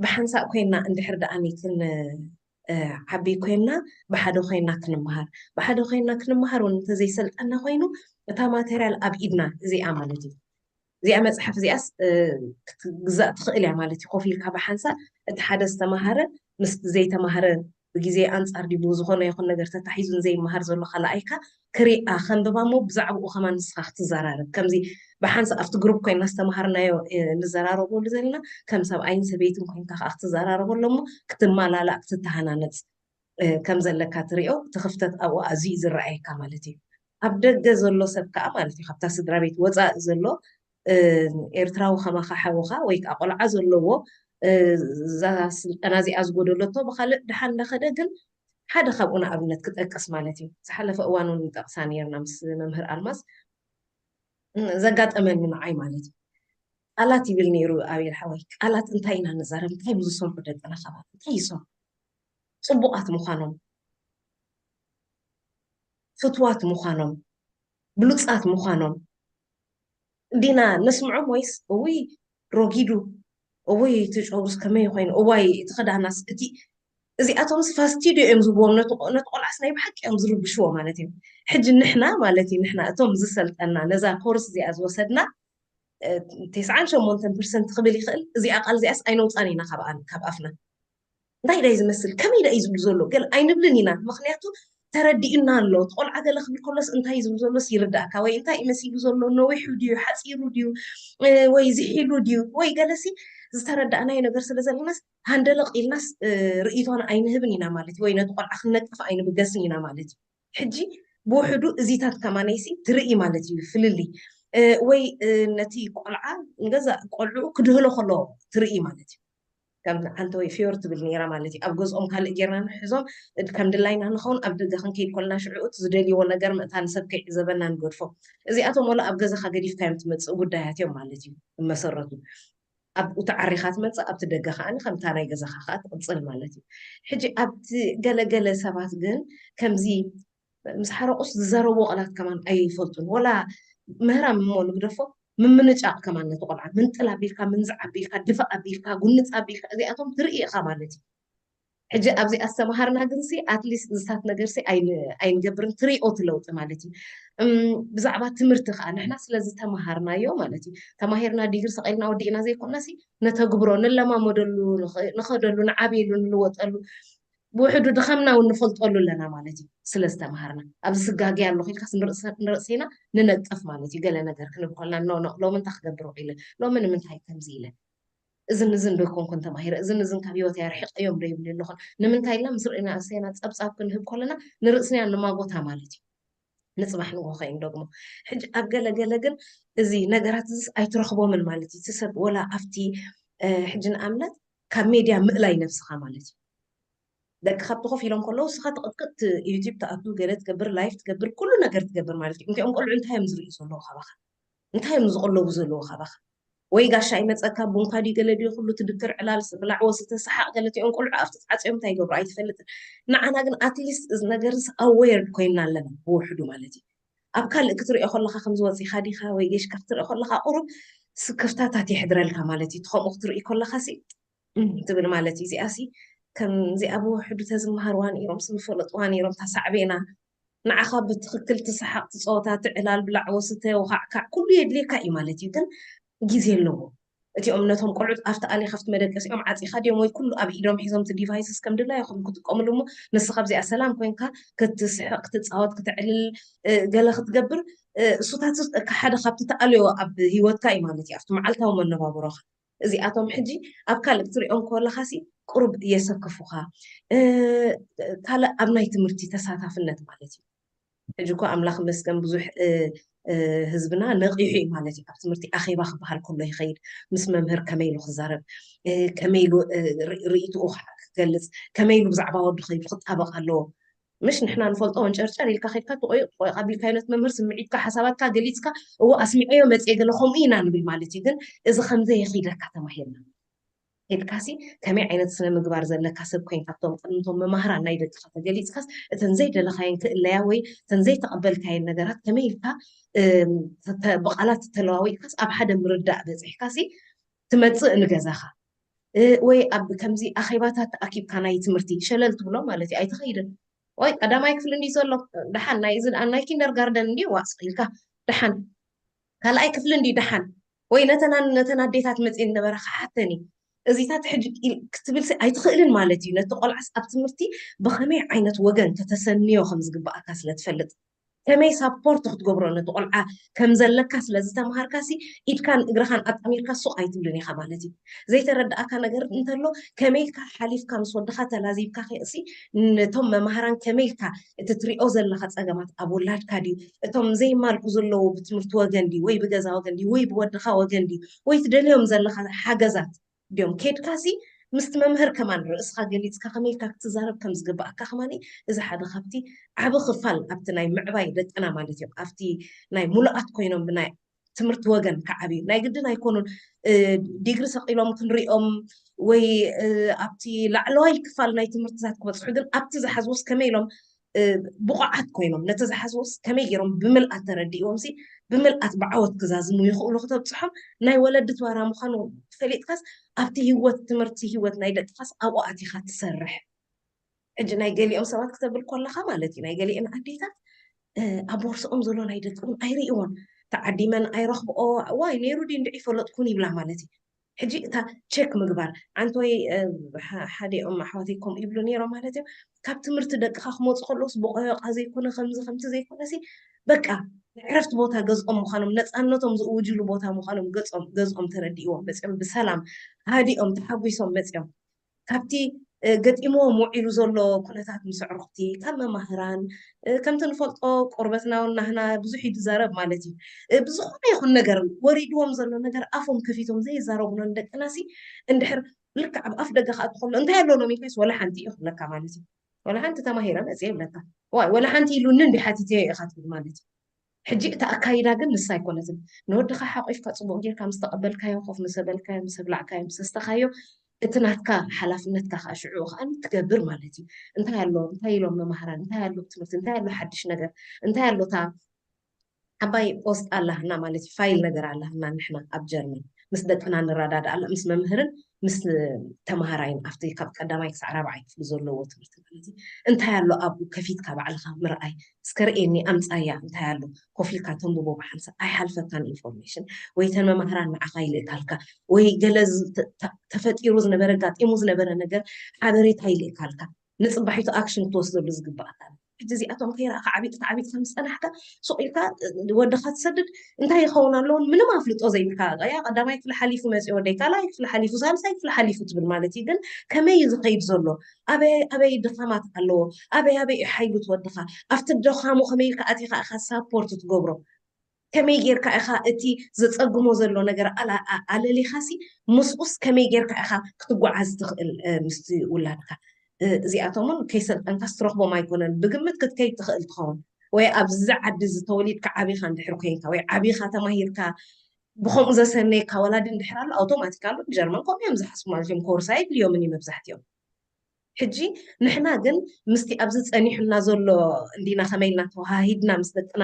ብሓንሳእ ኮይና እንድሕር ደኣ ኔክን፣ እ፣ ዓቢ ኮይና ብሓደ ኮይና ክንመሃር፣ ብሓደ ኮይና ክንመሃር እውን እንተዘይሰልጠና ኮይኑ እታ ማቴርያል ኣብ ኢድና እዚኣ ማለት እዩ። እዚኣ መጽሓፍ እዚኣስ፣ እ፣ ክትግዛእ ትኽእል እያ ማለት እዩ። ኮፍ ኢልካ ብሓንሳእ እቲ ሓደ ዝተማሃረ ምስ ዘይተማሃረ ብግዜ ኣንጻር ድዩ ብዝኾነ ይኹን ነገር ተታሒዙ ንዘይመሃር ዘሎ ካልኣይካ ክሪኣ ከንብባ እሞ ብዛዕባኡ ከማን ንስኻ ክትዘራረብ። ከምዚ ብሓንሳእ ኣብቲ ግሩፕ ኮይና ዝተማሃርናዮ፣ እ፣ ንዘራረበሉ ዘለና ከም ሰብኣይን ሰበይትን ኮይንካ ከኣ ክትዘራረበሉ እሞ ክትመላላእ ክትተሃናነጽ፣ እ፣ ከም ዘለካ ትሪኦ። እቲ ክፍተት ኣብኡ ኣዝዩ እዩ ዝረኣየካ ማለት እዩ። ኣብ ደገ ዘሎ ሰብ ከኣ ማለት እዩ፣ ካብታ ስድራ ቤት ወጻኢ ዘሎ፣ እ፣ ኤርትራዊ ከማኻ ሓውኻ ወይ ከኣ ቆልዓ ዘለዎ፣ እ፣ እዛ ስልጠና እዚኣ ዝጎደለቶ ብኻልእ ደሓን እንዳኸደ ግን ሓደ ካብኡ ንኣብነት ክጠቅስ ማለት እዩ። ዝሓለፈ እዋን እውን ንጠቕሳ ነይርና ምስ መምህር ኣልማዝ፣ እ፣ ዘጋጠመኒ ንዓይ ማለት እዩ። ቃላት ይብል ነይሩ ኣቤል ሓወይ። ቃላት እንታይ ኢና ንዛረብ? እንታይ እዮም ዝሰምዑ ደቅና? ሰባት እንታይ ይሰምዑ? ጽቡቓት ምዃኖም፣ ፍትዋት ምዃኖም፣ ብሉፃት ምዃኖም ዲና ነስምዖም ወይስ እውይ ረጊዱ፣ እውይ እቲ ጨጉሩስ ከመይ ኮይኑ፣ እዋይ እቲ ክዳናስ፣ እቲ እዚኣቶምስ ፋስቲዶ እዮም ዝብዎም፣ ነቲ ቆ- ነቲ ቆልዓስ ናይ ብሓቂ እዮም ዝርብሽዎ ማለት እዩ። ሕጂ ንሕና ማለት እዩ ንሕና እቶም ዝሰልጠና ነዛ ኮርስ እዚኣ ዝወሰድና እ፣ ተስዓን ሸሞንተን ፐርሰንት ክብል ይኽእል። እዚኣ ቃል እዚኣስ ኣይነውፃን ኢና ካብ ኣን- ካብ ኣፍና። እንታይ ዳይ ዝመስል ከመይ ዳ እዩ ዝብል ዘሎ ገለ ኣይንብልን ኢና። ምክንያቱ ተረዲኡና ኣሎ። እቲ ቆልዓ ገለ ክብል ከሎስ እንታይ እዩ ዝብል ዘሎስ ይርዳእካ፣ ወይ እንታይ እዩ መሲሉ ዘሎ፣ ነዊሑ ድዩ፣ ሓፂሩ ድዩ፣ እ፣ ወይ ዝሒሉ ድዩ፣ ወይ ገለሲ ዝተረዳእናዮ ነገር ስለ ዘለናስ ሃንደለቕ ኢልናስ እ፣ ርእይቶና ኣይንህብን ኢና ማለት እዩ። ወይ ነቲ ቆልዓ ክንነቅፍ ኣይንብገስን ኢና ማለት እዩ። ሕጂ ብውሕዱ እዚታት ከማነይሲ ትርኢ ማለት እዩ ፍልልይ እ፣ ወይ እ፣ ነቲ ቆልዓ ንገዛእ ቆልዑ ክድህሎ ከሎ ትርኢ ማለት እዩ። ከም ሓንቲ ወይ ፊዮር ትብል ነይራ ማለት እዩ። ኣብ ገዝኦም ካልእ ጌርና ንሕዞም እድ- ከም ድላይና ንኸውን ኣብ ደገ ክንከይድ ኮልና ሽዑ እቲ ዝደልይዎ ነገር ምእንታ ንሰብ ከይዕዘበና ንገድፎ። እዚኣቶም ወላ ኣብ ገዛኻ ገዲፍካዮም ትመፅእ ጉዳያት እዮም ማለት እዩ ብመሰረቱ። ኣብኡ ተዓሪኻ ትመፅእ፣ ኣብቲ ደገ ከዓኒ ከምታ ናይ ገዛኻ ከዓ ትቕፅል ማለት እዩ። ሕጂ ኣብቲ ገለገለ ሰባት ግን ከምዚ ምስ ሓረቑስ ዝዛረብዎ ቃላት ከማን ኣይፈልጡን። ወላ ምህራም እሞ ንግደፎ፣ ምምንጫቕ ከማን ነቲ ቆልዓ ምንጥል ኣቢልካ፣ ምንዛዕ ኣቢልካ፣ ድፋእ ኣቢልካ፣ ጉንፅ ኣቢልካ፣ እዚኣቶም ትርኢ ኢኻ ማለት እዩ። ሕጂ ኣብዚ ኣስተምሃርና ግንሲ ኣትሊስት ዝታት ነገርሲ ኣይን- ኣይንገብርን፣ ትሪኦ እቲ ለውጢ ማለት እዩ። እም፣ ብዛዕባ ትምህርቲ ከዓ ንሕና ስለ ዝተምሃርናዮ ማለት እዩ፣ ተማሂርና ዲግሪ ሰቒልና ወዲእና ዘይኮንናሲ ነተግብሮ፣ ንለማመደሉ፣ ንኸ- ንኸደሉ፣ ንዓብየሉ፣ ንልወጠሉ፣ ብውሕዱ ድኻምና እውን ንፈልጠሉ ኣለና ማለት እዩ። ስለ ዝተምሃርና ኣብዚ ስጋገ ኣለኹ ኢልካስ ንርእሰ- ንርእሰና ንነቅፍ ማለት እዩ። ገለ ነገር ክንብል ከለና ኖ ኖ ሎሚ እንታይ ክገብር ውዒለ፣ ሎሚ ንምንታይ ከምዚ ኢለ፣ እዝን እዝን ዶ ይኮንኩን ተማሂረ፣ እዝን እዝን ካብ ህይወት ኣርሒቀዮም ዶ ይብል ኣለኹን። ንምንታይ ኢልና ምስ ርእና እሰና ፀብፃብ ክንህብ ከለና ንርእስና ንማጎታ ማለት እዩ። ንፅባሕ ንጎ ከይን ደግሞ ሕጂ ኣብ ገለ ገለ ግን እዚ ነገራት እዚስ ኣይትረኽቦምን ማለት እዩ። እቲ ሰብ ወላ ኣብቲ እ፣ ሕጂ ንኣብነት ካብ ሜድያ ምእላይ ነብስኻ ማለት እዩ። ደቅኻ ኣብቲ ኮፍ ኢሎም ከለዉ ንስኻ ትቕጥቅጥ፣ ዩቲብ ትኣቱ፣ ገለ ትገብር፣ ላይፍ ትገብር፣ ኩሉ ነገር ትገብር ማለት እዩ። እንቲኦም ቆልዑ እንታይ እዮም ዝርእዩ ዘለዉ ካባኻ? እንታይ እዮም ዝቕለቡ ዘለዉ ካባኻ? ወይ ጋሻ ይመፀካ፣ ቡንካ ድዩ ገለ ድዩ ኩሉ ትድክር፣ ዕላል፣ ብላዕ ወስተ፣ ሰሓቕ፣ ገለ እቲኦም ቆልዑ ኣብቲ ተዓፅዮም እንታይ ይገብሩ ኣይትፈልጥን። ንዓና ግን ኣትሊስት እዚ ነገርስ ኣዌር ኮይንና ኣለና ብውሕዱ ማለት እዩ። ኣብ ካልእ ክትሪኦ ከለኻ ከም ዝወፂኻ ዲኻ ወይ ጌሽካ ክትሪኦ ከለኻ ቁሩብ ስክፍታታት የሕድረልካ ማለት እዩ። እቲ ከምኡ ክትርኢ ከለኻ ሲ እም ትብል ማለት እዩ። እዚኣ ሲ ከምዚኣ ብውሕዱ ተዝመሃርዋ ነይሮም ዝፈለጥዋ ነይሮም ታሳዕቤና ንዓኻ ብትኽክል ትሰሓቕ ትፀወታ ትዕላል ብላዕ ወስተ ወኻዕካዕ ኩሉ የድልየካ እዩ ማለት እዩ። ግን ግዜ ኣለዎ። እቲኦም ነቶም ቆልዑት ኣብቲ ኣሊ ከፍቲ መደቀሲኦም ዓፂኻ ድዮም ወይ ኩሉ ኣብ ኢዶም ሒዞም እቲ ዲቫይስስ ከም ድላይኹም ክጥቀምሉ እሞ ንስኻ ኣብዚኣ ሰላም ኮንካ ክትስሕቕ ክትፃወት ክትዕልል እ፣ ገለ ክትገብር እ፣ እሱታት ሓደ ካብቲ ተኣልዮ ኣብ ህይወትካ እዩ ማለት እዩ ኣብቲ መዓልታዊ መነባብሮኻ። እዚኣቶም ሕጂ ኣብ ካልእ ክትሪኦም ከለኻሲ ቁሩብ የሰክፉኻ። እ፣ ካልእ ኣብ ናይ ትምህርቲ ተሳታፍነት ማለት እዩ። ሕጂ እኮ ኣምላኽ ይመስገን ብዙሕ እ፣ እ፣ ህዝብና ነቒሑ እዩ ማለት እዩ። ኣብ ትምህርቲ ኣኼባ ክበሃል ከሎ ይኸይድ፣ ምስ መምህር ከመይ ኢሉ ክዛረብ፣ እ፣ ከመይ ኢሉ እ፣ ርኢ- ርእይትኡ ክገልፅ፣ ከመይ ኢሉ ብዛዕባ ወዲ ከይዱ ክጣበቕ ኣለዎ። ምሽ ንሕና ንፈልጦ ወንጨርጨር ኢልካ ከድካ ትቆይ ቆይ ኣቢልካዮ ነቲ መምህር ስምዒትካ ሓሳባትካ ገሊፅካ እዎ ኣስሚዐዮ መፅየ ገለ ከምኡ ኢና ንብል ማለት እዩ። ግን እዚ ከምዘይ የኺደካ ተማሂርና ከድካሲ ከመይ ዓይነት ስነ ምግባር ዘለካ ሰብ ኮይንካ ኣብቶም ቅድምቶም መማህራን ናይ ደቅካ ተገሊፅካስ እተን ዘይደለካየን ክእለያ ወይ እተን ዘይተቐበልካየን ነገራት ከመይ ኢልካ እም፣ ተ- ብቃላት ተለዋዊጥካስ ኣብ ሓደ ምርዳእ በፂሕካሲ ትመፅእ ንገዛኻ እ፣ ወይ ኣብ ከምዚ ኣኼባታት ተኣኪብካ ናይ ትምህርቲ ሸለል ትብሎ ማለት እዩ ኣይትኸይድን ወይ ቀዳማይ ክፍሊ እንዲ ዘሎ ደሓን ናይ እዚ ደኣ ናይ ኪንደር ጋርደን እንዲ ዋፅ ኢልካ ደሓን ካልኣይ ክፍሊ እንዲ ደሓን ወይ ነተና ነተን ኣዴታት መፅን ነበረ ክሓተኒ እዚታት ሕጂ ክትብልሲ ኣይትኽእልን ማለት እዩ። ነቲ ቆልዓስ ኣብ ትምህርቲ ብኸመይ ዓይነት ወገን ከተሰንዮ ከም ዝግባኣካ ስለ ትፈልጥ ከመይ ሳፖርት ክትገብሮ ነቲ ቆልዓ ከም ዘለካ ስለ ዝተምሃርካሲ ኢድካን እግርኻን ኣጣሚርካ ሱቕ ኣይትብልን ኢኻ ማለት እዩ። ዘይተረዳእካ ነገር እንተሎ ከመይ ኢልካ ሓሊፍካ ምስ ወድኻ ተላዚብካ ከይእሲ ነቶም መማህራን ከመይ ኢልካ እቲ ትሪኦ ዘለኻ ፀገማት ኣብ ወላድካ ድዩ እቶም ዘይማልኡ ዘለዉ ብትምህርቲ ወገን ድዩ ወይ ብገዛ ወገን ድዩ ወይ ብወድኻ ወገን ድዩ ወይ ትደልዮም ዘለኻ ሓገዛት ድዮም ኬድካሲ ምስቲ መምህር ከማን ርእስኻ ገሊፅካ ከመይ ኢልካ ክትዛረብ ከም ዝግባኣካ ከማን እዚ ሓደ ካብቲ ዓቢ ክፋል ኣብቲ ናይ ምዕባይ ደቅና ማለት እዮም ኣብቲ ናይ ሙሉኣት ኮይኖም ብናይ ትምህርቲ ወገን ክዓብዩ ናይ ግድን ኣይኮኑን ዲግሪ ሰቂሎም ክንሪኦም ወይ ኣብቲ ላዕለዋይ ክፋል ናይ ትምህርትታት ክበፅሑ ግን ኣብቲ ዝሓዝዎስ ከመይ ኢሎም ብቑዓት ኮይኖም ነቲ ዝሓዝዎስ ከመይ ገይሮም ብምልኣት ተረዲእዎም ሲ ብምልኣት ብዓወት ክዛዝሙ ይኽእሉ ክተብፅሖም ናይ ወለዲ ተዋራ ምዃኑ ፈሊጥካስ ኣብቲ ህይወት ትምህርቲ ህይወት ናይ ደቅኻስ ኣብኡ ኣቲኻ ትሰርሕ። ሕጂ ናይ ገሊኦም ሰባት ክተብል ከለኻ ማለት እዩ ናይ ገሊኦም ኣዴታት ኣብ ቦርስኦም ዘሎ ናይ ደቂ እውን ኣይርእይዎን። ተዓዲመን ኣይረኽብኦ። ዋይ ነይሩ ድዩ እንድዒ ፈለጥኩን ይብላ ማለት እዩ። ሕጂ እታ ቸክ ምግባር ኣንተ ወይ ሓዲኦም ኣሕዋተይ ከምኡ ይብሉ ነይሮም ማለት እዮም። ካብ ትምህርቲ ደቅኻ ክመፁ ከለውስ ብቆዮቃ ዘይኮነ ከምዚ ከምቲ ዘይኮነ ሲ በቃ ዕረፍቲ ቦታ ገዝኦም ምዃኖም ነፃነቶም ዝእውጅሉ ቦታ ምዃኖም ገዝኦም ተረዲእዎም መፅኦም ብሰላም ሃዲኦም ተሓጒሶም መፅኦም ካብቲ ገጢምዎም ውዒሉ ዘሎ ኩነታት ምስ ኣዕሩኽቲ ካብ መማህራን ከምቲ ንፈልጦ ቆርበትና እውን ናህና ብዙሕ እዩ ዝዛረብ ማለት እዩ። ብዝኾነ ይኹን ነገር ወሪድዎም ዘሎ ነገር ኣፎም ከፊቶም ዘይዛረቡና ንደቅና ሲ እንድሕር ልክዕ ኣብ ኣፍ ደገ ክኣቱ ከሎ እንታይ ኣሎ ሎም ኢልካስ ወላ ሓንቲ እዩ ክብለካ ማለት እዩ። ወላ ሓንቲ ተማሂረ መፅየ ይብለካ። ዋይ ወላ ሓንቲ ኢሉኒ እንዲ ሓቲተዮ ኢኻ ትብል ማለት እዩ። ሕጂ እቲ ኣካይዳ ግን ንሳ ኣይኮነትን። ንወድኻ ሓቂፍካ ፅቡቅ ጌርካ ምስ ተቐበልካዮ፣ ኮፍ ምስ ኣበልካዮ፣ ምስ ኣብላዕካዮ፣ ምስ ኣስተኻዮ፣ እቲ ናትካ ሓላፍነትካ ከዓ ሽዑ ከዓ ትገብር ማለት እዩ። እንታይ ኣሎ፣ እንታይ ኢሎም መማህራን፣ እንታይ ኣሎ ትምህርቲ፣ እንታይ ኣሎ ሓድሽ ነገር፣ እንታይ ኣሎ እታ ዓባይ ፖስት ኣላህና ማለት እዩ፣ ፋይል ነገር ኣላህና ንሕና ኣብ ጀርመን ምስ ደቅና ንረዳድኣላ ምስ መምህርን ምስ ተማሃራይን ኣብቲ ካብ ቀዳማይ ክሳዕ ራብዓይ ክፍሊ ዘለዎ ትምህርቲ ማለት እዩ። እንታይ ኣሎ ኣብኡ ከፊትካ ባዕልኻ ምርኣይ እስከ ርእየኒ ኣምፃያ እንታይ ኣሎ ኮፊልካ ተንብቦ ብሓንሳ ኣይሓልፈካን ኢንፎርሜሽን ወይ ተን መማህራን ንዓኻ ይልእካልካ ወይ ገለ ተፈጢሩ ዝነበረ ጋጢሙ ዝነበረ ነገር ሓበሬታ ይልእካልካ ንፅባሒቱ ኣክሽን ክትወስደሉ ዝግባኣካ ሕጂ እዚኣቶም ከይረኣካ ዓቢጥካ ዓቢጥካ ምስ ፀናሕካ ሱቕ ኢልካ ወድኻ ትሰድድ እንታይ ይኸውን ኣለውን ምንም ኣፍልጦ ዘይብልካ ያ ቀዳማይ ክፍሊ ሓሊፉ መፅኡ ወደይ ካልኣይ ክፍሊ ሓሊፉ ሳልሳይ ክፍሊ ሓሊፉ ትብል ማለት እዩ ግን ከመይ እዩ ዝኸይድ ዘሎ ኣበይ ኣበይ ድኻማት ኣለዎ ኣበይ ኣበይ እዩ ሓይሉ ትወድኻ ኣብቲ ድኻሙ ከመይ ኢልካ ኣቲኻ ኢኻ ሳፖርት ትገብሮ ከመይ ጌርካ ኢኻ እቲ ዘጸግሞ ዘሎ ነገር ኣለሊኻሲ ምስኡስ ከመይ ጌርካ ኢኻ ክትጓዓዝ ትኽእል ምስቲ ውላድካ እዚኣቶምን ከይሰልጠንካስ ትረኽቦም ኣይኮነን ብግምት ክትከይድ ትኽእል ትኸውን ወይ ኣብዚ ዓዲ ዝተወሊድካ ዓቢኻ እንድሕር ኮይንካ ወይ ዓቢኻ ተማሂርካ ብከምኡ ዘሰነየካ ወላዲ እንድሕር ኣሎ ኣውቶማቲካሉ ጀርመን ከምኡ እዮም ዝሓስቡ ማለት እዮም ኮርሳ የድልዮምን እዩ መብዛሕትኦም ሕጂ ንሕና ግን ምስቲ ኣብዚ ጸኒሑና ዘሎ እንዲና ከመይ ኢልና ተዋሃሂድና ምስ ደቅና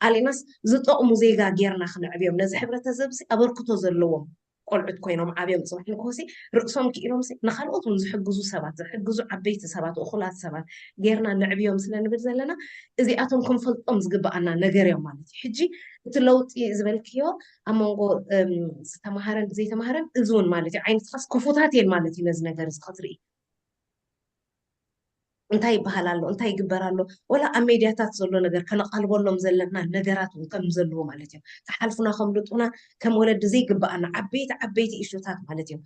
ኣሊናስ ዝጠቕሙ ዜጋ ጌርና ክነዕብዮም ነዚ ሕብረተሰብ ሲ ኣበርክቶ ዘለዎም ቆልዑት ኮይኖም ዓብዮም ጽባሕ ንግሆሲ ርእሶም ክኢሎም ሲ ንኻልኦት እውን ዝሕግዙ ሰባት ዝሕግዙ ዓበይቲ ሰባት እኹላት ሰባት ጌርና ነዕብዮም ስለ ንብል ዘለና እዚኣቶም ክንፈልጦም ዝግብኣና ነገር እዮም ማለት እዩ ሕጂ እቲ ለውጢ ዝበልክዮ ኣብ መንጎ ዝተማሃረን ዘይተማሃረን እዚ እውን ማለት እዩ ዓይነት ኻስ ክፉታት እየን ማለት እዩ ነዚ ነገር እዚ ክትርኢ እንታይ ይበሃል ኣሎ እንታይ ይግበር ኣሎ ወላ ኣብ ሜድያታት ዘሎ ነገር ከነቓልበሎም ዘለና ነገራት እውን ከም ዘለዎ ማለት እዮም ክሓልፉና ከምልጡና ከም ወለዲ ዘይግበኣና ዓበይቲ ዓበይቲ ኢሹታት ማለት እዮም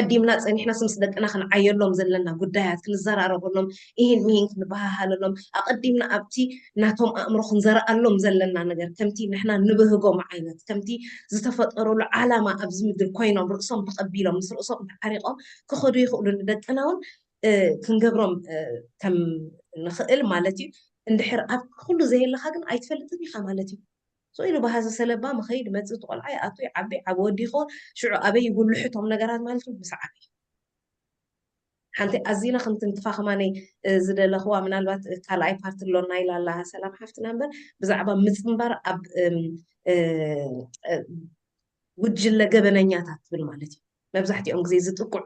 ቀዲምና ፀኒሕናስ ምስ ደቅና ክንዓየሎም ዘለና ጉዳያት ክንዘራረበሎም ይህን ምሂን ክንበሃሃለሎም ኣቐዲምና ኣብቲ ናቶም ኣእምሮ ክንዘርኣሎም ዘለና ነገር ከምቲ ንሕና ንብህጎም ዓይነት ከምቲ ዝተፈጠረሉ ዓላማ ኣብዚ ምድሪ ኮይኖም ርእሶም ተቐቢሎም ምስ ርእሶም ተዓሪቖም ክኸዱ ይኽእሉ ንደቅና እውን ክንገብሮም ከም ንኽእል ማለት እዩ እንድሕር ኣብ ኩሉ ዘየለኻ ግን ኣይትፈልጥን ኢኻ ማለት እዩ ስቕ ኢሉ ብሃዚ ሰለባ መኸይድ መፅእ እቲ ቆልዓ ይኣቱ ይዓቢ ዓቢ ወዲ ይኸውን ሽዑ ኣበይ ይጉልሑ እቶም ነገራት ማለት እዩ ምስ ዓቢ ሓንቲ ኣዚና ክንትንክፋ ከማነይ ዝደለኽዋ ምናልባት ካልኣይ ፓርቲ ኣሎና ኢላ ኣላ ሰላም ሓፍትና እምበር ብዛዕባ ምፅንባር ኣብ ጉጅለ ገበነኛታት ትብል ማለት እዩ መብዛሕትኦም ግዜ ዝጥቅዑ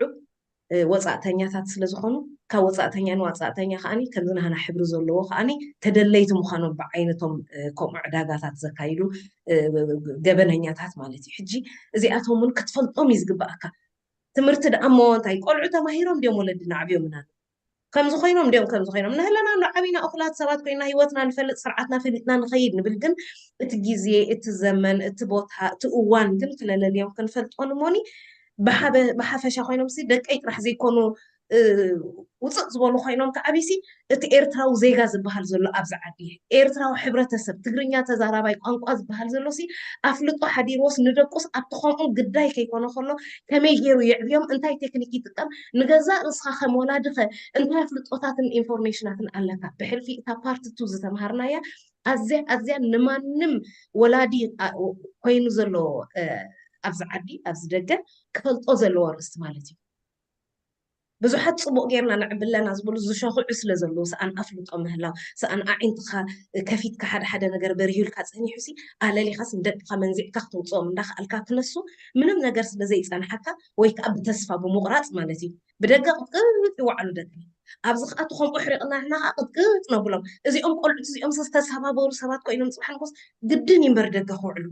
ወፃእተኛታት ስለ ዝኾኑ ካብ ወፃእተኛ ንወፃእተኛ ከዓኒ ከምዚ ናህና ሕብሪ ዘለዎ ከዓኒ ተደለይቲ ምዃኖም ብዓይነቶም ከምኡ ዕዳጋታት ዘካይዱ ገበነኛታት ማለት እዩ ሕጂ እዚኣቶም እውን ክትፈልጦም እዩ ዝግባኣካ ትምህርቲ ደኣ እሞ እንታይ ቆልዑ ተማሂሮም ድዮም ወለድና ዓብዮምና ከምዚ ኮይኖም ድዮም ከምዚ ኮይኖም ንህለና ንዓቢና እኹላት ሰባት ኮይና ህይወትና ንፈልጥ ስርዓትና ፈሊጥና ንኸይድ ንብል ግን እቲ ግዜ እቲ ዘመን እቲ ቦታ እቲ እዋን ግን ክለለልዮም ክንፈልጦ ንሞኒ ብሓፈሻ ኮይኖም ሲ ደቀይ ጥራሕ ዘይኮኑ ውፅእ ዝበሉ ኮይኖም ከዓብይሲ እቲ ኤርትራዊ ዜጋ ዝበሃል ዘሎ ኣብዚ ዓዲ ኤርትራዊ ሕብረተሰብ ትግርኛ ተዛራባይ ቋንቋ ዝበሃል ዘሎ ሲ ኣፍልጦ ሓዲርዎስ ንደቁስ ኣብቲ ከምኡ ግዳይ ከይኮነ ከሎ ከመይ ገይሩ የዕብዮም እንታይ ቴክኒክ ይጥቀም ንገዛእ ርእስኻ ከም ወላዲ ኸ እንታይ ኣፍልጦታትን ኢንፎርሜሽናትን ኣለካ ብሕልፊ እታ ፓርት ቱ ዝተምሃርናያ ኣዝያ ኣዝያ ንማንም ወላዲ ኮይኑ ዘሎ ኣብዚ ዓዲ ኣብዚ ደገ ክፈልጦ ዘለዎ ርእስቲ ማለት እዩ ብዙሓት ጽቡቕ ጌርና ንዕብለና ዝበሉ ዝሸኹዑ ስለ ዘለዉ፣ ሰኣን ኣፍልጦ ምህላው፣ ሰኣን ኣዒንትኻ ከፊትካ ሓደ ሓደ ነገር በሪሁልካ ጸኒሑ ሲ ኣለሊኻስ ንደቅኻ መንዚዕካ ክተውጽኦም እንዳኽኣልካ ክነሱ ምንም ነገር ስለ ዘይጸንሓካ ወይ ከዓ ብተስፋ ብምቑራጽ ማለት እዩ። ብደገ ቅጥቅጥ ይወዓሉ ደቅና። ኣብዚ ከዓ እቲ ከምኡ ኣሕሪቕና ንሕና ከዓ ቅጥቅጥ ነብሎም። እዚኦም ቆልዑት እዚኦም ዝተሰባበሩ ሰባት ኮይኖም ጽባሕ ንጎስ ግድን እዩ እምበር ደገ ክውዕሉ፣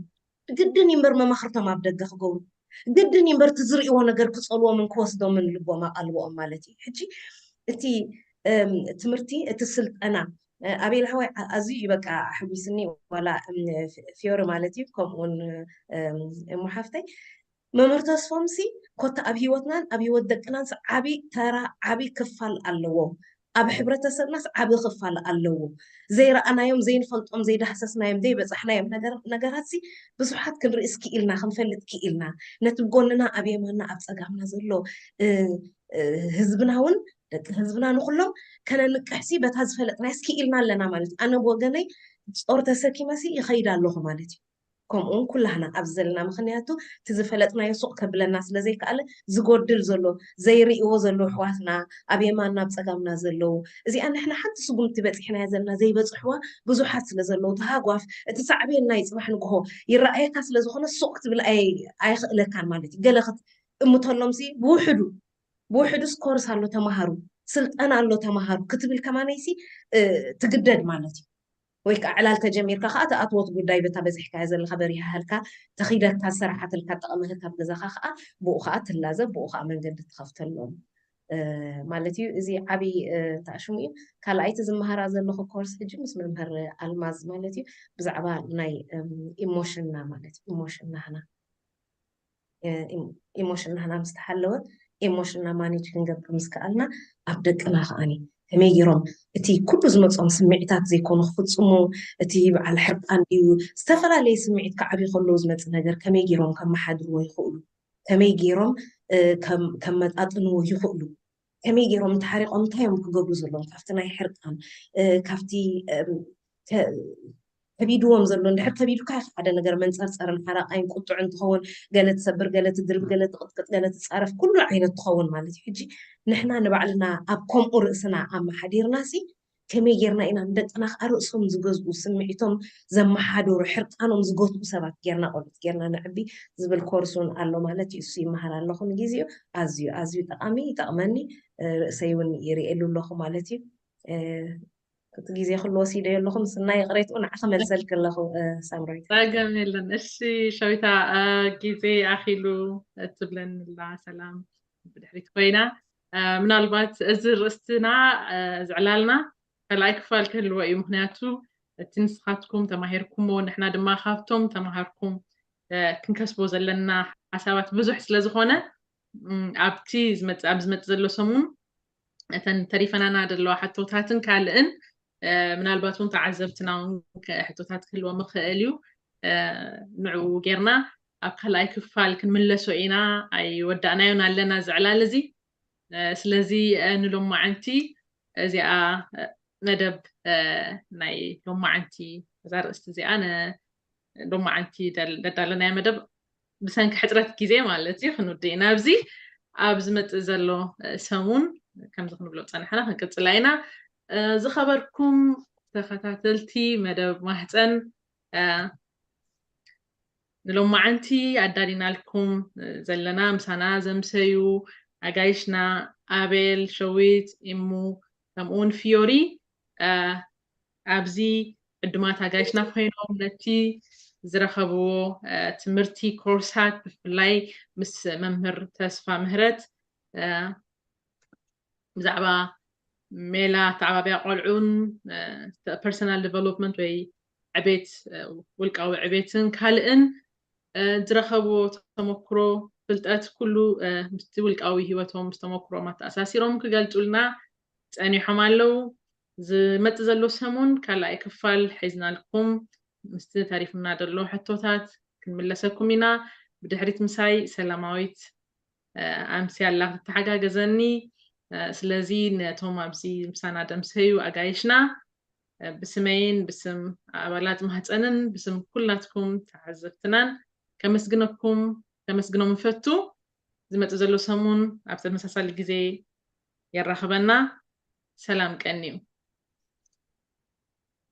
ግድን እዩ እምበር መማኽርቶም ኣብ ደገ ክገብሩ፣ ግድን እዩ እምበር እቲ ዝርእይዎ ነገር ክጸልዎምን ክወስዶምን ልቦም ኣቓልቦኦም ማለት እዩ። ሕጂ እቲ እም፣ ትምህርቲ እቲ ስልጠና እ፣ ኣቤል ሃዋይ ኣ- ኣዝዩ እዩ በቃ ኣሕጒስኒ ዋላ እም፣ ፊ- ፊዮሪ ማለት እዩ ከምኡውን እም፣ እሞ ሓፍተይ መምህር ተስፎምሲ ኮታ ኣብ ህይወትናን ኣብ ህይወት ደቅናንስ ዓቢ ተራ ዓቢ ክፋል ኣለዎ። ኣብ ሕብረተሰብናስ ዓቢ ክፋል ኣለዎ። ዘይረኣናዮም ዘይንፈልጦም ዘይዳህሰስናዮም ዘይበጻሕናዮም ነገር- ነገራትሲ ብዙሓት ክንርኢ ክኢልና ክንፈልጥ ክኢልና ነቲ ብጎንና ኣብ የማንና ኣብ ጸጋምና ዘሎ እ፣ እ፣ ህዝብና እውን ደቂ ህዝብና ንኩሎም ከነንቅሕሲ በታ ዝፈለጥናይስ ክኢልና ኣለና ማለት እዩ። ኣነ ብወገነይ ጾር ተሰኪመሲ ይኸይድ ኣለኹ ማለት እዩ። ከምኡውን ኩላህና ኣብዚ ዘለና ምክንያቱ እቲ ዝፈለጥናዮ ሱቕ ከብለና ስለ ዘይከኣለ ዝጎድል ዘሎ ዘይርእይዎ ዘለዉ ኣሕዋትና ኣብ የማንና ኣብ ጸጋምና ዘለዉ እዚኣ ንሕና ሓንቲ ስጉምቲ በጺሕናያ ዘለና ዘይበጽሕዋ ብዙሓት ስለ ዘለዉ ተሃጓፍ እቲ ሳዕቤን ናይ ጽባሕ ንግሆ ይረኣየካ ስለ ዝኾነ ሱቕ ክትብል ኣይ- ኣይኽእለካን ማለት እዩ። ገለ ክት- እምተሎም ሲ ብውሕዱ ብውሕዱስ ኮርስ ኣሎ ተማሃሩ ስልጠና ኣሎ ተማሃሩ ክትብል ከማነይሲ እ፣ ትግደድ ማለት እዩ። ወይ ከዓ ዕላል ተጀሚርካ ከዓ ተኣትዎት ጉዳይ በታ በዚሕካዮ ዘለካ በሪሃሃልካ ተኺደካ ሰራሓትልካ ጠቐመህልካ ኣብ ገዛካ ከዓ ብኡ ከዓ ትላዘብ ብኡ ከዓ መንገዲ ትኸፍተሎም እ፣ ማለት እዩ። እዚ ዓብይ እ፣ ተኣሽሙ እዩ። ካልኣይቲ ዝመሃራ ዘለኹ ኮርስ ሕጂ ምስ መምህር ኣልማዝ ማለት እዩ ብዛዕባ ናይ እም፣ ኢሞሽንና ማለት እዩ ኢሞሽን ናህና ኢሞሽን ናህና ምስ ተሓለወ ኢሞሽንና ማኔጅ ክንገብር ምስ ከኣልና ኣብ ደቅና ከዓኒ ከመይ ገይሮም እቲ ኩሉ ዝመፅኦም ስምዒታት ዘይኮኑ ክፍፅሙ እቲ በዓል ሕርቃን ድዩ ዝተፈላለየ ስምዒት ክዓብዩ ከለዉ ዝመፅእ ነገር ከመይ ገይሮም ከመሓድርዎ ይኽእሉ ከመይ ገይሮም ከመጣጥንዎ ይኽእሉ ከመይ ገይሮም እንተሓሪቆም እንታይ እዮም ክገብሩ ዘለዎም ካብቲ ናይ ሕርቃን ካብቲ ከቢድዎም ዘሎ እንድሕር ከቢዱካ ሓደ ነገር መንፀርፀርን ሓራቃይን ቁጡዕ እንትኸውን ገለ ትሰብር ገለ ትድርብ ገለ ትቅጥቅጥ ገለ ትፃረፍ ኩሉ ዓይነት ትኸውን ማለት እዩ ሕጂ ንሕና ንባዕልና ኣብ ከምኡ ርእስና ኣመሓዲርና ሲ ከመይ ጌርና ኢና ንደቅና ከዓ ርእሶም ዝገዝኡ ስምዒቶም ዘመሓደሩ ሕርቃኖም ዝገትኡ ሰባት ጌርና ቆልዑት ጌርና ንዕቢ ዝብል ኮርስ እውን ኣሎ ማለት እዩ እሱ ይመሃር ኣለኹ ንግዜኡ ኣዝዩ ኣዝዩ ጠቃሚ ይጠቅመኒ ርእሰይ እውን ይርእየሉ ኣለኹ ማለት እዩ እቲ ግዜ ኩሉ ወሲደዮ ኣለኹ ምስና ይቕሬትኡ ንዓ ክመልሰልክ ኣለኹ ሳምራዊት ጸገም የለን እሺ ሸዊታ ግዜ ኣኺሉ እትብለንላ ሰላም ብድሕሪት ኮይና ምናልባት እዚ ርእስትና ዝዕላልና ካልኣይ ክፋል ክህልዎ እዩ ምክንያቱ እቲ ንስኻትኩም ተማሂርኩሞ ንሕና ድማ ካብቶም ተማሃርኩም ክንከስቦ ዘለና ሓሳባት ብዙሕ ስለዝኾነ ኣብቲ ኣብ ዝመፅእ ዘሎ ሰሙን እተን ተሪፈናና ዘለዋ ሕቶታትን ካልእን ምናልባት እውን ተዓዘብትና እውን ሕቶታት ክህልዎም ይኽእል እዩ ንዕኡ ጌርና ኣብ ካልኣይ ክፋል ክንምለሶ ኢና ኣይወዳእናዮን ኣለና ዝዕላል እዚ ስለዚ ንሎማዓንቲ እዚኣ መደብ ናይ ሎማዓንቲ እዛ ርእስቲ እዚኣ ሎማዓንቲ ደዳለናያ መደብ ብሰንኪ ሕፅረት ግዜ ማለት እዩ ክንውድእ ኢና ኣብዚ ኣብ ዝመፅእ ዘሎ ሰሙን ከምዚ ክንብሎ ፀናሕና ክንቅፅላ ኢና ዝኸበርኩም ተኸታተልቲ መደብ ማህፀን ንሎማዓንቲ ኣዳሊናልኩም ዘለና ምሳና ዘምሰዩ ኣጋይሽና ኣቤል ሸዊት ኢሙ ከምኡውን ፍዮሪ ኣብዚ ዕዱማት ኣጋይሽና ኮይኖም ነቲ ዝረኸብዎ ትምህርቲ ኮርሳት ብፍላይ ምስ መምህር ተስፋ ምህረት ብዛዕባ ሜላ ኣተዓባብያ ቆልዑን ፐርሰናል ዲቨሎፕመንት ወይ ዕቤት ውልቃዊ ዕቤትን ካልእን ዝረኸብዎ ተመክሮ ፍልጠት ኩሉ ምስቲ ውልቃዊ ህይወቶም ምስ ተመክሮም ኣተኣሳሲሮም ክገልፁልና ፀኒሖም ኣለዉ ዝመፅእ ዘሎ ሰሙን ካልኣይ ክፋል ሒዝናልኩም ምስቲ ተሪፉና ዘሎ ሕቶታት ክንምለሰኩም ኢና ብድሕሪት ምሳይ ሰላማዊት ኣምስያ ኣላ ክትተሓጋገዘኒ ስለዚ ነቶም ኣብዚ ምሳና ደምሰዩ ኣጋይሽና ብስመይን ብስም ኣባላት ማህፀንን ብስም ኩላትኩም ተዓዘብትናን ከመስግነኩም ከመስግኖም ንፈቱ ዝመፅእ ዘሎ ሰሙን ኣብ ተመሳሳሊ ግዜ የራኽበና። ሰላም ቀንዩ።